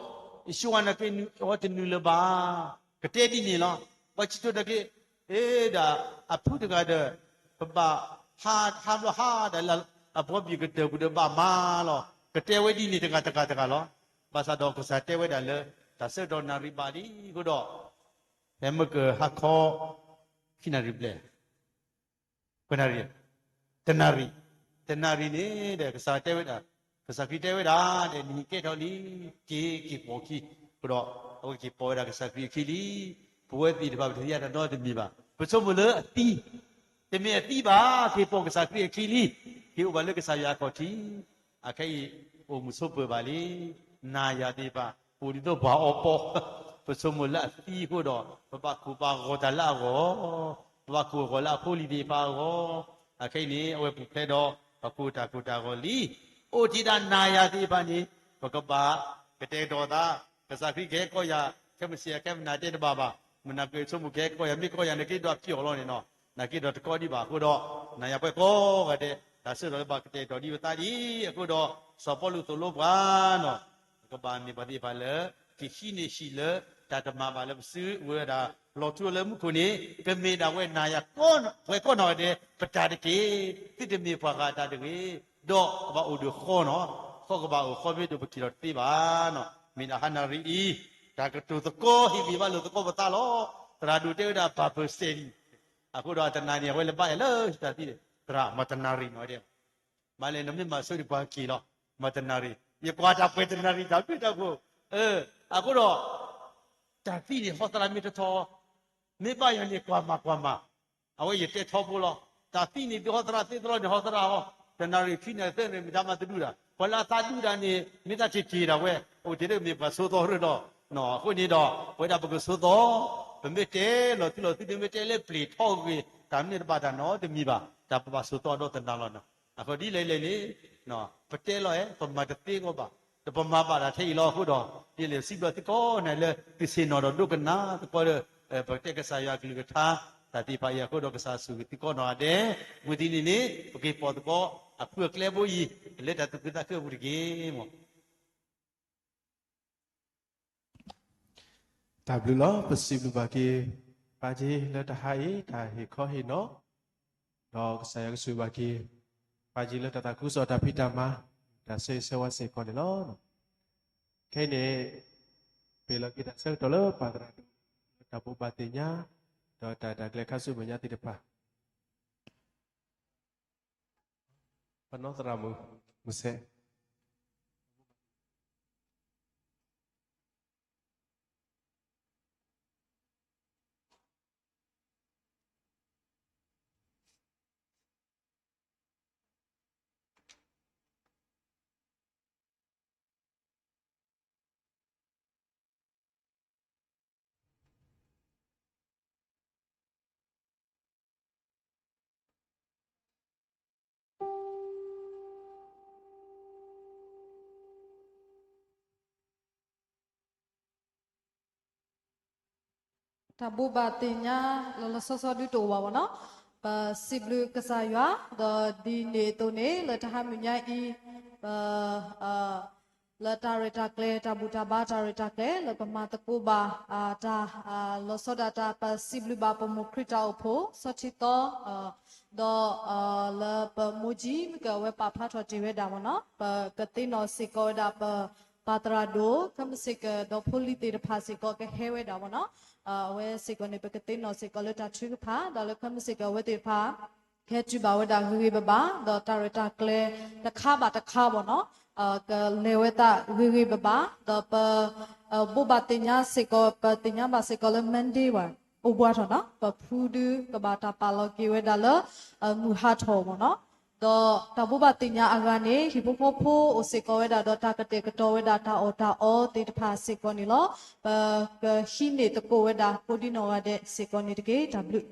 ယဆိဝဲနက့နုာ်အီၣ်တနုာ်လၢၤဘၣ်, ကတဲဒ်န့ၣ်လီၤ. ဘၣ်ဆၣ်ကၠိတၢ်က့, အ့ ဒၣ်, အဖုတဂၤဒီး, ပဘၣ်, ဟး, ဟးဘျီဟးဒၣ်လၢ, အဘှီဘံၣ်ကတၢၢ်ပူၤဒီးဘၣ်မၤလီၤ. ကတဲဝဲဒ်န့ၣ်တဂၤတဂၤတဂၤလီၤ. ဘၣ်ဆၣ်ဒီးကစၢ်တဲဝဲဒၣ်လၢ, တၢ်ဆၢကတီၢ်နၣ်ရံၣ်ဘၣ်လံအဃိဒီး, ဖဲမ့ၢ်ကဟါခီ, ခံနၣ်ရံၣ်ဘျဲၣ် ခွနၣ်ရံၣ်, တနၣ်ရံၣ်, တနၣ်ရံၣ်န့ၣ်ဒီး ကစၢ်တဲဝဲဒၣ်, ကစၢ်ခရံာ်တဲဝဲဒၣ်ဒီး နံၤကဲထီၣ်လံ, က့ၤက့ၤပိာ်ခံ, အဃိဒီး, အဝဲက့ၤပိာ်ဝဲဒၣ်ကစၢ်ခရံာ်အခံလံ. ပဝဲသ့ၣ်တဖၣ်ပတသ့ၣ်ညါတၢ်နီတမံၤဘၣ်. ပဆိကမိၣ်လၢအသံ, တမ့ၢ်အသံဘၣ်, က့ၤပိာ်ကစၢ်ခရံာ်အခံလံ, က့ၤအိၣ်ဘၣ်လၢကစၢ်ယွၤအခီၣ်ထံး, အခဲအံၤ, အိၣ်မုာ်ဆိးပၢၤဘၣ်လံ. နၤယၤသ့ၣ်တဖၣ်, ပအိၣ်ဒ်သိးပှၤအီပီ, ပဆိကမိၣ်လၢအသံအဃိဒီး, ပဘၣ်ကိၢ်ဘၣ်ဂီၤတၢ်လၢအဂီၢ် ပဘၣ်ကိၢ်ဂီၤလၢအဖိလံၤသ့ၣ်တဖၣ်အဂီၢ်, အခဲအံၤန့ၣ် အဝဲပူၤဖျဲးဒီး, ပကိၢ်တၢ်ကိၢ်တၢ်ဂီၤလံ. အိၣ်တ့ၢ်ဒၣ်နၤယၤသ့ၣ်တဖၣ်န့ၣ်, ပကဘၣ်, ကတဲာ်ကတီၤသး, ကစၢ်ခရံာ်ကဟဲကီၢ်ယၤ, ခဲမုၢ်ဆ့ၣ်ယၤခဲမုၢ်နၤတဲတဘၣ်ဘၣ်, မုၢ်နၤကဆိကမိၣ်ကဟဲကီၢ်ယၤ မ့ၢ်ကီၢ်ယၤန့ၣ်က့ၤဒီးပျီၢ်လီၤန့ၣ်နီၤ, နၤက့ၤဒီးတကီဒံးဘၣ်အဃိဒီး, နၤယၤပှဲၤကိးဂၤဒဲး, တၢ်ဆၢကတီၢ်လၢဘၣ်ကတဲာ်ကတီၤဒံးဝဲသးဒ်အံၤအဃိဒီး, စီၤပီလူးသိၣ်လိပှၤနီၤ ပကဘၣ်မ့ၢ်ပှၤသ့ၣ်တဖၣ်လၢ, ကဟံးန့ၢ်ဟံၣ်လၢ, တၢ်တမၤဘၣ်လၢပစုဝဲဒၣ်, လီၤထူလၢမူခိၣ်န့ၣ်, ကမ့ၢ်ဒၣ်ဝဲနၤယၤ, ပှဲၤကိးနီၢ်ဂၤဒဲး, ပတၢ်တက့ၢ်, သုတမ့ၢ်ပှၤဂၤတၢ်တဂ့ၤ, ဒီးကဘၣ်အိၣ်ဒီးဃီနီၤ, ဃီကဘၣ်အိၣ်ဃီမ့ၢ်ဒိၣ်ပထံၣ်လီၤတသ့ဘၣ်နီၤ, မ့ၢ်ဒၣ်ဟါနၣ်ရံၣ်အံၤ, တၢ်ကတိၤသကိးဟ့ၣ်ဂံၢ်ဘါလိာ်သကိးပသးလီၤ, သရၣ်ဒိၣ်တဲဝဲဒၣ်ပၢ်ပၢၢ်စဲးလံ, အဃိဒီးတနၤန့ၣ် အဝဲလၢဘၣ်အဲၣ်လၢတၢ်သံန့ၣ်, သရၣ်မၤတနၣ်ရံၣ်နီၤဒဲး မ့ၢ်လဲၣ် နမ့ၢ်မၤဆိဒံးပှၤက့ၤလီၤ, မၤတနၣ်ရံၣ်, ယကွၢ်တၢ်ပှဲၤတနၣ်ရံၣ်တၢ်ဘျုးတၢ်ဖှိၣ်, အဃိဒီး, တၢ်သံန့ၣ်ဟီသရၣ်မ့ၢ်တထီ, မ့ၢ်ဘၣ်ယၤန့ၣ်ကွၢ်မၤကွၢ်မၤ, အဝဲယတဲထီဘိလီၤ, တၢ်သံန့ၣ်ဒုးဟီသရၣ် သ့သရၣ်န့ၣ်ဟီသရၣ်ဟီ, တနၣ်ရံၣ်ခံနၣ်ရံၣ်သၢနၣ်ရံၣ် မ့ၢ်တၢ်မၤတဒူၣ်ဒၣ်, ပှၤလၢအသးဒူၣ်ဒၣ်န့ၣ် မ့ၢ်တၢ်တ့ၢ်တ့ၢ်ဒၣ်ဝဲ, အိၣ်တ့ၢ်လၢမ့ၢ်ပှၤဆိသီရၢၢ်ဒီး, အဃိန့ၣ်ဒီး ပဝဲဒၣ်ပကဆိသီ, ပမ့ၢ်တဲလီၤတံၢ်လီၤဆဲး မ့ၢ်တဲလၢပျ့ၤထီၣ်ဂ့ၤ တၢ်မ့ၢ်တဘၣ်တၢ်နီတမံၤဘၣ်, တၢ်ပဘၣ်ဆိသီဒီးတနၤလီၤနီၤ. အဃိဒ်လဲၣ်လဲၣ်န့ၣ် ပတဲလီၤဧါ ပမၤတသ့အဂီၢ်ဘၣ်, ဒီးပမၤဘၣ်ဒၣ်ထဲအံၤလီၤအဃိဒီး, ဒ်လဲၣ်စံးဘျုးသုကိးဂၤဒဲးလၢသုဆ့ၣ်နီၤဒီးဒိကနၣ်သကိးဒီး ပကတဲကစၢ်ယွၤအကလုၢ်ကထါ တၢ်သ့ၣ်တဖၣ်အံၤအဃိဒီး ကစၢ်ဆိၣ်ဂ့ၤသုကိးနီၢ်ဂၤဒဲး, ဝံၤဒ်န့ၣ်န့ၣ် ပက့ၤပိာ်သကိးအဖုအကျဲဘိအံၤ လၢတၢ်သူၣ်ခုသးခုအပူၤတက့ၢ်မၢ်. တၢ်ဘျုးလီၤ. ပစံးဘျုးဘၣ်က့ၤ ပၢ်က့ၤလၢတဟါအံၤ တၢ်ဟ့ၣ်ခီဟ့ၣ်နီၤ, ဒီးကစၢ်ယွၤကဆိၣ်ဂ့ၤဘၣ်က့ၤ ပၢ်က့ၤလၢတၢ်သးခုကစီၣ်တၢ်ဖံးတၢ်မၤ တၢ်ဆၢဂ့ၤဆၢဝါစ့ၢ်ကီးန့ၣ်လီၤ. ခဲအံၤန့ၣ် ပဟ့ၣ်လီၤက့ၤတၢ်ဆၢကတီၢ်လၢပၢ်သရၣ်ဒိၣ် လၢတၢ်ဘိးဘၣ်သ့ၣ်ညါ ဒီးတၢ်ရဲၣ်တၢ်ကျဲၤခါဆူမဲာ်ညါသ့ၣ်တဖၣ် ပနီၢ်သရၣ်မုၣ် မုၢ်ဆဲး. တၢ်ဘိးဘၣ်သ့ၣ်ညါလီၤလီၤဆီဆီဒုးတအိၣ်ဘၣ်မၢ်နီၤ. ပစံးဘျုးကစၢ်ယွၤ ဒီးဒ်န့ၣ်အသိးန့ၣ် လၢတဟါမုၢ်ညါအံၤ ပ လၢတၢ်ရဲၣ်တၢ်ကျဲၤ တၢ်ဘူၣ်တၢ်ဘါတၢ်ရဲၣ်တၢ်ကျဲၤ လၢပမၤသကိးဘၣ် တၢ်လီၤဆီဒၣ်တၢ် ပစံးဘျုးဘၣ်ပမိၢ်ခရံာ်တၢ်အိၣ်ဖှိၣ် စီၤထံသီ ဒီး လၢပမိၢ်ကၠံ မ့ၢ်ကဝဲပာ်ဖျါထီၣ်တ့ၢ်ဝဲဒၣ်မၢ်နီၤ. ပကသ့ၣ်နီၣ်စ့ၢ်ကီးဝဲဒၣ်ပ ပၢ်သရၣ်ဒိၣ် ခဲမုၢ်ဆ့ၣ်ကီး ဒီဖိလံၤသ့ၣ်တဖၣ်စ့ၢ်ကီးကဟဲဝဲဒၣ်မၢ်နီၤ. အဝဲစ့ၢ်ကီးန့ၣ် ပကသ့ၣ်နီၣ်စ့ၢ်ကီးလၢတၢ်ထုကဖၣ် ဒီးလၢခဲမုၢ်ဆ့ၣ်ကီးအဝဲသ့ၣ်တဖၣ် ဟဲတုၤဘၣ်ဝဲဒၣ်ဂ့ၤဂ့ၤဘၣ်ဘၣ် ဒီးတၢ်ရဲၣ်တၢ်ကျဲၤတခါဘၣ်တခါမၢ်နီၤ ကလဲၤဝဲသးဂ့ၤဂ့ၤဘၣ်ဘၣ် ဒီးပ ဘိးဘၣ်သ့ၣ်ညါစ့ၢ်ကီး ပသ့ၣ်ညါဘၣ်စ့ၢ်ကီးလၢ Monday ဘၣ် အိၣ်ဘှီထီၣ်နီၤ ပဖုဒုးကဘၣ်တၢ်ပာ်လီၤက့ၤဝဲဒၣ်လၢ မုၢ်ဟါထီၣ်မၢ်နီၤ. ဒီးတၢ်ဘိးဘၣ်သ့ၣ်ညါအဂၤန့ၣ် ဟံၣ်ဖိဃီဖိအိၣ်စ့ၢ်ကီးဝဲဒၣ်ဒီးတၢ်ကတဲာ်ကတီၤဝဲဒၣ်တၢ်အီၣ်တၢ်အီသ့ၣ်တဖၣ်စ့ၢ်ကီးန့ၣ်လီၤ. ပကဟံးန့ၢ်သကိးဝဲဒၣ်ကိးဒံနီၢ်ဂၤဒဲးစ့ၢ်ကီးန့ၣ်တက့ၢ်. တၢ်ဘျုး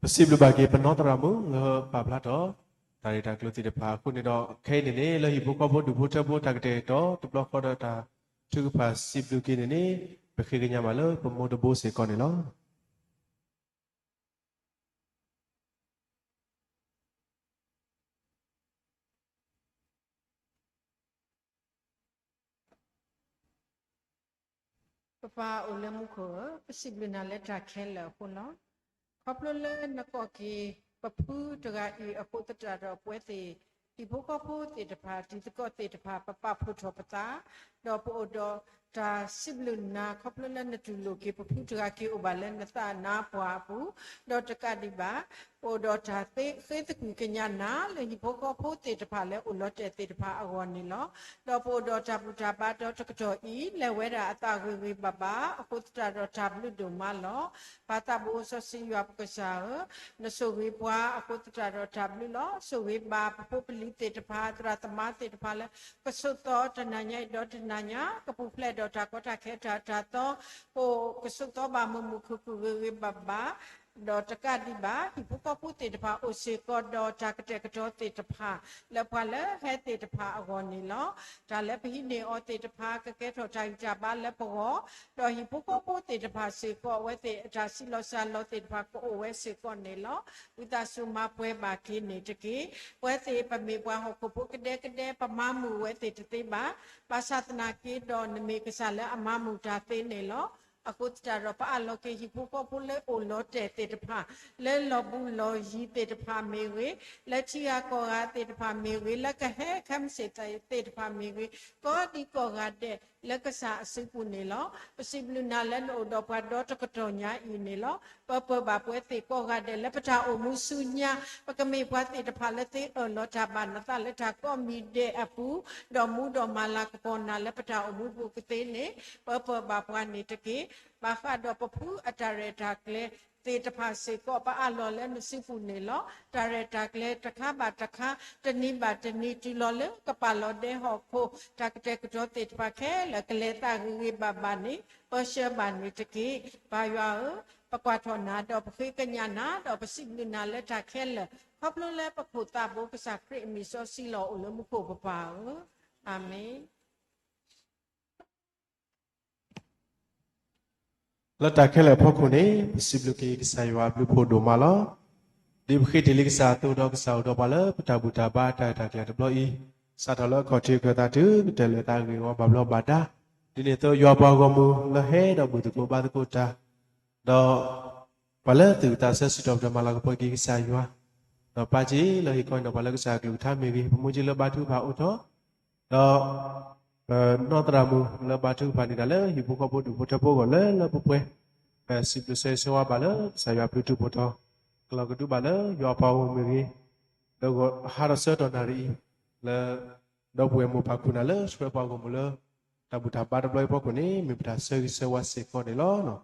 ပစံးဘျုးဘၣ်က့ၤပနီၢ်သရၣ်မုၣ်လၢပာ်ဖျါထီၣ် တၢ်ရဲၣ်တၢ်ကျဲၤသ့ၣ်တဖၣ်အဃိန့ၣ်ဒီး ခဲအံၤန့ၣ်န့ၣ် လၢဟံၣ်ဖိဃီဖိဒူၣ်ဖိထၢဖိတၢ်ကတဲာ်ကတီၤ တဘျီဃီဒီးတၢ်ထုကဖၣ်စံးဘျုးက့ၤန့ၣ်န့ၣ် ပဃ့ကညးဘၣ်လၢပမိၢ်တဘိစ့ၢ်ကီးန့ၣ်လီၤ. ပပၢ်အိၣ်လၢမူခိၣ်ဧၢ, ပစံးဘျုးနၤလၢတၢ်ခဲလၢာ်အဃိလီၤ. ခီဖျိလၢနကိးက့ၤ ပဖုတဂၤအံၤအဃိသတးဒီးပဝဲသ့ၣ် ဟံၣ်ဖိဃီဖိသ့ၣ်တဖၣ် တံၤသကိးသ့ၣ်တဖၣ် ပပာ်ဖှိၣ်ထီၣ်ပသး, ဒီးပအိၣ်ဒီးတၢ်စံးဘျုးနၤ ခီဖျိလၢနတူၢ်လိာ်က့ၤ ပဖုတဂၤက့ၤအိၣ်ဘၣ်လၢနသးနါပှၢ်အပူၤ, ဒီးတကးဒံးဘၣ် ပအိၣ်ဒီးတၢ်ဃ့သကွံၢ်ကညးနၤ လၢဟံၣ်ဖိဃီဖိသ့ၣ်တဖၣ်လၢအိၣ်လီၤတဲာ်သ့ၣ်တဖၣ်အဂီၢ်န့ၣ်လီၤ. ဒီးပအိၣ်ဒီးတၢ်ဘူၣ်တၢ်ဘါဒီတကတီၢ်အံၤ လဲၤဝဲဒၣ်အသးဂ့ၤဂ့ၤဘၣ်ဘၣ် အဃိသတးဒီးတၢ်ဘျုးဒိၣ်မးလီၤ. ပၢ်သးဘိစီဆှံယွၤပကစၢ်ဧၢ, နဆိၣ်ဂ့ၤပှၤအဃိသတးဒီးတၢ်ဘျုးလီၤ. ဆိၣ်ဂ့ၤဘၣ်ပဖိပလံၤသ့ၣ်တဖၣ် သရၣ်သမါသ့ၣ်တဖၣ်လၢ ကဆိးသီတနၤညါအံၤဒီးတနၤညါ ကပူၤဖျဲးဒီးတၢ်ကီတၢ်ခဲတၢ်တၢ်သီ ပကဆိးသီဘၣ်မုာ်မုာ်ခုၣ်ခုၣ်ဂ့ၤဂ့ၤဘၣ်ဘၣ် ဒီးတကးဒံးဘၣ် ဟံၣ်ဖိဃီဖိသ့ၣ်တဖၣ်အိၣ်စ့ၢ်ကီးဒီးတၢ်ကတဲာ်ကတီၤသ့ၣ်တဖၣ် လၢပှၤလၢဟဲသ့ၣ်တဖၣ်အဂီၢ်န့ၣ်လီၤ. တၢ်လၢပဟံးန့ၢ်အီၤသ့ၣ်တဖၣ် ကကဲထီၣ်တၢ်ဂံၢ်တၢ်ဘါလၢပဂီၢ်, ဒီးဟံၣ်ဖိဃီဖိသ့ၣ်တဖၣ်စ့ၢ်ကီး အဝဲသ့ၣ်အတၢ်စံးလီၤစၢ်လီၤသ့ၣ်တဖၣ် ကအိၣ်ဝဲစ့ၢ်ကီးန့ၣ်လီၤ. ဝံသးစူၤမၤပှဲၤဘၣ်က့ၤန့ၣ်တက့ၢ်. ပဝဲသ့ၣ်ပမ့ၢ်ပှၤဟီၣ်ခိၣ်ဖိကဒဲကဒဲ ပမၤမုာ်ဝဲသ့ၣ်တသ့ဘၣ်. ဘၣ်ဆၣ်သနာ်က့ဒီး နမ့ၢ်ကစၢ်လၢအမၤမုာ်တၢ်သ့န့ၣ်လီၤ. အဃိသတးဒီး ပအးလီၤက့ၤဟံၣ်ဖိဃီဖိလၢအိၣ်လီၤတဲာ်သ့ၣ်တဖၣ်, လၢလီၢ်ဘူးလီၢ်ယံၤသ့ၣ်တဖၣ်မ့ၢ်ဂ့ၤ, လၢထံဂၤကီၢ်ဂၤသ့ၣ်တဖၣ်မ့ၢ်ဂ့ၤ, လၢကဟဲခဲမုၢ်ဆ့ၣ်သ့ၣ်တဖၣ်မ့ၢ်ဂ့ၤ, ကိးဒံကိးဂၤဒဲး လၢကစၢ်အစုပူၤန့ၣ်လီၤ. ပစံးဘျုးနၤလၢနအိၣ်ဒီးပှၤဒီတကတီၢ်ညါအံၤန့ၣ်လီၤ. ပပၢၤဘၣ်ပဝဲသ့ၣ်ကိးဂၤဒဲးလၢပတၢ်အိၣ်မူဆူညါ, ပကမ့ၢ်ပှၤသ့ၣ်တဖၣ်လၢသ့အၢၣ်လီၤတၢ်ဘၣ်နသးလၢတၢ်ကိးမံၤဒဲးအပူၤ, ဒီးမူဒီးမၤလၤကပီၤနၤလၢပတၢ်အိၣ်မူပူၤကသ့န့ၣ်, ပပၢၤဘၣ်ပှၤန့ၣ်တက့ၢ်. ဘၣ်ဃးဒီးပဖုအတၢ်ရဲၣ်တၢ်ကျဲၤ သ့ၣ်တဖၣ်စ့ၢ်ကီး ပအးလီၤလၢနစုပူၤန့ၣ်လီၤ. တၢ်ရဲၣ်တၢ်ကျဲၤတခါဘၣ်တခါ, တနံၤဘၣ်တနံၤ တုၤလီၤလၢကပာ်လီၤဒဲဟီၣ်ခိၣ်, တၢ်ကတဲာ်ကတီၤသ့ၣ်တဖၣ်ခဲလၢာ် ကလဲၤသးဂ့ၤဂ့ၤဘၣ်ဘၣ်န့ၣ် ပၢဆှၢဘၣ်န့ၣ်တက့ၢ်. ပၢ်ယွၤဧၢ, ပကွၢ်ထီၣ်နၤဒီးပဃ့ကညးနၤ ဒီးပစံးဘျုးနၤလၢတၢ်ခဲလၢာ်, ခီဖျိလၢပခိၣ်သးဘိကစၢ်ခရံာ်အမံၤစီဆှံလီၤအိၣ်လၢမူခိၣ်ပပၢ်ဧၢ, အၤမ့ၣ်. လၢတၢ်ခဲလၢာ်အဖီခိၣ်န့ၣ် ပစံးဘျုးက့ၤကစၢ်ယွၤအဘျုးဖှိၣ်ဒိၣ်မးလီၤ. ဒ်ပဃ့တ့ၢ်လံကစၢ်အသိးဒီး ကစၢ်အိၣ်ဒီးပှၤလၢပတၢ်ဘူၣ်တၢ်ဘါတၢ်ရဲၣ်တၢ်ကျဲၤတဘျီအံၤ, စးထီၣ်လၢအခီၣ်ထံးအခၢၣ်သးတုၤ ပတၢ်လဲၤသးဂ့ၢ်ဝီဘၣ်ဘျီးဘၣ်ဒါ, ဒ်န့ၣ်အသိး ယွၤပှၤဂီၢ်မုၢ်လၢဟဲဒီးဘူၣ်သကိးဘါသကိးတၢ် ဒီးပှၤလၢသူၣ်ဝံၣ်သးဆၢ စံးထီၣ်ပတြၢၤမၤလၤကပီၤက့ၤကစၢ်ယွၤ, ဒီးပာ်စ့ၢ်လၢဟ့ၣ်ခီန့ၣ်ဒီး ပှၤလၢကစၢ်အကလုၢ်ကထါမ့ၢ်ဂ့ၤ, ပမူက့လၢဘါထုကဖၣ်အိၣ်ထီၣ်, ဒီး ပနီၢ်သရၣ်မုၣ်လၢဘါထုကဖၣ်န့ၣ်ဒီး လၢဟံၣ်ဖိဃီဖိဒူၣ်ဖိထၢဖိအဂီၢ်လၢလၢပှဲၤပှဲၤ, ပစံးဘျုးဆၢဂ့ၤဆၢဝါဘၣ်လၢကစၢ်ယွၤအဘျုးထူးဖှိၣ်ထီ, ကလီၤကဒုဘၣ်လၢယွၤအပှၤဂီၢ်မုၢ်ဂ့ၤ, ဒီးဟးထီၣ်ဆၢကတီၢ်နၣ်ရံၣ်အံၤ, လၢ ဒီပုၢ်ဝဲၢ်မိၢ်ပၢ်ခိၣ်နၢ်လၢဆှၢပှၤဂီၢ်မုၢ်လၢ တၢ်ဘူၣ်တၢ်ဘါတဘျီအံၤအဖီခိၣ်န့ၣ် မ့ၢ်ပတၢ်ဆၢဂ့ၤဆၢဝါစ့ၢ်ကီးန့ၣ်လီၤ.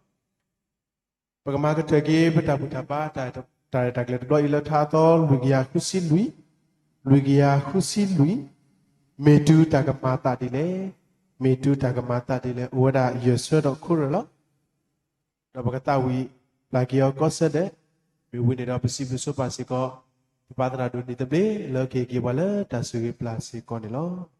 ပကမၤကတၢၢ်က့ၤပတၢ်ဘူၣ်တၢ်ဘါ တၢ်ရဲၣ်တၢ်ကျဲၤတဘျီအံၤလၢထါအသီ လွံၢ်ကယၤဃုဆံလွံၢ်, လွံၢ်ကယၤဃုဆံလွံၢ်, မ့ၢ်တုၤတၢ်ကမၤအသးဒ်လဲၣ်, မ့ၢ်တုၤတၢ်ကမၤအသးဒ်လဲၣ်, အိၣ်ဝဲဒၣ်ယဲၢ်ဆၢဒီးခိၣ်ရၢၢ်လီၤ. ဒီးပကသးဝံၣ်ပျၢ်က့ၤအီၤကီးဆၢဒဲး, မ့ၢ်ဝံၤန့ၣ်ဒီးပစံးဘျုးဆိပာ်စ့ၢ်ကီး ပပၢ်သရၣ်ဒိၣ်န့ၣ်သဘျ့လၢကဟ့ၣ်က့ၤပှၤလၢတၢ်ဆိၣ်ဂ့ၤပျၢ်စ့ၢ်ကီးန့ၣ်လီၤ.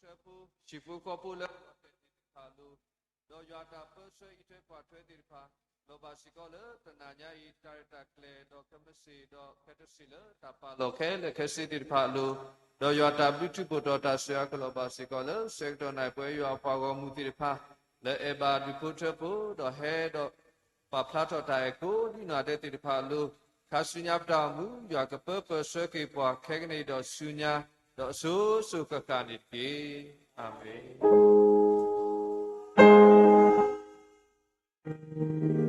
ဒီးပှၤလၢအအိၣ်လၢဟံၣ်ဖိဃီဖိ ဟံၣ်ဖိဃီဖိလၢအဂီၢ်သ့ၣ်တဖၣ်အလိၤ, ဒီးယွၤအတၢ်ပၢဆှၢအံးထွဲကွၢ်ထွဲသ့ၣ်တဖၣ်, လီၤဘၣ်စ့ၢ်ကီးလၢတနၤညါအံၤ တၢ်ရဲၣ်တၢ်ကျဲၤ ဒီးကမ့ၢ်စ့ၢ် ဒီးခဲတစ့ၢ်လၢတၢ်ပာ်လီၤခဲလၢာ်ခဲဆ့သ့ၣ်တဖၣ်အလိၤ, ဒီးယွၤအတၢ်ဘျုးထူးဖှိၣ်ဒီးတၢ်စၢၤအကလီၢ်ဘၣ်စ့ၢ်ကီးလၢ ဆၢကတီၢ်နၢ်ပှဲၤယွၤအပှၤဂီၢ်မုၢ်သ့ၣ်တဖၣ် လၢအဲၣ်ဘၣ်ဒုးဖိထၢဖိ ဒီးဟဲဒီး ပာ်ဖျါထီၣ်တၢ်အဲၣ်ကိးဒံနီၢ်ဒဲးသ့ၣ်တဖၣ်အလိၤ, ခါဆူညါပတၢ်အိၣ်မူ ယွၤကပၢပၢၢ်ဆှၢက့ၤပှၤခဲကနံၣ်အံၤဒီးဆူညါ, ဒီးအစိၤစိၤဃၣ်ဃၣ်န့ၣ်တက့ၢ်. အၤမ့ၣ်.